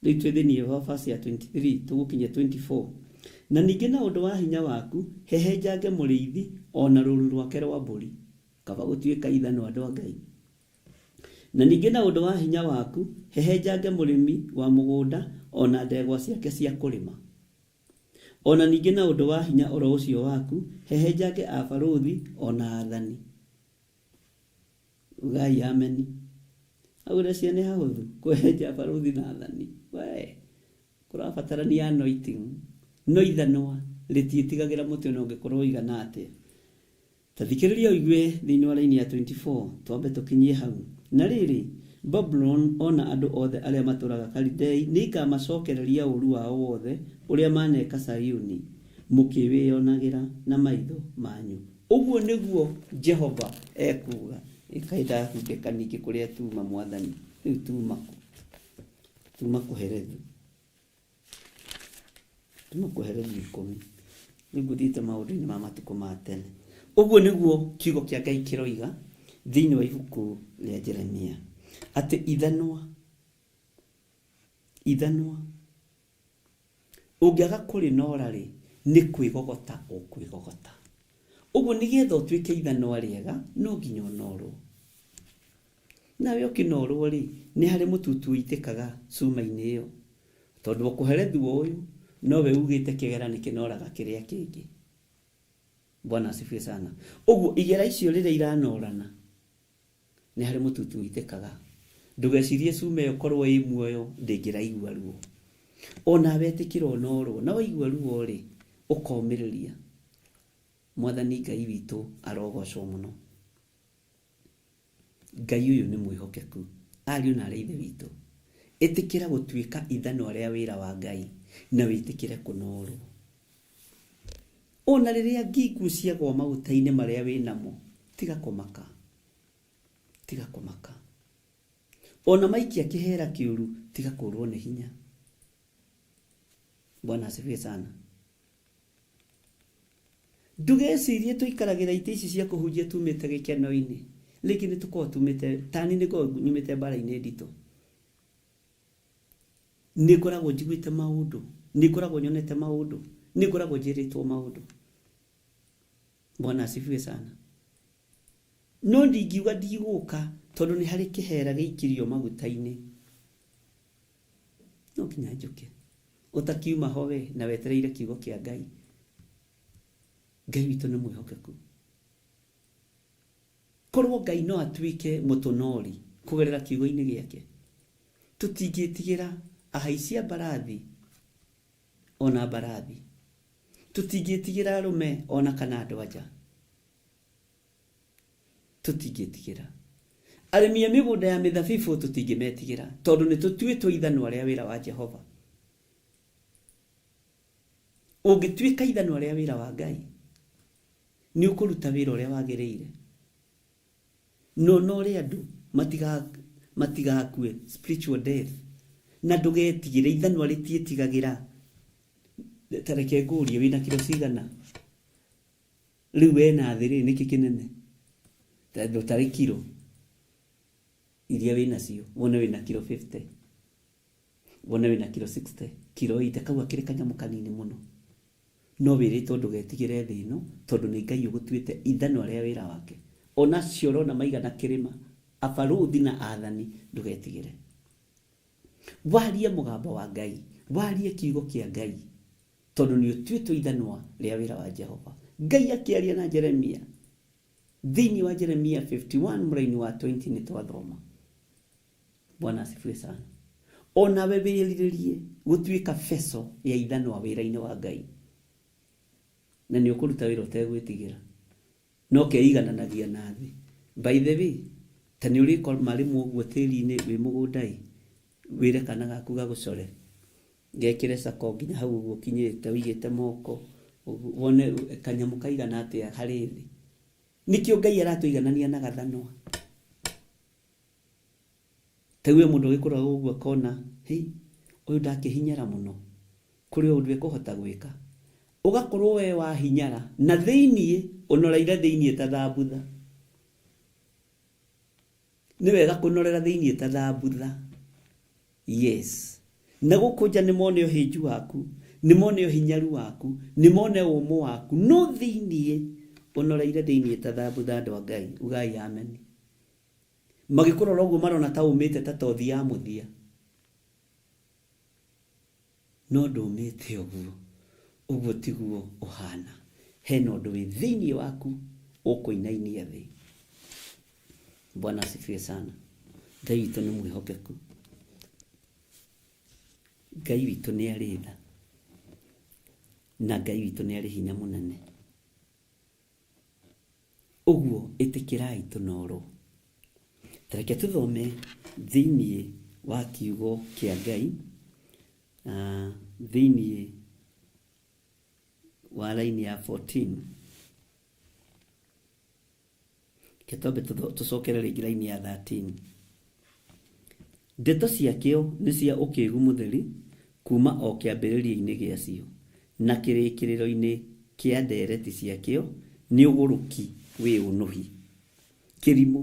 Rĩu twĩ thĩinĩ wa verse ya 23 tũgũkinya 24. Na ningĩ na ũndũ wa hinya waku, hehenjange mũrĩithi o na rũũru rwake rwa mbũri. Kaba gũtuĩka ithanwa andũ a Ngai. Na ningĩ na ũndũ wa hinya waku, hehenjange mũrĩmi wa mũgũnda o na ndegwa ciake cia kũrĩma. O na ningĩ na ũndũ wa hinya o ro ũcio waku, hehenjange abarũthi o na aathani. Ugai ameni. Hau ũreciria nĩ hahũthũ kũhehenja barũthi na athani? We, kũrabatarania anointing. No ithanwa rĩtiĩtigagĩra mũtĩ ona ũngĩkorwo ũigana atĩa. Ta thikĩrĩria ũigue thĩinĩ wa raini ya 24, twambe tũkinyie hau. Na rĩrĩ, Babuloni o na andũ othe arĩa matũũraga Kalidei nĩingamacokereria ũũru wao wothe ũrĩa maaneka Zayuni, mũkĩwĩonagĩra na maitho manyu. Ũguo nĩguo Jehova ekuuga. Ĩ kaĩ ndahundĩka ningĩ kũrĩa tuuma, Mwathani? Rĩu tuuma kũ? Tuuma kũherethu. Tuuma kũherethu ikũmi. Rĩu ngũthiĩte maũndũ-inĩ ma matukũ ma tene. Ũguo nĩguo kiugo kĩa Ngai kĩroiga. Thĩinĩ wa ibuku rĩa Jeremia atĩ ithanwa ithanwa ũngĩaga kũrĩnora rĩ, nĩ kwĩgogota ũkwĩgogota. Ũguo nĩgetha ũtuĩke ithanwa rĩega no nginya ũnorwo. Nawe ũkĩnorwo rĩ, nĩ harĩ mũtutu ũitĩkaga cuma-inĩ ĩyo, tondũ ũkũherethio ũyũ nowe ugĩte kĩgera nĩ kĩnoraga kĩrĩa kĩngĩ. Bwana asifiwe sana. Ũguo igera icio rĩrĩa iranorana nĩ harĩ mũtutu ũitĩkaga. Ndũgecirie cuma ĩyo korwo ĩ muoyo ndĩngĩraigua ruo. Onawe ĩtĩkĩra ũnorwo, na waigua ruo rĩ, ũkomĩrĩria. Mwathani Ngai witũ arogocwo mũno. Ngai ũyũ nĩ mwĩhokeku. Ariũ na aarĩ a Ithe witũ, ĩtĩkĩra gũtuĩka ithanwa rĩa wĩra wa Ngai na wĩtĩkĩre kũnorwo. Ona rĩrĩa ngi nguũ ciagwa maguta-inĩ marĩa wĩ namo, tiga kũmaka. Tiga kũmaka. Ona maikia kĩhera kĩũru, tiga kũrwo nĩ hinya. Bwana asifiwe sana. Ndũgecirie tũikaragĩra itĩ ici cia kũhunjia tumĩte gĩkeno-inĩ. Rĩngĩ nĩ tũkoragwo tumĩte, tani nĩ ngoragwo nyumĩte mbara-inĩ nditũ. Nĩ ngoragwo njiguĩte maũndũ, nĩ ngoragwo nyonete maũndũ, nĩ ngoragwo njĩrĩtwo maũndũ. Bwana asifiwe sana. No ndingiuga ndigũka tondũ nĩ harĩ kĩhera gĩikirio maguta-inĩ. No nginya njũke. Ũtakiuma ho we na wetereire kiugo kĩa Ngai. Ngai witũ nĩ mwĩhokeku. Korwo Ngai no atuĩke mũtũnori kũgerera kiugo-inĩ gĩake, tũtingĩtigĩra ahaici a mbarathi ona mbarathi. Tũtingĩtigĩra arũme ona kana andũ anja. Tũtingĩtigĩra. Arĩmi a mĩgũnda ya mĩthabibũ tũtingĩmetigĩra, tondũ nĩ tũtuĩtwo ithanwa rĩa wĩra wa Jehova. Ũngĩtuĩka ithanwa rĩa wĩra wa Ngai, nĩ ũkũruta wĩra ũrĩa wagĩrĩire. No nore andũ matigakue spiritual death, na ndũgetigĩre, ithanwa rĩtiĩtigagĩra. Ta reke ngũrie, wĩna kiro cigana? Rĩu we na thĩ rĩ, nĩkĩ kĩnene? Tondũ tarĩ kiro iria wĩ nacio, wone wĩna kiro 50, wone wĩna kiro 60, kiro 80, kau akĩrĩ kanyamũ kanini mũno. No wĩrĩtwo ndũgetigĩre thĩ ĩno, tondũ nĩ Ngai ũgũtuĩte ithanwa rĩa wĩra wake. Ona acio ũrona maigana kĩrĩma, abarũthi na athani, ndũgetigĩre. Warie mũgambo wa Ngai, warie kiugo kĩa Ngai, tondũ nĩ ũtuĩtwo ithanwa rĩa wĩra wa Jehova. Ngai akĩaria na Jeremia, thĩinĩ wa Jeremia 51 mũraini wa 20 nĩ twathoma. Bwana asifiwe sana. Onawe wĩrirĩrie gũtuĩka beco ya ithanwa wĩra-inĩ wa Ngai, na nĩ ũkũruta wĩra ũtegwĩtigĩra, na ũkeigananagia na thĩ. By the way, ta nĩ ũrĩkoma rĩmwe ũguo tĩri-inĩ wĩ mũgũnda-ĩ, wĩre kana gaku gagũcore, gekĩre cako nginya hau ũguo ũkinyĩte, ũigĩte moko, wone kanyamũ kaigana atĩa harĩ thĩ. Nĩkĩo Ngai aratũiganania na gathanwa. Ta rĩu we mũndũ agĩkũroraga ũguo akona, hĩ, ũyũ ndakĩhinyara mũno, kũrĩ o ũndũ ekũhota gwĩka. Ũgakorwo we wahinyara, na thĩiniĩ, ũnoreire thĩiniĩ ta thambutha. Nĩ wega kũnorera thĩiniĩ ta thambutha. Yes. Na gũkũ nja nĩ mone ũhĩnju waku, nĩ mone ũhinyaru waku, nĩ mone ũmũ waku, no thĩiniĩ, ũnoreire thĩiniĩ ta thambutha andũ a Ngai. Ugai amen. Magĩkũrora ũguo marona ta ũmĩte ta tothi ya mũthia. No ndũmĩte ũguo. Ũguo tiguo ũhana. Hena ũndũ wĩ thĩinĩ waku ũkũinainia thĩ. Bwana asifiwe sana. Ngai witũ nĩ mwĩhokeku. Ngai witũ nĩ arĩ tha. Na Ngai witũ nĩ arĩ hinya mũnene. Ũguo ĩtĩkĩrai tũnorwo. Ta reke tũthome thĩinĩ wa kiugo kĩa Ngai, thĩinĩ wa raini ya 14. Reke twambe tũcokere rĩngĩ raini ya 13. Ndeto ciakĩo nĩ cia ũkĩgu mũtheri kuuma o kĩambĩrĩria-inĩ gĩacio, na kĩrĩkĩrĩro-inĩ kĩa ndeereti ciakĩo nĩ ũgũrũki wĩ ũnũhi. Kĩrimũ.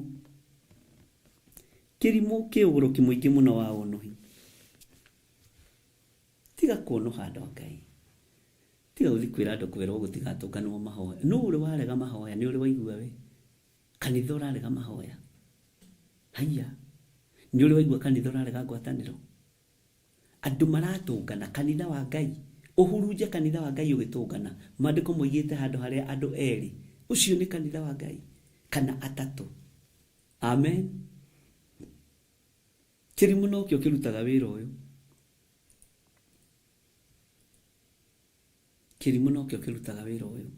Kĩrimũ kĩ ũgũrũki mũingĩ mũno wa ũnũhi. Tiga kũnũha andũ a Ngai. Tiga gũthiĩ kwĩra andũ kwĩrwo gũtigatũnganwo mahoya. Nũ ũrĩ warega mahoya? Nĩ ũrĩ waigua we? Kanitha ũrarega mahoya? Haiya. Nĩ ũrĩ waigua kanitha ũrarega ngwatanĩro? Andũ maratũngana, kanitha wa Ngai. Ũhurunje kanitha wa Ngai ũgĩtũngana. Maandĩko moigĩte handũ harĩa andũ erĩ, ũcio nĩ kanitha wa Ngai, kana atatũ. Amen. Kĩrimũ nokĩo kĩrutaga wĩra ũyũ. Kĩrimũ nokĩo kĩrutaga wĩra ũyũ.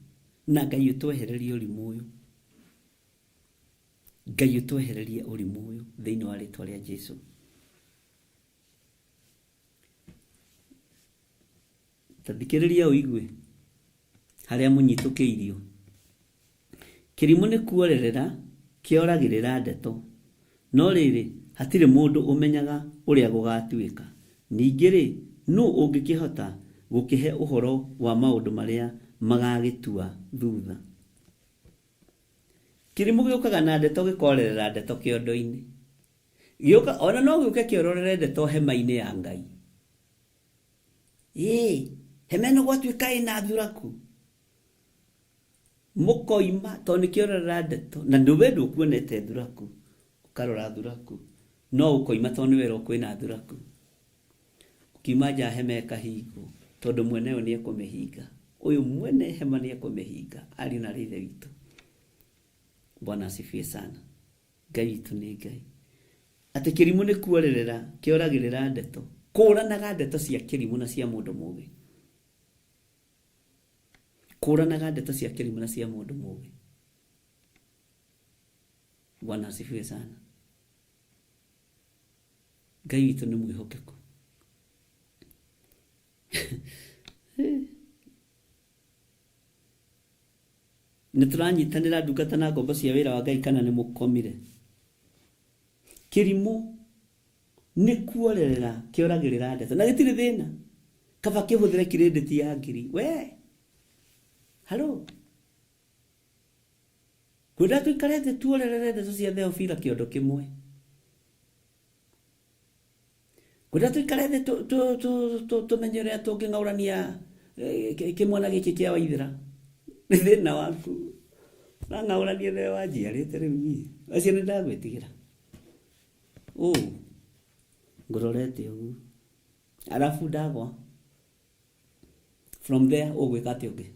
Na Ngai ũtwehererie ũrimũ ũyũ. Ngai ũtwehererie ũrimũ ũyũ thĩinĩ wa rĩtwa rĩa Jesu. Ta thikĩrĩria ũigue harĩa mũnyitũkĩirio. Kĩrimũ nĩ kuorerera kĩoragĩrĩra ndeto, no rĩrĩ, hatirĩ mũndũ ũmenyaga ũrĩa gũgatuĩka. Ningĩ-rĩ, nũ ũngĩkĩhota gũkĩhe ũhoro wa maũndũ marĩa magagĩtua thutha? Kĩrimũ gĩũkaga na ndeto gĩkorerera ndeto kĩondo-inĩ. Gĩũka, ona no gĩũke kĩororere ndeto hema-inĩ ya Ngai. Ĩĩ, hema ĩno gwatuĩka ĩna thuraku. Mũkoima tondũ nĩ kĩororera ndeto na ndũwe ndũkuonete thuraku, ũkarora thuraku, no ũkoima tondũ nĩ werwo kwĩna thuraku. Ũkiuma nja hema ĩkahingwo tondũ mwene yo nĩ ekũmĩhinga. Ũyũ mwene hema nĩ ekũmĩhinga, ariũ na aarĩ a Ithe witũ. Bwana asifiwe sana. Ngai witũ nĩ Ngai. Atĩ kĩrimũ nĩ kuorerera kĩoragĩrĩra ndeto. Kũranaga ndeto cia kĩrimũ na cia mũndũ mũgĩ. Kũranaga ndeto cia kĩrimũ na cia mũndũ mũgĩ. Bwana asifiwe sana. Ngai witũ nĩ mwĩhokeku. Nĩ tũranyitanĩra ndungata na ngombo cia wĩra wa Ngai kana nĩ mũkomire? Kĩrimũ nĩ kuorerera kĩoragĩrĩra ndeto na gĩtirĩ thĩna kaba kĩhũthĩre kirĩndĩti ya ngiri we halo kwenda tũikare thĩ tuorerere ndeto cia Theofila kĩondo kĩmwe Ngwenda tũikare thĩ tũmenye ũrĩa tũngĩng'aũrania kĩmwana gĩkĩ kĩa Waithĩra. Nĩ thĩna waku. Ũrang'aũrania nĩwe wanjiarĩte rĩu niĩ. Acio nĩ ndagwĩtigĩra. Ũũ ngũrorete ũguo. Arabu ndagwa. From there ũgwĩka atĩa ũngĩ?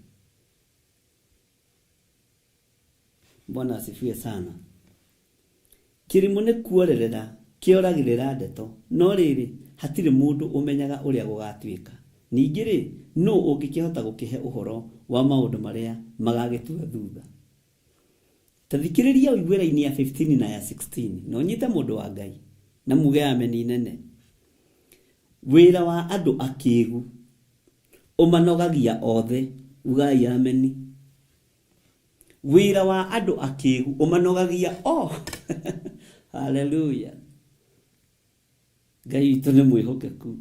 Bwana asifiwe sana. Kĩrimũ nĩ kuorerera kĩoragĩrĩra ndeto, no rĩrĩ, hatirĩ mũndũ ũmenyaga ũrĩa gũgatuĩka. Ningĩ-rĩ, nũ ũngĩkĩhota gũkĩhe ũhoro wa maũndũ marĩa magagĩtua thutha? Ta thikĩrĩria ũigue raini ya 15 na ya 16, na ũnyite mũndũ wa Ngai, na muge ameni nene. Wĩra wa andũ akĩgu ũmanogagia othe, ugai ameni. Wĩra wa andũ akĩgu ũmanogagia o. Haleluya. Ngai witũ nĩ mwĩhokeku.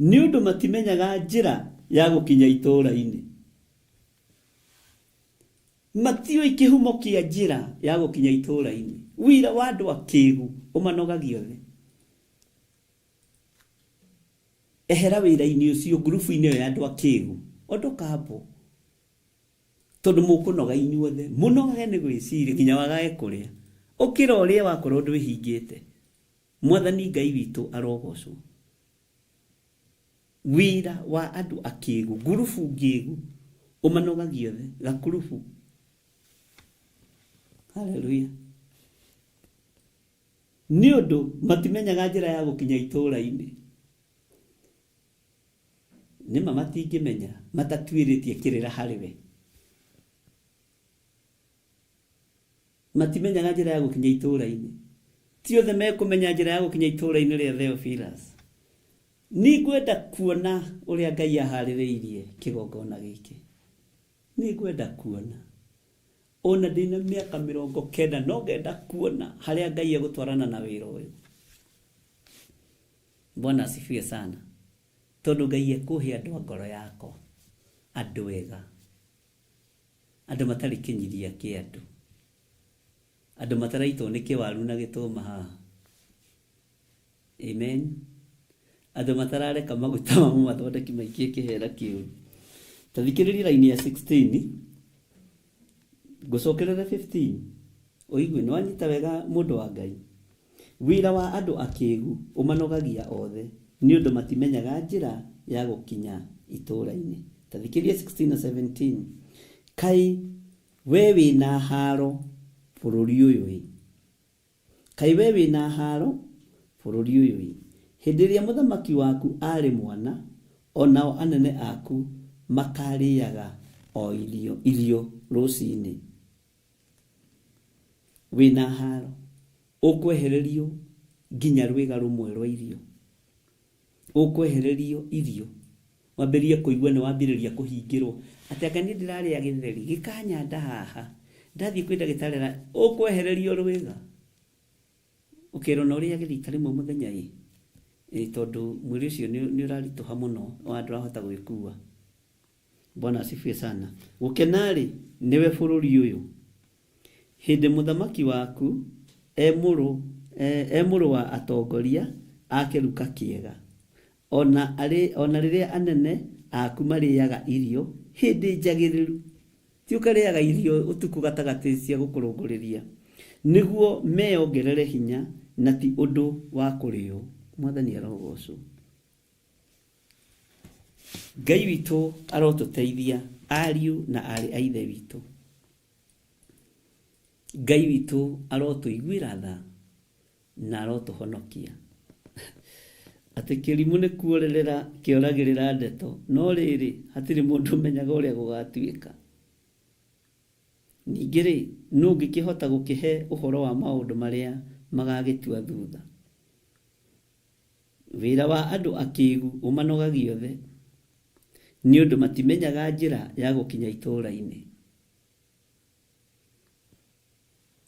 Nĩ ũndũ matimenyaga njĩra ya gũkinya itũũra-inĩ. Matiũĩ kĩhumo kĩa njĩra ya gũkinya itũũra-inĩ. Wĩra wa andũ akĩgu ũmanogagia othe. Ehera wĩra-inĩ ũcio, ngurubu-inĩ ĩyo ya andũ akĩgu. Ondoka hapo. Tondũ mũkũnoga inyuothe, mũnogage nĩ gwĩciria nginya wagage kũrĩa. Ũkĩra ũrĩe wakorwo ndwĩhingĩte. Mwathani Ngai witũ arogocwo. Wĩra wa andũ akĩgu, ngurubu ngĩgu, ũmanogagia othe, gakurubu. Haleluya. Nĩ ũndũ matimenyaga njĩra ya gũkinya itũũra-inĩ. Nĩma matingĩmenya matatuĩrĩtie kĩrĩra harĩ we. Matimenyaga njĩra ya gũkinya itũũra-inĩ. Ti othe mekũmenya njĩra ya gũkinya itũũra-inĩ rĩa Theophilus. Nĩngwenda kuona ũrĩa Ngai aharĩrĩirie kĩgongona gĩkĩ. Nĩngwenda kuona. Ona ndĩna mĩaka 90 no ngenda kuona harĩa Ngai egũtwarana na wĩra ũyũ. Bwana asifiwe sana. Tondũ Ngai ekũhe andũ a ngoro yakwa, andũ ega, andũ matarĩ kĩnyiria kĩa andũ. Andũ mataraitwo nĩ kĩwaru na gĩtũma haha. Amen. Andũ matarareka maguta ma mũmathondeki maikie kĩhera kĩũru. Ta thikĩrĩria raini ya 16 ngũcokerere 15 ũigue nĩ wanyita wega mũndũ wa Ngai. Wĩra wa andũ akĩgu ũmanogagia othe, nĩ ũndũ matimenyaga njĩra ya gũkinya itũũra-inĩ. Ta thikĩrĩria 16 na 17. Kaĩ we wĩna haro bũrũri ũyũ ĩ! Kaĩ we wĩna haro bũrũri ũyũ ĩ! Hĩndĩ ĩrĩa mũthamaki waku aarĩ mwana, o nao anene aku makarĩaga o irio rũcinĩ. Wĩna haro, ũkwehererio nginya rwĩga rũmwe rwa irio. Ũkwehererio irio, wambĩrĩrie kũigua nĩ wambĩrĩria kũhingĩrwo. Atĩ anga niĩ ndĩrarĩa gĩtheri, gĩkanyanda haha. Ndathiĩ kwĩ ndagĩtarĩ ara, ũkwehererio rwĩga. Ũkerwo no ũrĩage rita rĩmwe mũthenya ĩ, ĩ tondũ mwĩrĩ ũcio nĩ ũraritũha mũno, ona ndũrahota gwĩkua. Bwana asifiwe sana. Gũkena-rĩ, nĩwe bũrũri ũyũ, hĩndĩ mũthamaki waku e mũrũ, e mũrũ wa atongoria a kĩruka kĩega, o na arĩ, o na rĩrĩa anene aku marĩaga irio hĩndĩ njagĩrĩru. Ti ũkarĩaga irio ũtukũ gatagatĩ cia gũkũrũngũrĩria, nĩguo meyongerere hinya na ti ũndũ wa kũrĩo. Mwathani arogocwo. Ngai witũ arotũteithia ariũ na aarĩ a Ithe witũ. Ngai witũ arotũiguĩra tha na arotũhonokia. Atĩ kĩrimũ nĩ kuorerera kĩoragĩrĩra ndeto, no rĩrĩ, hatirĩ mũndũ ũmenyaga ũrĩa gũgatuĩka. Ningĩ-rĩ, nũ ũngĩkĩhota gũkĩhe ũhoro wa maũndũ marĩa magagĩtua thutha? Wĩra wa andũ akĩgu ũmanogagia othe, nĩ ũndũ matimenyaga njĩra ya gũkinya itũũra-inĩ.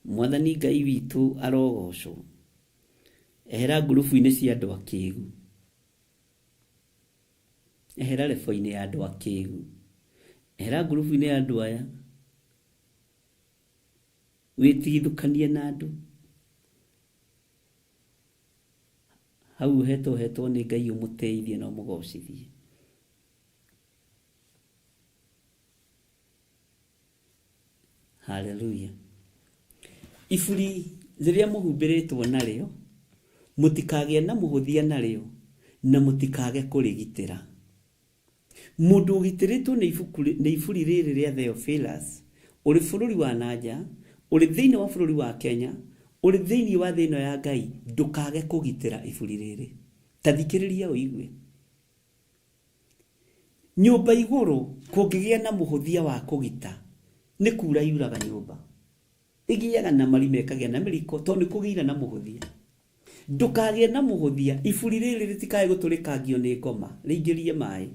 Mwathani Ngai witũ arogocwo. Ehera ngurubu-inĩ cia andũ akĩgu. Ehera rebo-inĩ ya andũ akĩgu. Ehera ngurubu-inĩ ya andũ aya. Wĩtigithũkanie na andũ. Hau ũhetwo ũhetwo nĩ Ngai ũmũtĩithie na ũmũgocithie. Haleluya. Iburi rĩrĩa mũhumbĩrĩtwo narĩo, mũtikagĩe na mũhũthia narĩo, na mũtikage kũrĩgitĩra. Mũndũ ũgitĩrĩtwo nĩ ibuku nĩ iburi rĩrĩ rĩa Theophilus, ũrĩ bũrũri wa na nja, ũrĩ thĩinĩ wa bũrũri wa Kenya, ũrĩ thĩinĩ wa thĩ ĩno ya Ngai, ndũkage kũgitĩra iburi rĩrĩ. Ta thikĩrĩria ũigue. Nyũmba igũrũ kũngĩgĩa na mũhũthia wa kũgita, nĩ kura yuraga nyũmba. Ĩgĩaga na marima ĩkagĩa na mĩriko tondũ nĩ kũgĩire na mũhũthia. Ndũkagĩe na mũhũthia, iburi rĩrĩ rĩtikae gũtũrĩkangio nĩ ngoma, rĩingĩrie maĩ.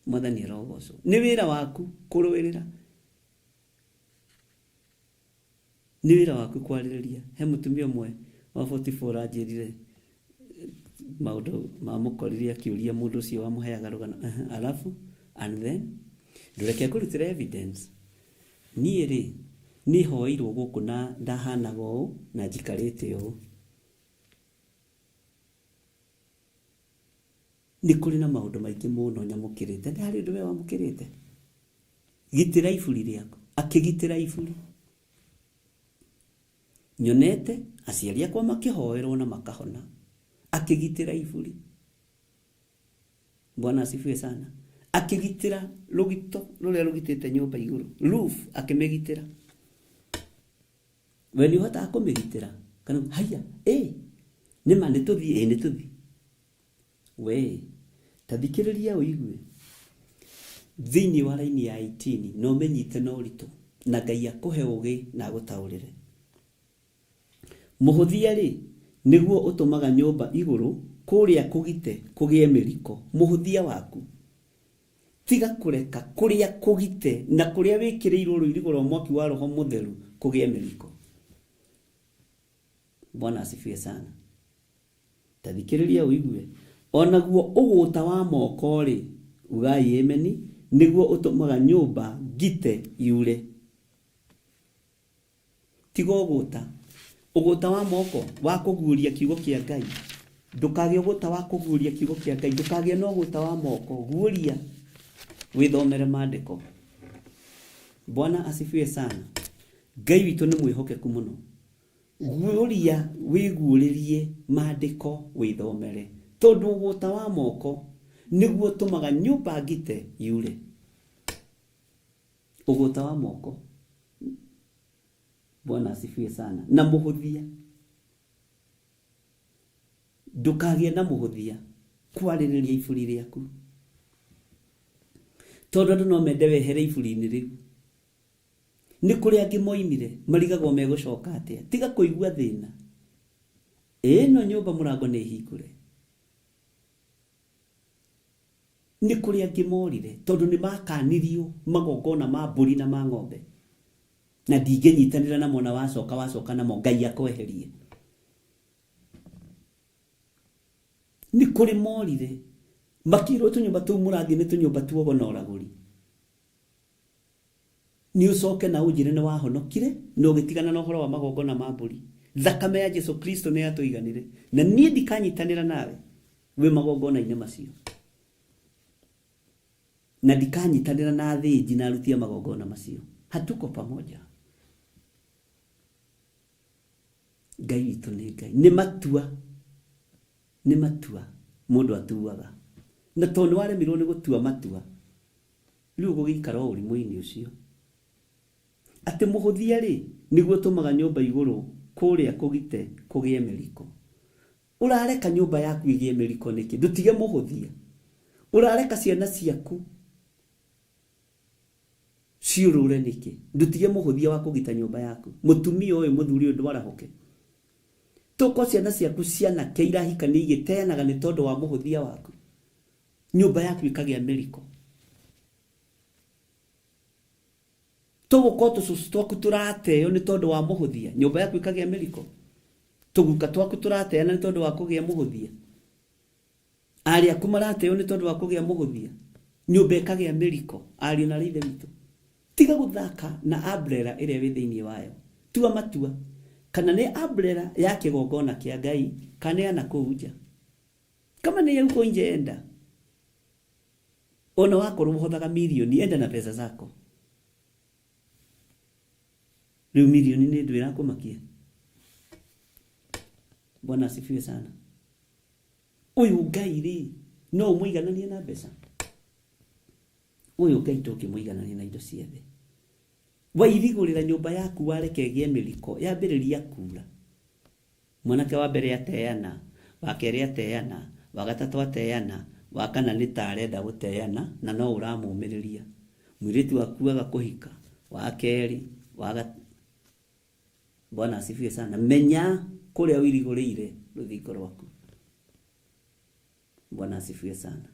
Mwathani arogocwo. Nĩ wĩra waku kũrũĩrĩra. Nĩ wĩra waku kwarĩrĩria. He mũtumia ũmwe wa 44 anjĩrire maũndũ mamũkorire akĩũria mũndũ ũcio wamũheaga rũgano, alafu and then ndũreke ngũrutĩre evidence. Niĩ rĩ, niĩ hoeirwo gũkũ na ndahanaga ũũ na njikarĩte ũũ. Nĩ kũrĩ na maũndũ maingĩ mũno nyamũkĩrĩte. Nĩ harĩ ũndũ we wamũkĩrĩte? Gitĩra iburi rĩaku. Akĩgitĩra iburi. Nyonete aciari akwa makĩhoerwo na makahona. Akĩgitĩra iburi. Bwana asifiwe sana. Akĩgitĩra rũgito rũrĩa rũgitĩte nyũmba igũrũ. Roof akĩmĩgitĩra. We nĩ ũhotaga kũmĩgitĩra? Kana haiya, ĩ nĩma nĩ tũthiĩ, ĩ nĩ tũthiĩ. We, ta thikĩrĩria ũigue. Thĩinĩ wa raini ya 18 na ũmĩnyite na ũritũ, na Ngai akũhe ũũgĩ na agũtaũrĩre. Mũhũthia-rĩ, nĩguo ũtũmaga nyũmba igũrũ kũrĩa kũgite kũgĩe mĩriko, mũhũthia waku. Tiga kũreka kũrĩa kũgite na kũrĩa wĩkĩrĩirwo rũirigo rwa mwaki wa Roho Mũtheru kũgĩe mĩriko. Bwana asifiwe sana. Ta thikĩrĩria ũigue. O naguo ũgũũta wa moko-rĩ, ugai ameni, nĩguo ũtũmaga nyũmba ngite yure. Tiga ũgũta. Ũgũta wa moko wa kũguũria kiugo kĩa Ngai. Ndũkagĩe ũgũta wa kũguũria kiugo kĩa Ngai. Ndũkagĩe na ũgũta wa moko. Guũria wĩthomere maandĩko. Bwana asifiwe sana. Ngai witũ nĩ mwĩhokeku mũno. Guũria wĩguũrĩrie maandĩko wĩthomere. Tondũ ũgũta wa moko nĩguo ũtũmaga nyũmba ngite yure. Ũgũta wa moko. Bwana asifiwe sana. Na mũhũthia. Ndũkagĩe na mũhũthia kwarĩrĩria iburi rĩaku. Tondũ andũ no mende wehere iburi-inĩ rĩu. Nĩ kũrĩ angĩ moimire marigagwo megũcoka atĩa. Tiga kũigua thĩna. Ĩno nyũmba mũrango nĩ hingũre. Nĩ kũrĩ angĩ morire tondũ nĩ makanirio magongona ma mbũri na ma ng'ombe. Na ndingĩnyitanĩra namo na wacoka wacoka namo Ngai akweherie. Nĩ kũrĩ morire makĩrwo tũnyũmba tũu mũrathiĩ nĩ tũnyũmba tuogo na ũragũri. Nĩ ũcoke na ũnjĩre nĩ wahonokire na ũgĩtigana na ũhoro wa magongona ma mbũri. Thakame ya Jesu Kristo nĩ yatũiganire na niĩ ndikanyitanĩra nawe wĩ magongona-inĩ macio. Na ndikanyitanĩra na athĩnji na aruti a magongona macio. Hatuko pamoja. Ngai witũ nĩ Ngai. Nĩ matua. Nĩ matua mũndũ atuaga. Na tondũ nĩ waremirwo nĩ gũtua matua, rĩu ũgũgĩikara o ũrimũ-inĩ ũcio. Atĩ mũhũthia-rĩ, nĩguo ũtũmaga nyũmba igũrũ kũrĩa kũgite kũgĩe mĩriko. Ũrareka nyũmba yaku ĩgĩe mĩriko nĩkĩ? Ndũtige mũhũthia. Ũrareka ciana ciaku ciũrũre nĩkĩ? Ndũtige mũhũthia wa kũgita nyũmba yaku. Mũtumia ũyũ, mũthuri ũyũ, ndwarahũke. Toko ciana ciaku cianake irahikania igĩteanaga nĩ tondũ wa mũhũthia waku. Nyũmba yaku ĩkagĩa mĩriko. Tũgũkorwo tũcũcũ twaku tũrateo nĩ tondũ wa mũhũthia. Nyũmba yaku ĩkagĩa mĩriko. Tũguka twaku tũrateana nĩ tondũ wa kũgĩa mũhũthia. Arĩ aku marateo nĩ tondũ wa kũgĩa mũhũthia. Nyũmba ĩkagĩa mĩriko. Ariũ na arĩ ithe witũ. Tiga gũthaka na umbrella ĩrĩa wĩ thĩinĩ wayo. Tua matua. Kana nĩ umbrella ya kĩgongona kĩa Ngai, kana nĩ ya nakũu nja. Kama nĩ ya huko nje enda. Ona wakorwo ũhothaga mirioni, enda na pesa zako. Rĩu mirioni nĩ ndũ ĩrakũmakia? Bwana asifiwe sana. Ũyũ Ngai rĩ, no ũmũigananie na mbeca? Ũyũ Ngai ndũngĩmũiganania na indo cia thĩ. Wairigũrĩra nyũmba yaku wareke ĩgĩe mĩriko, yambĩrĩria kura. Mwanake wa mbere ateana, wa kerĩ ateana, wa gatatũ ateana, wa kana nĩ ta arenda gũteana na no ũramũmĩrĩria. Mũirĩtu waku aga kũhika, wa kerĩ, wa gatatũ. Bwana asifiwe sana. Menya kũrĩa ũirigũrĩire rũthingo rwaku. Bwana asifiwe sana.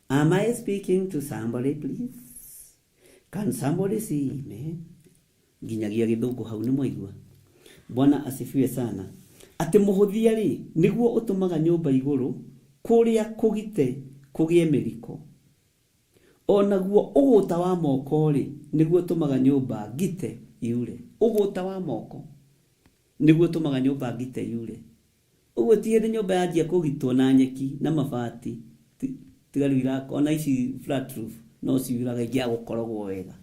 Am I speaking to somebody please? Can somebody see me? Nginyagia gĩthũngũ hau nĩ mwaigua. Bwana asifiwe sana. Atĩ mũhũthia rĩ, nĩguo ũtũmaga nyũmba igũrũ kũrĩa kũgite kũgĩe mĩriko. O naguo ũgũta wa moko rĩ, nĩguo ũtũmaga nyũmba ngite yure. Ũgũta wa moko nĩguo ũtũmaga nyũmba ngite yure. Ũguo ti hĩndĩ nyũmba yanjia kũgitwo na nyeki na mabati, tiga rĩu iraka, ona ici flat roof no ciuraga ingĩaga gũkorogwo wega.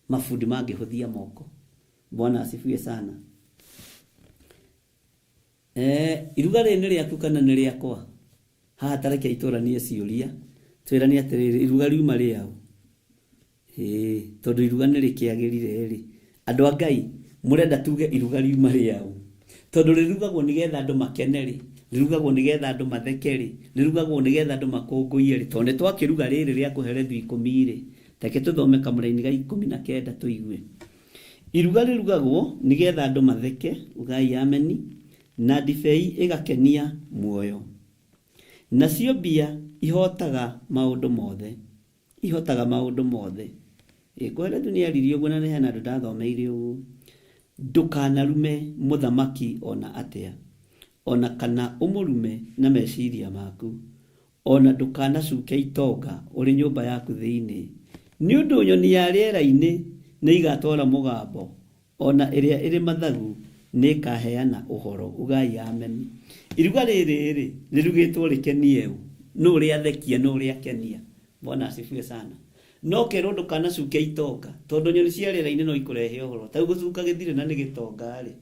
Mabundi mangĩhũthia moko. Bwana asifiwe sana. Iruga rĩrĩ nĩ rĩaku kana nĩ rĩakwa? Haha ta reke itũranie ciũria, twĩrane atĩrĩrĩ, iruga riuma rĩaũ? Ĩĩ, tondũ iruga nĩ rĩkĩagĩrire rĩ, andũ a Ngai, mũrenda tuge iruga riuma rĩaũ? Tondũ rĩrugagwo nĩgetha andũ makene rĩ, rĩrugagwo nĩgetha andũ matheke rĩ, rĩrugagwo nĩgetha andũ makũngũiye rĩ, tondũ nĩ twakĩruga rĩrĩ rĩa kũherethio ikũmi rĩ, reke tũthome kamũraini ga 19 tũigue. Iruga rĩrugagwo nĩgetha andũ matheke, ugai ameni, na ndibei ĩgakenia muoyo. Nacio mbia ihootaga maũndũ mothe. Ihotaga maũndũ mothe. Ĩ, Kohelethu nĩ aririe ũguo na nĩ hena andũ ndathomeire ũguo. Ndũkanarume mũthamaki o na atĩa, o na kana ũmũrume na meciria maku, o na ndũkanacuke itonga ũrĩ nyũmba yaku thĩinĩ, nĩ ũndũ nyoni ya rĩera-inĩ nĩigatwara mũgambo O na ĩrĩa ĩrĩ mathagu nĩĩkaheana ũhoro. Ugai ameni. Iruga rĩrĩ-rĩ, rĩrugĩtwo rĩkenie ũ? Nũ rĩathekia? Nũ rĩakenia? Bwana asifiwe sana. No kerwo ndũkanacuke itonga, tondũ nyoni cia rĩera-inĩ no ikũrehe ũhoro. Ta rĩu gũcuka gĩthirĩ na nĩ gĩtonga-rĩ,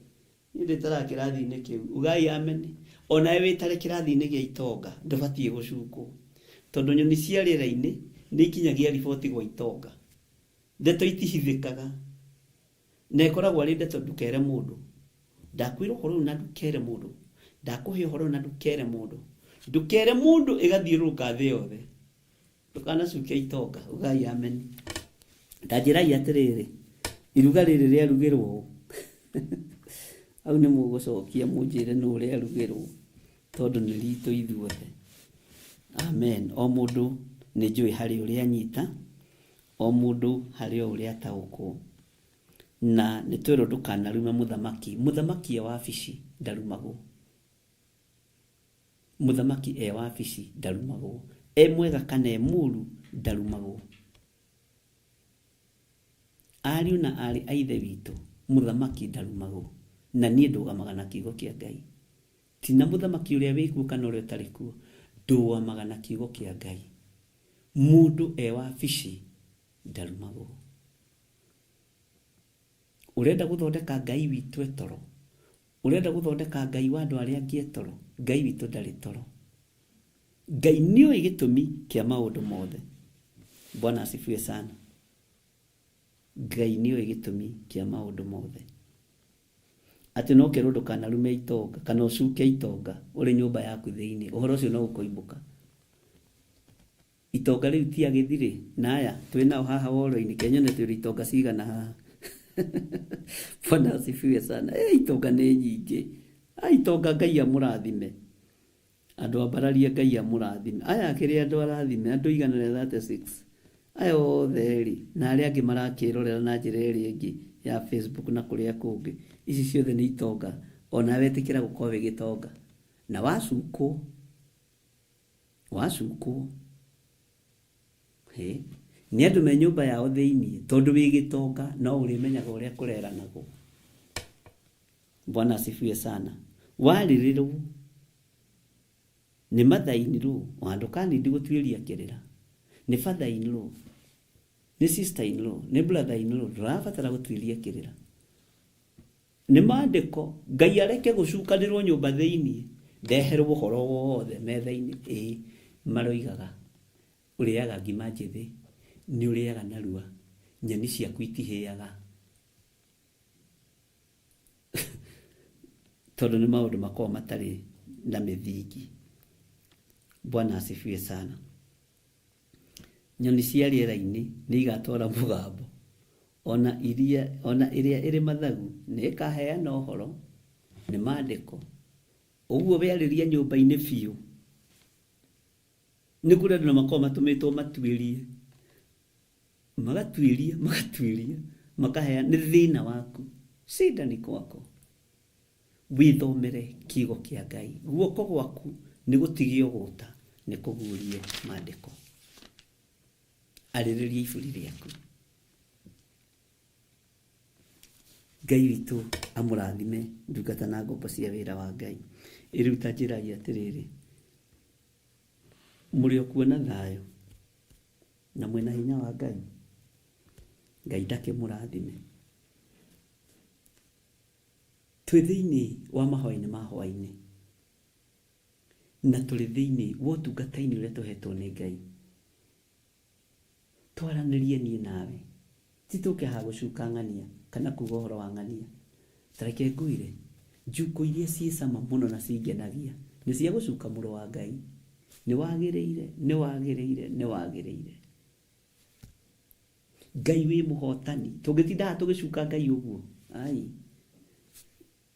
niĩ ndĩtaraga kĩrathi-inĩ kĩu. Ugai ameni. O nawe wĩtare kĩrathi-inĩ gĩa itonga, ndũbatiĩ gũcukwo. Tondũ nyoni cia rĩera-inĩ nĩ ikinyagia riboti gwa itonga. Ndeto itihithĩkaga. Na ĩkoragwo arĩ ndeto ndũkere mũndũ. Ndakwĩra ũhoro ũyũ na ndũkere mũndũ. Ndakũhe ũhoro ũyũ na ndũkere mũndũ. Ndũkere mũndũ ĩgathiũrũrũka thĩ yothe. Ndũkanacuke itonga. Ugai ameni. Ta njĩrai atĩrĩrĩ, iruga rĩrĩ rĩarugĩrwo ũ? Hau nĩ mũgũcokia mũnjĩre nũ rĩarugĩrwo tondũ nĩ ritũ ithuothe. Amen. O mũndũ nĩ njũĩ harĩ ũrĩa anyita, o mũndũ harĩ o ũrĩa ataũkwo. Na nĩ twerwo ndũkanarume mũthamaki. Mũthamaki e wabici ndarumagwo. Mũthamaki e wabici ndarumagwo. E mwega kana e mũru ndarumagwo. Ariũ na aarĩ a Ithe witũ, mũthamaki ndarumagwo. Na niĩ ndũgamaga na kiugo kĩa Ngai. Ti na mũthamaki ũrĩa wĩ kuo kana ũrĩa ũtarĩ kuo. Ndũgamaga na kiugo kĩa Ngai. Mũndũ e wabici ndarumagwo. Ũrenda gũthondeka Ngai witũ e toro? Ũrenda gũthondeka Ngai wa andũ arĩa angĩ e toro? Ngai witũ ndarĩ toro. Ngai nĩoĩ gĩtũmi kĩa maũndũ mothe. Bwana asifiwe sana. Ngai nĩoĩ gĩtũmi kĩa maũndũ mothe. Atĩ no kerwo ndũkanarume itonga kana ũcuke itonga ũrĩ nyũmba yaku thĩinĩ, ũhoro ũcio no ũkoimbũka. Itonga rĩu ti agĩthirĩ na aya twĩ nao haha woro-inĩ ke nyone twĩ itonga cigana haha. Bwana asifiwe sana. Eh, itonga nĩ nyingĩ. Ah, itonga Ngai amũrathime. Andũ ambararie Ngai amũrathime. Aya akĩrĩ andũ arathime, andũ 136. Aya othe rĩ, na arĩa angĩ marakĩrorera na njĩra ĩrĩa ĩngĩ ya Facebook na kũrĩa kũngĩ. Ici ciothe nĩ itonga. Onawe ĩtĩkĩra gũkorwo wĩ gĩtonga. Na wacukwo, wacukwo, hĩ, nĩ andũ me nyũmba yao thĩiniĩ, tondũ wĩ gĩtonga no ũrĩmenyaga ũrĩa kũreranagwo. Bwana asifiwe sana. Warĩrĩrwo nĩ mother in law, ona ndũkanindi gũtuĩria kĩrĩra. Nĩ father in law, nĩ sister in law, nĩ brother in law, ndũrabatara gũtuĩria kĩrĩra. Nĩ maandĩko, Ngai areke gũcukanĩrwo nyũmba thĩinĩ, ndeherwo ũhoro wothe metha-inĩ, ĩĩ maroigaga ũrĩaga ngima njĩthĩ, nĩ ũrĩaga narua, nyeni ciaku itihĩaga. Tondũ nĩ maũndũ makoragwo matarĩ na mĩthingi. Bwana asifiwe sana. Nyoni cia rĩera-inĩ nĩ igatwara mũgambo, o na iria, o na ĩrĩa ĩrĩ mathagu nĩ ĩkaheana ũhoro. Nĩ maandĩko. Ũguo wearĩria nyũmba-inĩ biũ. Nĩ kũrĩ andũ na makoragwo matũmĩtwo matuĩrie. Magatuĩria, magatuĩria, makaheana. Nĩ thĩna waku. Shida ni kwako. Wĩthomere kiugo kĩa Ngai. Guoko gwaku nĩ gũtige ũgũta, nĩ kũguũrie maandĩko. Arĩrĩria iburi rĩaku. Ngai witũ amũrathime ndungata na ngombo cia wĩra wa Ngai. Ĩ rĩu ta njĩrai atĩrĩrĩ, mũrĩ o kuo na thayũ na mwĩna hinya wa Ngai? Ngai ndakĩmũrathime. Twĩ thĩinĩ wa mahoya-inĩ ma hwaĩ-inĩ, na tũrĩ thĩinĩ wa ũtungata-inĩ ũrĩa tũhetwo nĩ Ngai. Twaranĩrie niĩ nawe, ti tũke haha gũcuka ng'ania kana kuga ũhoro wa ng'ania. Ta reke ngwĩre, njuko iria ciĩ cama mũno na cingenagia nĩ cia gũcuka mũrũ wa Ngai. Nĩ wagĩrĩire, nĩ wagĩrĩire, nĩ wagĩrĩire. Ngai wĩ mũhotani. Tũngĩtinda haha tũgĩcuka Ngai ũguo? Ai.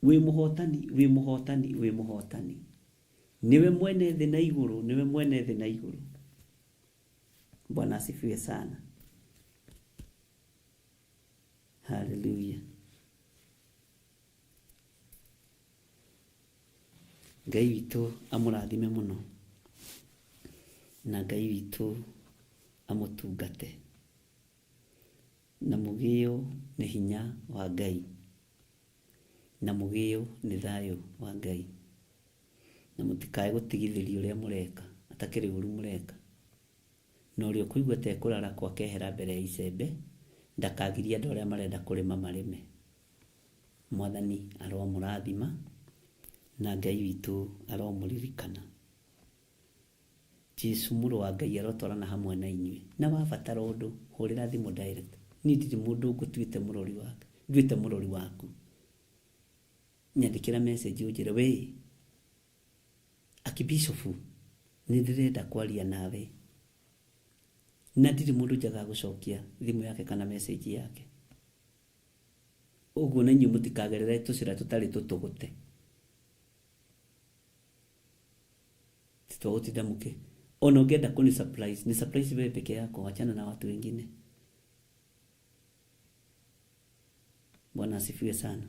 Wĩ mũhotani, wĩ mũhotani, wĩ mũhotani. Nĩwe mwene thĩ na igũrũ, nĩwe mwene thĩ na igũrũ. Bwana asifiwe sana. Hallelujah. Ngai witũ amũrathime mũno na Ngai witũ amũtungate na mũgĩo nĩ hinya wa Ngai. Na mũgĩo nĩ thayũ wa Ngai. Na mũtikae gũtigithĩria ũrĩa mũreka, atakĩrĩ ũru mũreka. Na ũrĩa ũkũigua ta ekũrarakwo akehera mbere ya icembe, ndakagirie andũ arĩa marenda kũrĩma marĩme. Mwathani aromũrathima, na Ngai witũ aromũririkana. Jesu mũrũ wa Ngai arotwarana hamwe na inyuĩ. Na wabatara ũndũ, hũrĩra thimũ direct. Niĩ ndirĩ mũndũ ngũtuĩte mũrori wake, nduĩte mũrori waku. Nyandĩkĩra message ũnjĩre we akibishofu nĩ ndĩrenda kwaria nawe. Na ndirĩ mũndũ njagaga gũcokia thimũ yake kana message yake. Ũguo na inyuĩ mũtikagerere tũcĩra tũtarĩ tũtũgũte. Ti twa gũtinda mũkĩ ona ũngĩenda kũni surprise ni surprise wewe peke yako, wachana na watu wengine. Bwana asifiwe sana.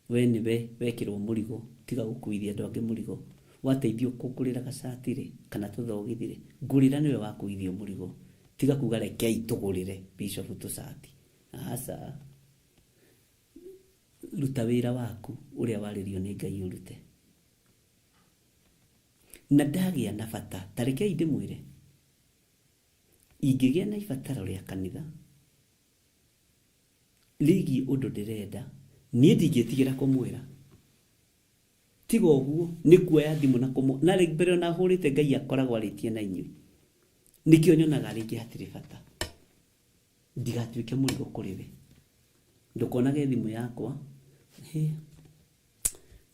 We nĩwe wekĩrwo mũrigo, tiga gũkuithia andũ angĩ mũrigo. Wateithio kũngũrĩra gacati rĩ, kana tũthogithi rĩ, ngũrĩra nĩwe wakuithio mũrigo. Tiga kuga rekei tũgũrĩre bishop tũcati. Aca. Ruta wĩra waku ũrĩa warĩrio nĩ Ngai ũrute. Na ndagĩa na bata, ta rekei ndĩmwĩre, ingĩgĩa na ibataro rĩa kanitha rĩgiĩ ũndũ ndĩrenda, niĩ ndingĩtigĩra kũmwĩra. Tiga ũguo, nĩ kuoya thimũ na kũmũ, na rĩ mbere ona hũrĩte Ngai akoragwo arĩtie na inyuĩ. Nĩkĩo nyonaga rĩngĩ hatirĩ bata. Ndigatuĩke mũrigo kũrĩ we. Ndũkonage thimũ yakwa, hĩ,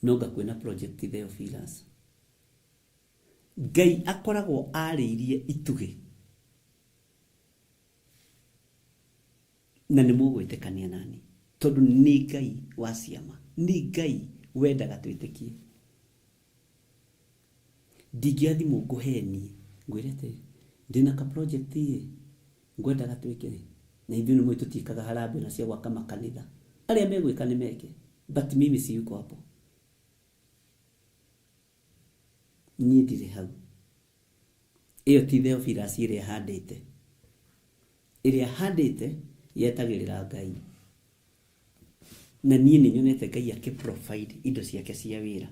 no anga kwĩna project Theophilus. Ngai akoragwo arĩirie itugĩ. Na nĩ mũgwĩtĩkania nani, tondũ nĩ Ngai wa ciama, nĩ Ngai wendaga twĩtĩkie. Ndingĩoya thimũ ngũhenie, ngwĩre atĩrĩ, ndĩna ka project ĩ, ngwendaga twĩke ĩ, na ithuĩ nĩ mũĩ tũtiĩkaga harambee ona cia gwaka makanitha. Arĩa megwĩka nĩ meke, but mimi siyuko hapo. Niĩ ndirĩ hau. Ĩyo ti Theophilus ĩrĩa handĩte. Ĩrĩa handĩte yetagĩrĩra Ngai. Na niĩ nĩ nyonete Ngai akĩ provide indo ciake cia wĩra.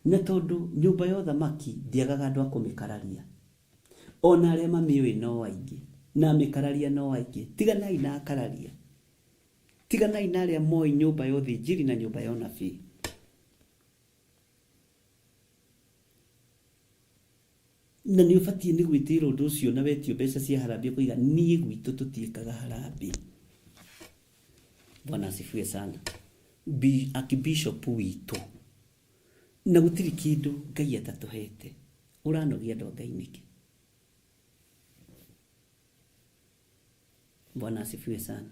Na tondũ nyũmba ya ũthamaki ndĩagaga andũ a kũmĩkararia, o na arĩa mamĩũĩ no aingĩ, na amĩkararia no aingĩ, tiganai na akararia, tiganai na arĩa moĩ nyũmba ya ũthĩnjĩri na nyũmba ya ũnabii. Na nĩ ũbatiĩ nĩ gwĩtĩĩra ũndũ ũcio na wetio mbeca cia harambee ũkoiga niĩ gwitũ tũtiĩkaga harambee. Bwana asifiwe sana. Bi, Archbishop witũ na gũtirĩ kĩndũ Ngai atatũhete. Ũranogia andũ a Ngai nĩkĩ? Bwana asifiwe sana.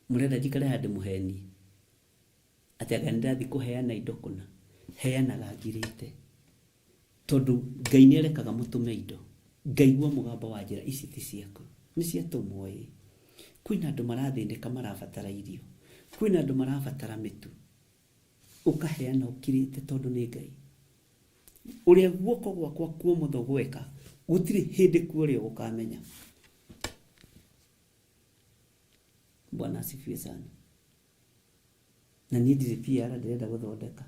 Mũrenda njikare haha ndĩmũhenie? Atĩ anga nĩndathiĩ kũheana indo kũna? Heanaga ngirĩte. Tondũ Ngai nĩarekaga mũtũme indo. Ngaigua mũgambo wa njĩra ici ti ciaku. Nĩ ciatũmwo ĩĩ. Kwĩna andũ marathĩnĩka marabatara irio. Kwĩna andũ marabatara mĩtu. Ũkaheana ũkirĩte tondũ nĩ Ngai. Ũrĩa guoko gwakwa kwa ũmotho gweka, gũtirĩ hĩndĩ kwa ũrĩo gũkamenya. Bwana asifiwe sana. Na niĩ ndirĩ PR ndĩrenda gũthondeka.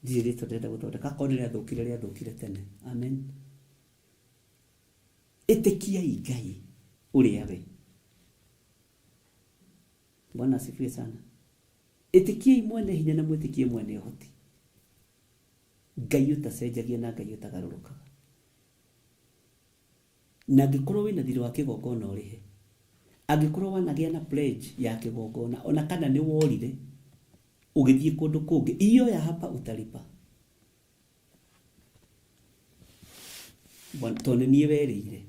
Ndirĩ rĩtwa ndĩrenda gũthondeka. Akorwo nĩ rĩathũkire, rĩathũkire tene. Amen. Ĩtĩkiai Ngai ũrĩa we. Bwana asifiwe sana. Ĩtĩkiai mwene hinya na mwĩtĩkie mwene ũhoti. Ngai ũtacenjagia na Ngai ũtagarũrũkaga. Na angĩkorwo wĩna thirĩ wa kĩgongona ũrĩhe. Angĩkorwo wanagĩa na pledge ya kĩgongona ona kana nĩ worire ũgĩthiĩ kũndũ kũngĩ, hiyo ya hapa utalipa. Tondũ nĩ niĩ werĩire.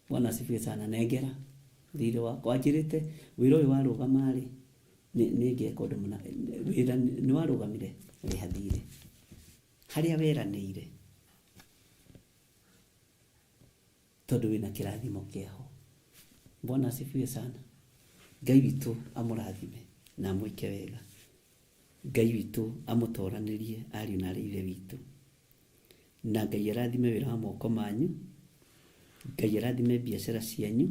Bwana asifiwe sana. Nengera thirĩ wakwa. Wanjĩrĩte wĩra ũyũ warũgama rĩ, nĩ ngeka ũndũ mũna. Wĩra nĩ warũgamire, rĩha thirĩ. Harĩa weranĩire. Tondũ wĩna kĩrathimo kĩaho. Bwana asifiwe sana. Ngai witũ amũrathime na amwĩke wega. Ngai witũ amũtoranĩrie ariũ na arĩ ithe witũ. Na Ngai arathime wĩra wa moko manyu. Ngai arathime biacara cianyu.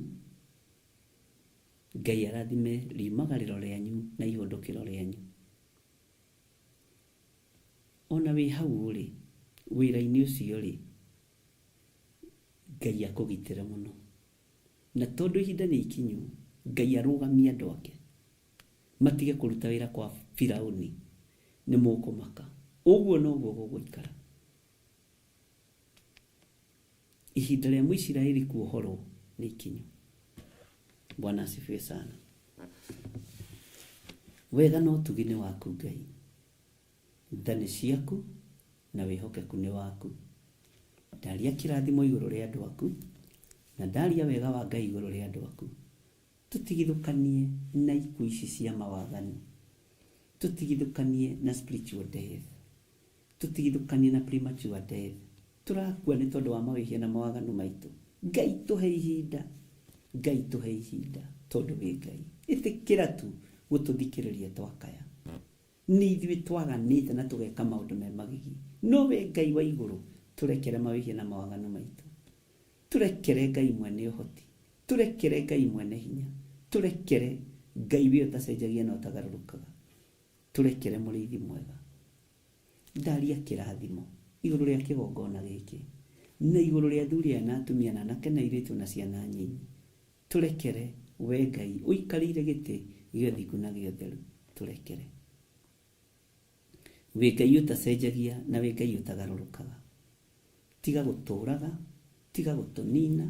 Ngai arathime riumagarĩro rĩanyu na ihũndũkĩro rĩanyu. Ona wĩ hau ũrĩ wĩra-inĩ ũcio rĩ, Ngai akũgitĩre mũno. Na tondũ ihinda nĩ ikinyu, Ngai arũgamie andũ ake matige kũruta wĩra kwa Firauni, nĩ mũkũmaka. Ũguo noguo gũgũikara. Ihinda rĩa Mũisiraeli kuohorwo nĩ ikinyu. Bwana asifiwe sana. Wega na ũtugi nĩ waku Ngai. Tha nĩ ciaku na wĩhokeku nĩ waku. Ndaria kĩrathimo igũrũ rĩa andũ aku, na ndaria wega wa Ngai igũrũ rĩa andũ aku. Tũtigithũkanie na ikuũ ici cia mawaganu. Tũtigithũkanie na spiritual death. Tũtigithũkanie na premature death. Tũrakua nĩ tondũ wa mawĩhia na mawaganu maitũ. Ngai tũhe ihinda. Ngai tũhe ihinda tondũ wĩ Ngai. Ĩtĩkĩra tu gũtũthikĩrĩria twakaya. Nĩ ithuĩ twaganĩte na tũgeka maũndũ me magigi. No we Ngai wa igũrũ, tũrekere mawĩhia na mawaganu maitũ. Tũrekere Ngai mwene ũhoti. Tũrekere Ngai mwene hinya. Tũrekere Ngai we ũtacenjagia na ũtagarũrũkaga. Tũrekere mũrĩithi mwega. Ndaria kĩrathimo igũrũ rĩa kĩgongona gĩkĩ, na igũrũ rĩa athuri aya na atumia na anake na airĩtu na ciana nyinyi. Tũrekere, Wee Ngai, ũikarĩire gĩtĩ gĩa ũthingu na gĩa ũtheru, tũrekere. Wĩ Ngai ũtacenjagia na wĩ Ngai ũtagarũrũkaga. Tiga gũtũũraga, tiga gũtũnina,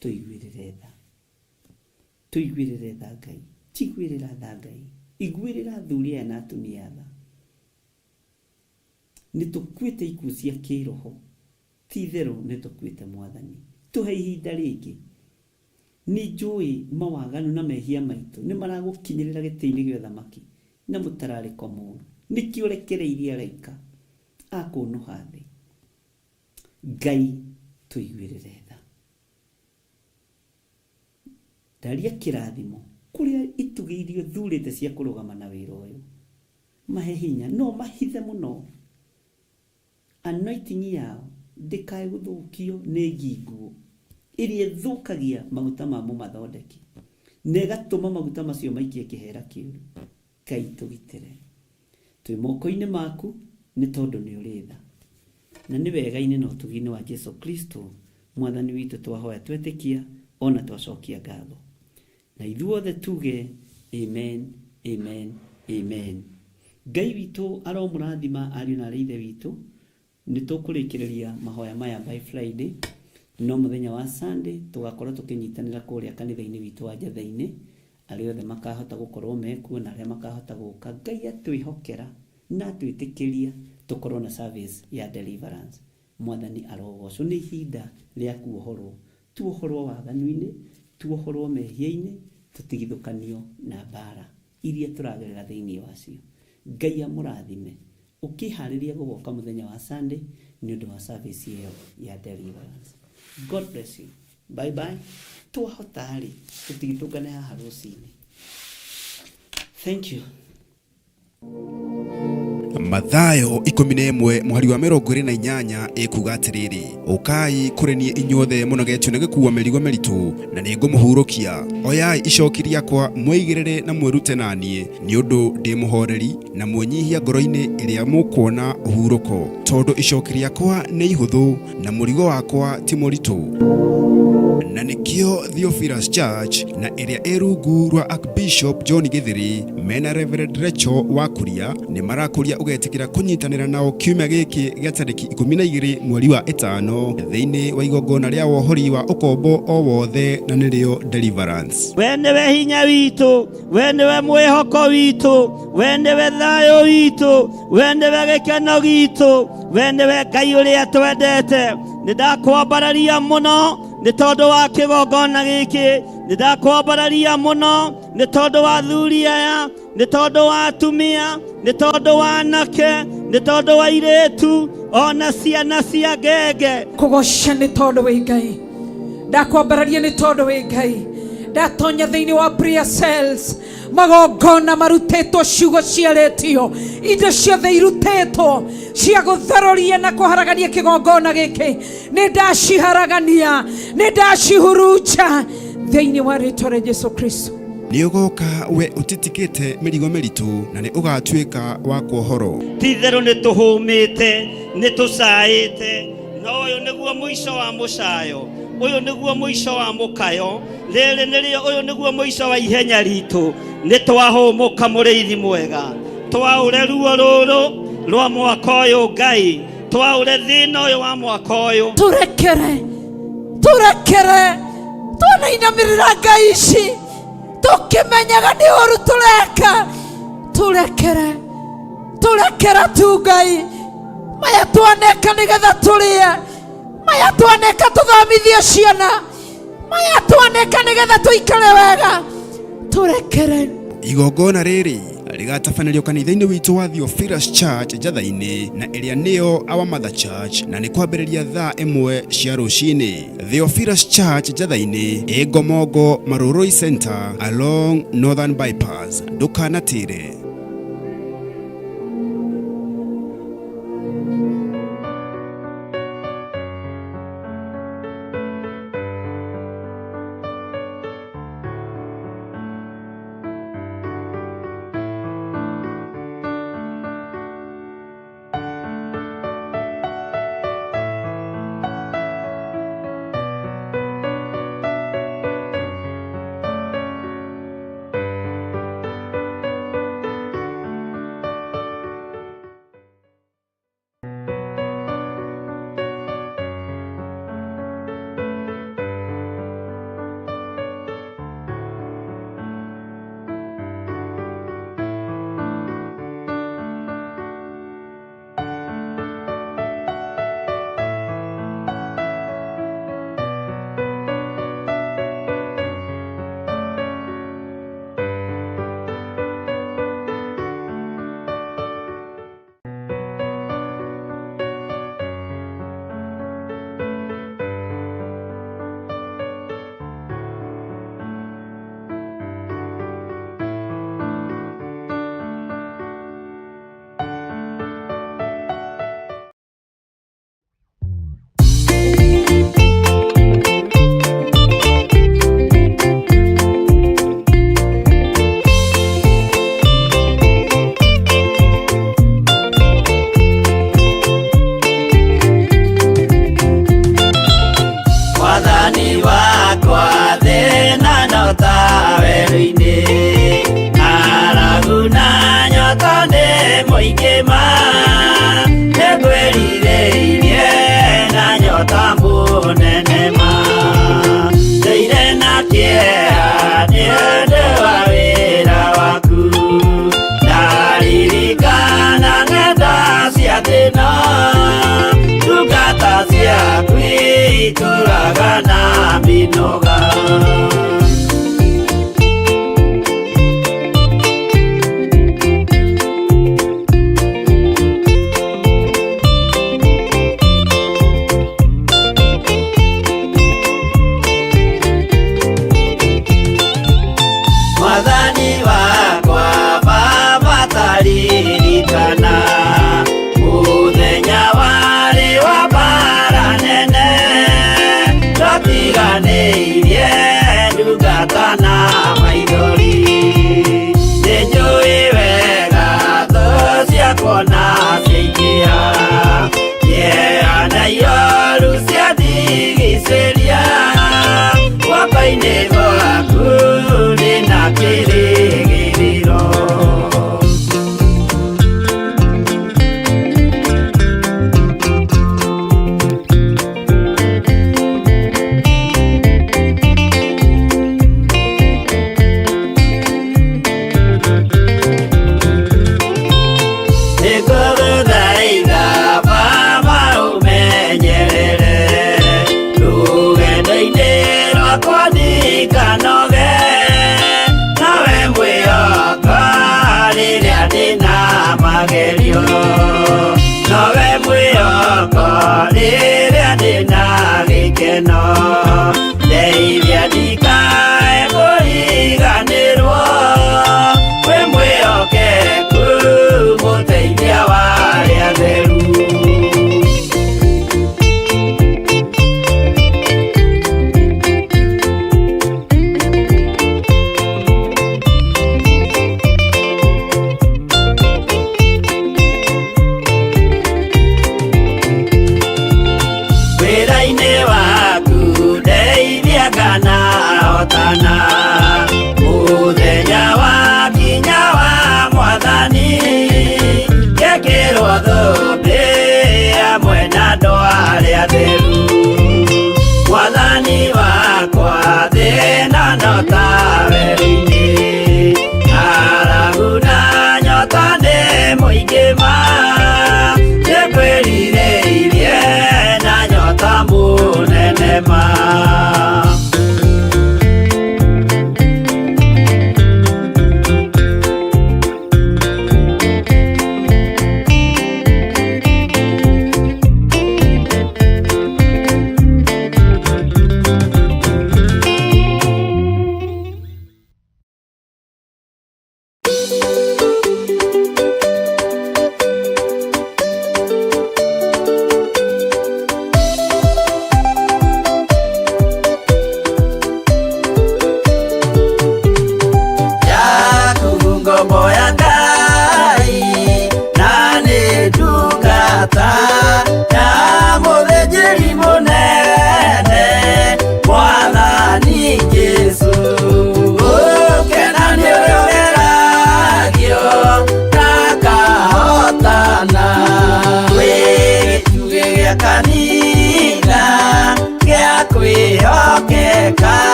tũiguĩrĩre tha. Tũiguĩrĩre tha Ngai, njiguĩrĩra tha Ngai, iguĩrĩra athuri aya na atumia tha. Nĩ tũkuĩte ikuũ cia kĩroho. Ti itherũ nĩ tũkuĩte Mwathani. Tũhe ihinda rĩngĩ. Nĩ njũĩ mawaganu na mehia maitũ nĩ maragũkinyĩrĩra gĩtĩ-inĩ gĩa ũthamaki na mũtararĩko mũũru. Nĩkĩo ũrekereirie araika a kũũnũha thĩ. Ngai tũiguĩrĩre tha. Ndaria kĩrathimo kũrĩa itugĩ iria ũthurĩte cia kũrũgama na wĩra ũyũ. Mahe hinya no mahithe mũno. Anointing yao ndĩkae gũthũkio nĩ ngi nguũ ĩrĩa ĩthũkagia maguta ma mũmathondeki na ĩgatũma maguta macio maikie kĩhera kĩũru. Ngai tũgitĩre. Twĩ moko-inĩ maku nĩ tondũ nĩ ũrĩ tha. Na nĩ wega-inĩ na ũtugi-inĩ wa Jesu Kristo Mwathani witũ twahoya twetĩkia o na twacokia ngatho. Na ithuothe tuge amen, amen, amen. Ngai witũ aromũrathima ariũ na arĩ ithe witũ. Nĩ tũkũrĩkĩrĩria mahoya maya by Friday, no mũthenya wa Sunday tũgakorwo tũkĩnyitanĩra kũrĩa kanitha-inĩ witũ wa Njetha-inĩ. Arĩa othe makahota gũkorwo mekuo na arĩa makahota gũka, Ngai atwĩhokera na atwĩtĩkĩria tũkorwo na service ya deliverance. Mwathani arogocwo. Nĩ ihinda rĩa kuohorwo. Tuohorwo waganu-inĩ, tuohorwo mehia-inĩ, tũtigithũkanio na mbara iria tũragerera thĩinĩ wacio. Ngai amũrathime ũkĩharĩria gũgoka mũthenya wa Sunday nĩ ũndũ wa service ĩyo ya deliverance. God bless you. Bye bye. Twahota rĩ, tũtigĩtũngane haha rũcinĩ. Thank you. Mathayo 11 mũhari wa 28 ĩkuga atĩrĩrĩ, ũkai kũrĩ niĩ inyuothe mũnogetio nĩ gĩkuua mĩrigo mĩritũ, na nĩ ngũmũhurũkia. Oyai icoki rĩakwa mwĩigĩrĩre na mwĩrute na niĩ, nĩ ũndũ ndĩ mũhoreri na mwĩnyihia ngoro-inĩ, ĩrĩa mũkuona ũhurũko, tondũ icoki rĩakwa nĩ ihũthũ na mũrigo wakwa ti mũritũ. Na nĩkĩo Theophilus Church na ĩrĩa ĩ rungu rwa Archbishop John Gĩthĩri mena Reverend Rachel wa Kuria nĩ marakũria ũgetĩkĩra kũnyitanĩra nao kiumia gĩkĩ gĩa tarĩki 12 mweri wa ĩtano thĩinĩ wa igongona rĩa wohori wa ũkombo o wothe na nĩrĩo Deliverance. We nĩwe hinya witũ, we nĩwe mwĩhoko witũ, we nĩwe thayũ witũ, we nĩwe gĩkeno gitũ, we nĩwe Ngai ũrĩa twendete. Nĩ ndakwambararia mũno nĩ tondũ wa kĩgongona gĩkĩ, nĩ ndakwambararia mũno nĩ tondũ wa athuri aya, nĩ tondũ wa atumia, nĩ tondũ wa anake, nĩ tondũ wa airĩtu, ona ciana cia ngenge. Kũgoca nĩ tondũ wĩ Ngai, ndakwambararia nĩ tondũ wĩ Ngai. Ndatonya thĩinĩ wa prayer cells, magongona marutĩtwo, ciugo ciarĩtio, indo ciothe irutĩtwo cia gũtharũria na kũharagania kĩgongona gĩkĩ, nĩ ndaciharagania, nĩ ndacihurunja thĩinĩ wa rĩtwa rĩa Jesu Kristo. Nĩ ũgoka we ũtitikĩte mĩrigo mĩritũ, na nĩ ũgatuĩka wa kuohorwo. Ti-itherũ nĩ tũhũmĩte, nĩ tũcaĩte, no ũyũ nĩguo mũico wa mũcayo, ũyũ nĩguo mũico wa mũkayo, rĩrĩ nĩrĩo, ũyũ nĩguo mũico wa ihenya ritũ. Nĩ twahũmũka, mũrĩithi mwega, twaũre ruo rũrũ rwa mwaka ũyũ, Ngai, twaũre thĩna ũyũ wa mwaka ũyũ. Turekere, turekere, twanainamĩrĩra ngai ici tũkĩmenyaga nĩ ũru tũreka. Turekere, turekere tu Ngai, maya twaneka nĩgetha tũrĩe, maya twaneka tũthomithie ciana, maya twaneka nĩgetha tũikare wega. Turekere. Igongona rĩrĩ rĩgatabanĩrio kanitha-inĩ witũ wa Theophilus Church Njatha-inĩ, na ĩrĩa nĩyo Our Mother Church, na nĩ kwambĩrĩria thaa 1 cia rũcinĩ. Theophilus Church Njatha-inĩ, ĩ Ngomongo Marurui Center along Northern Bypass. Ndũkanatĩre.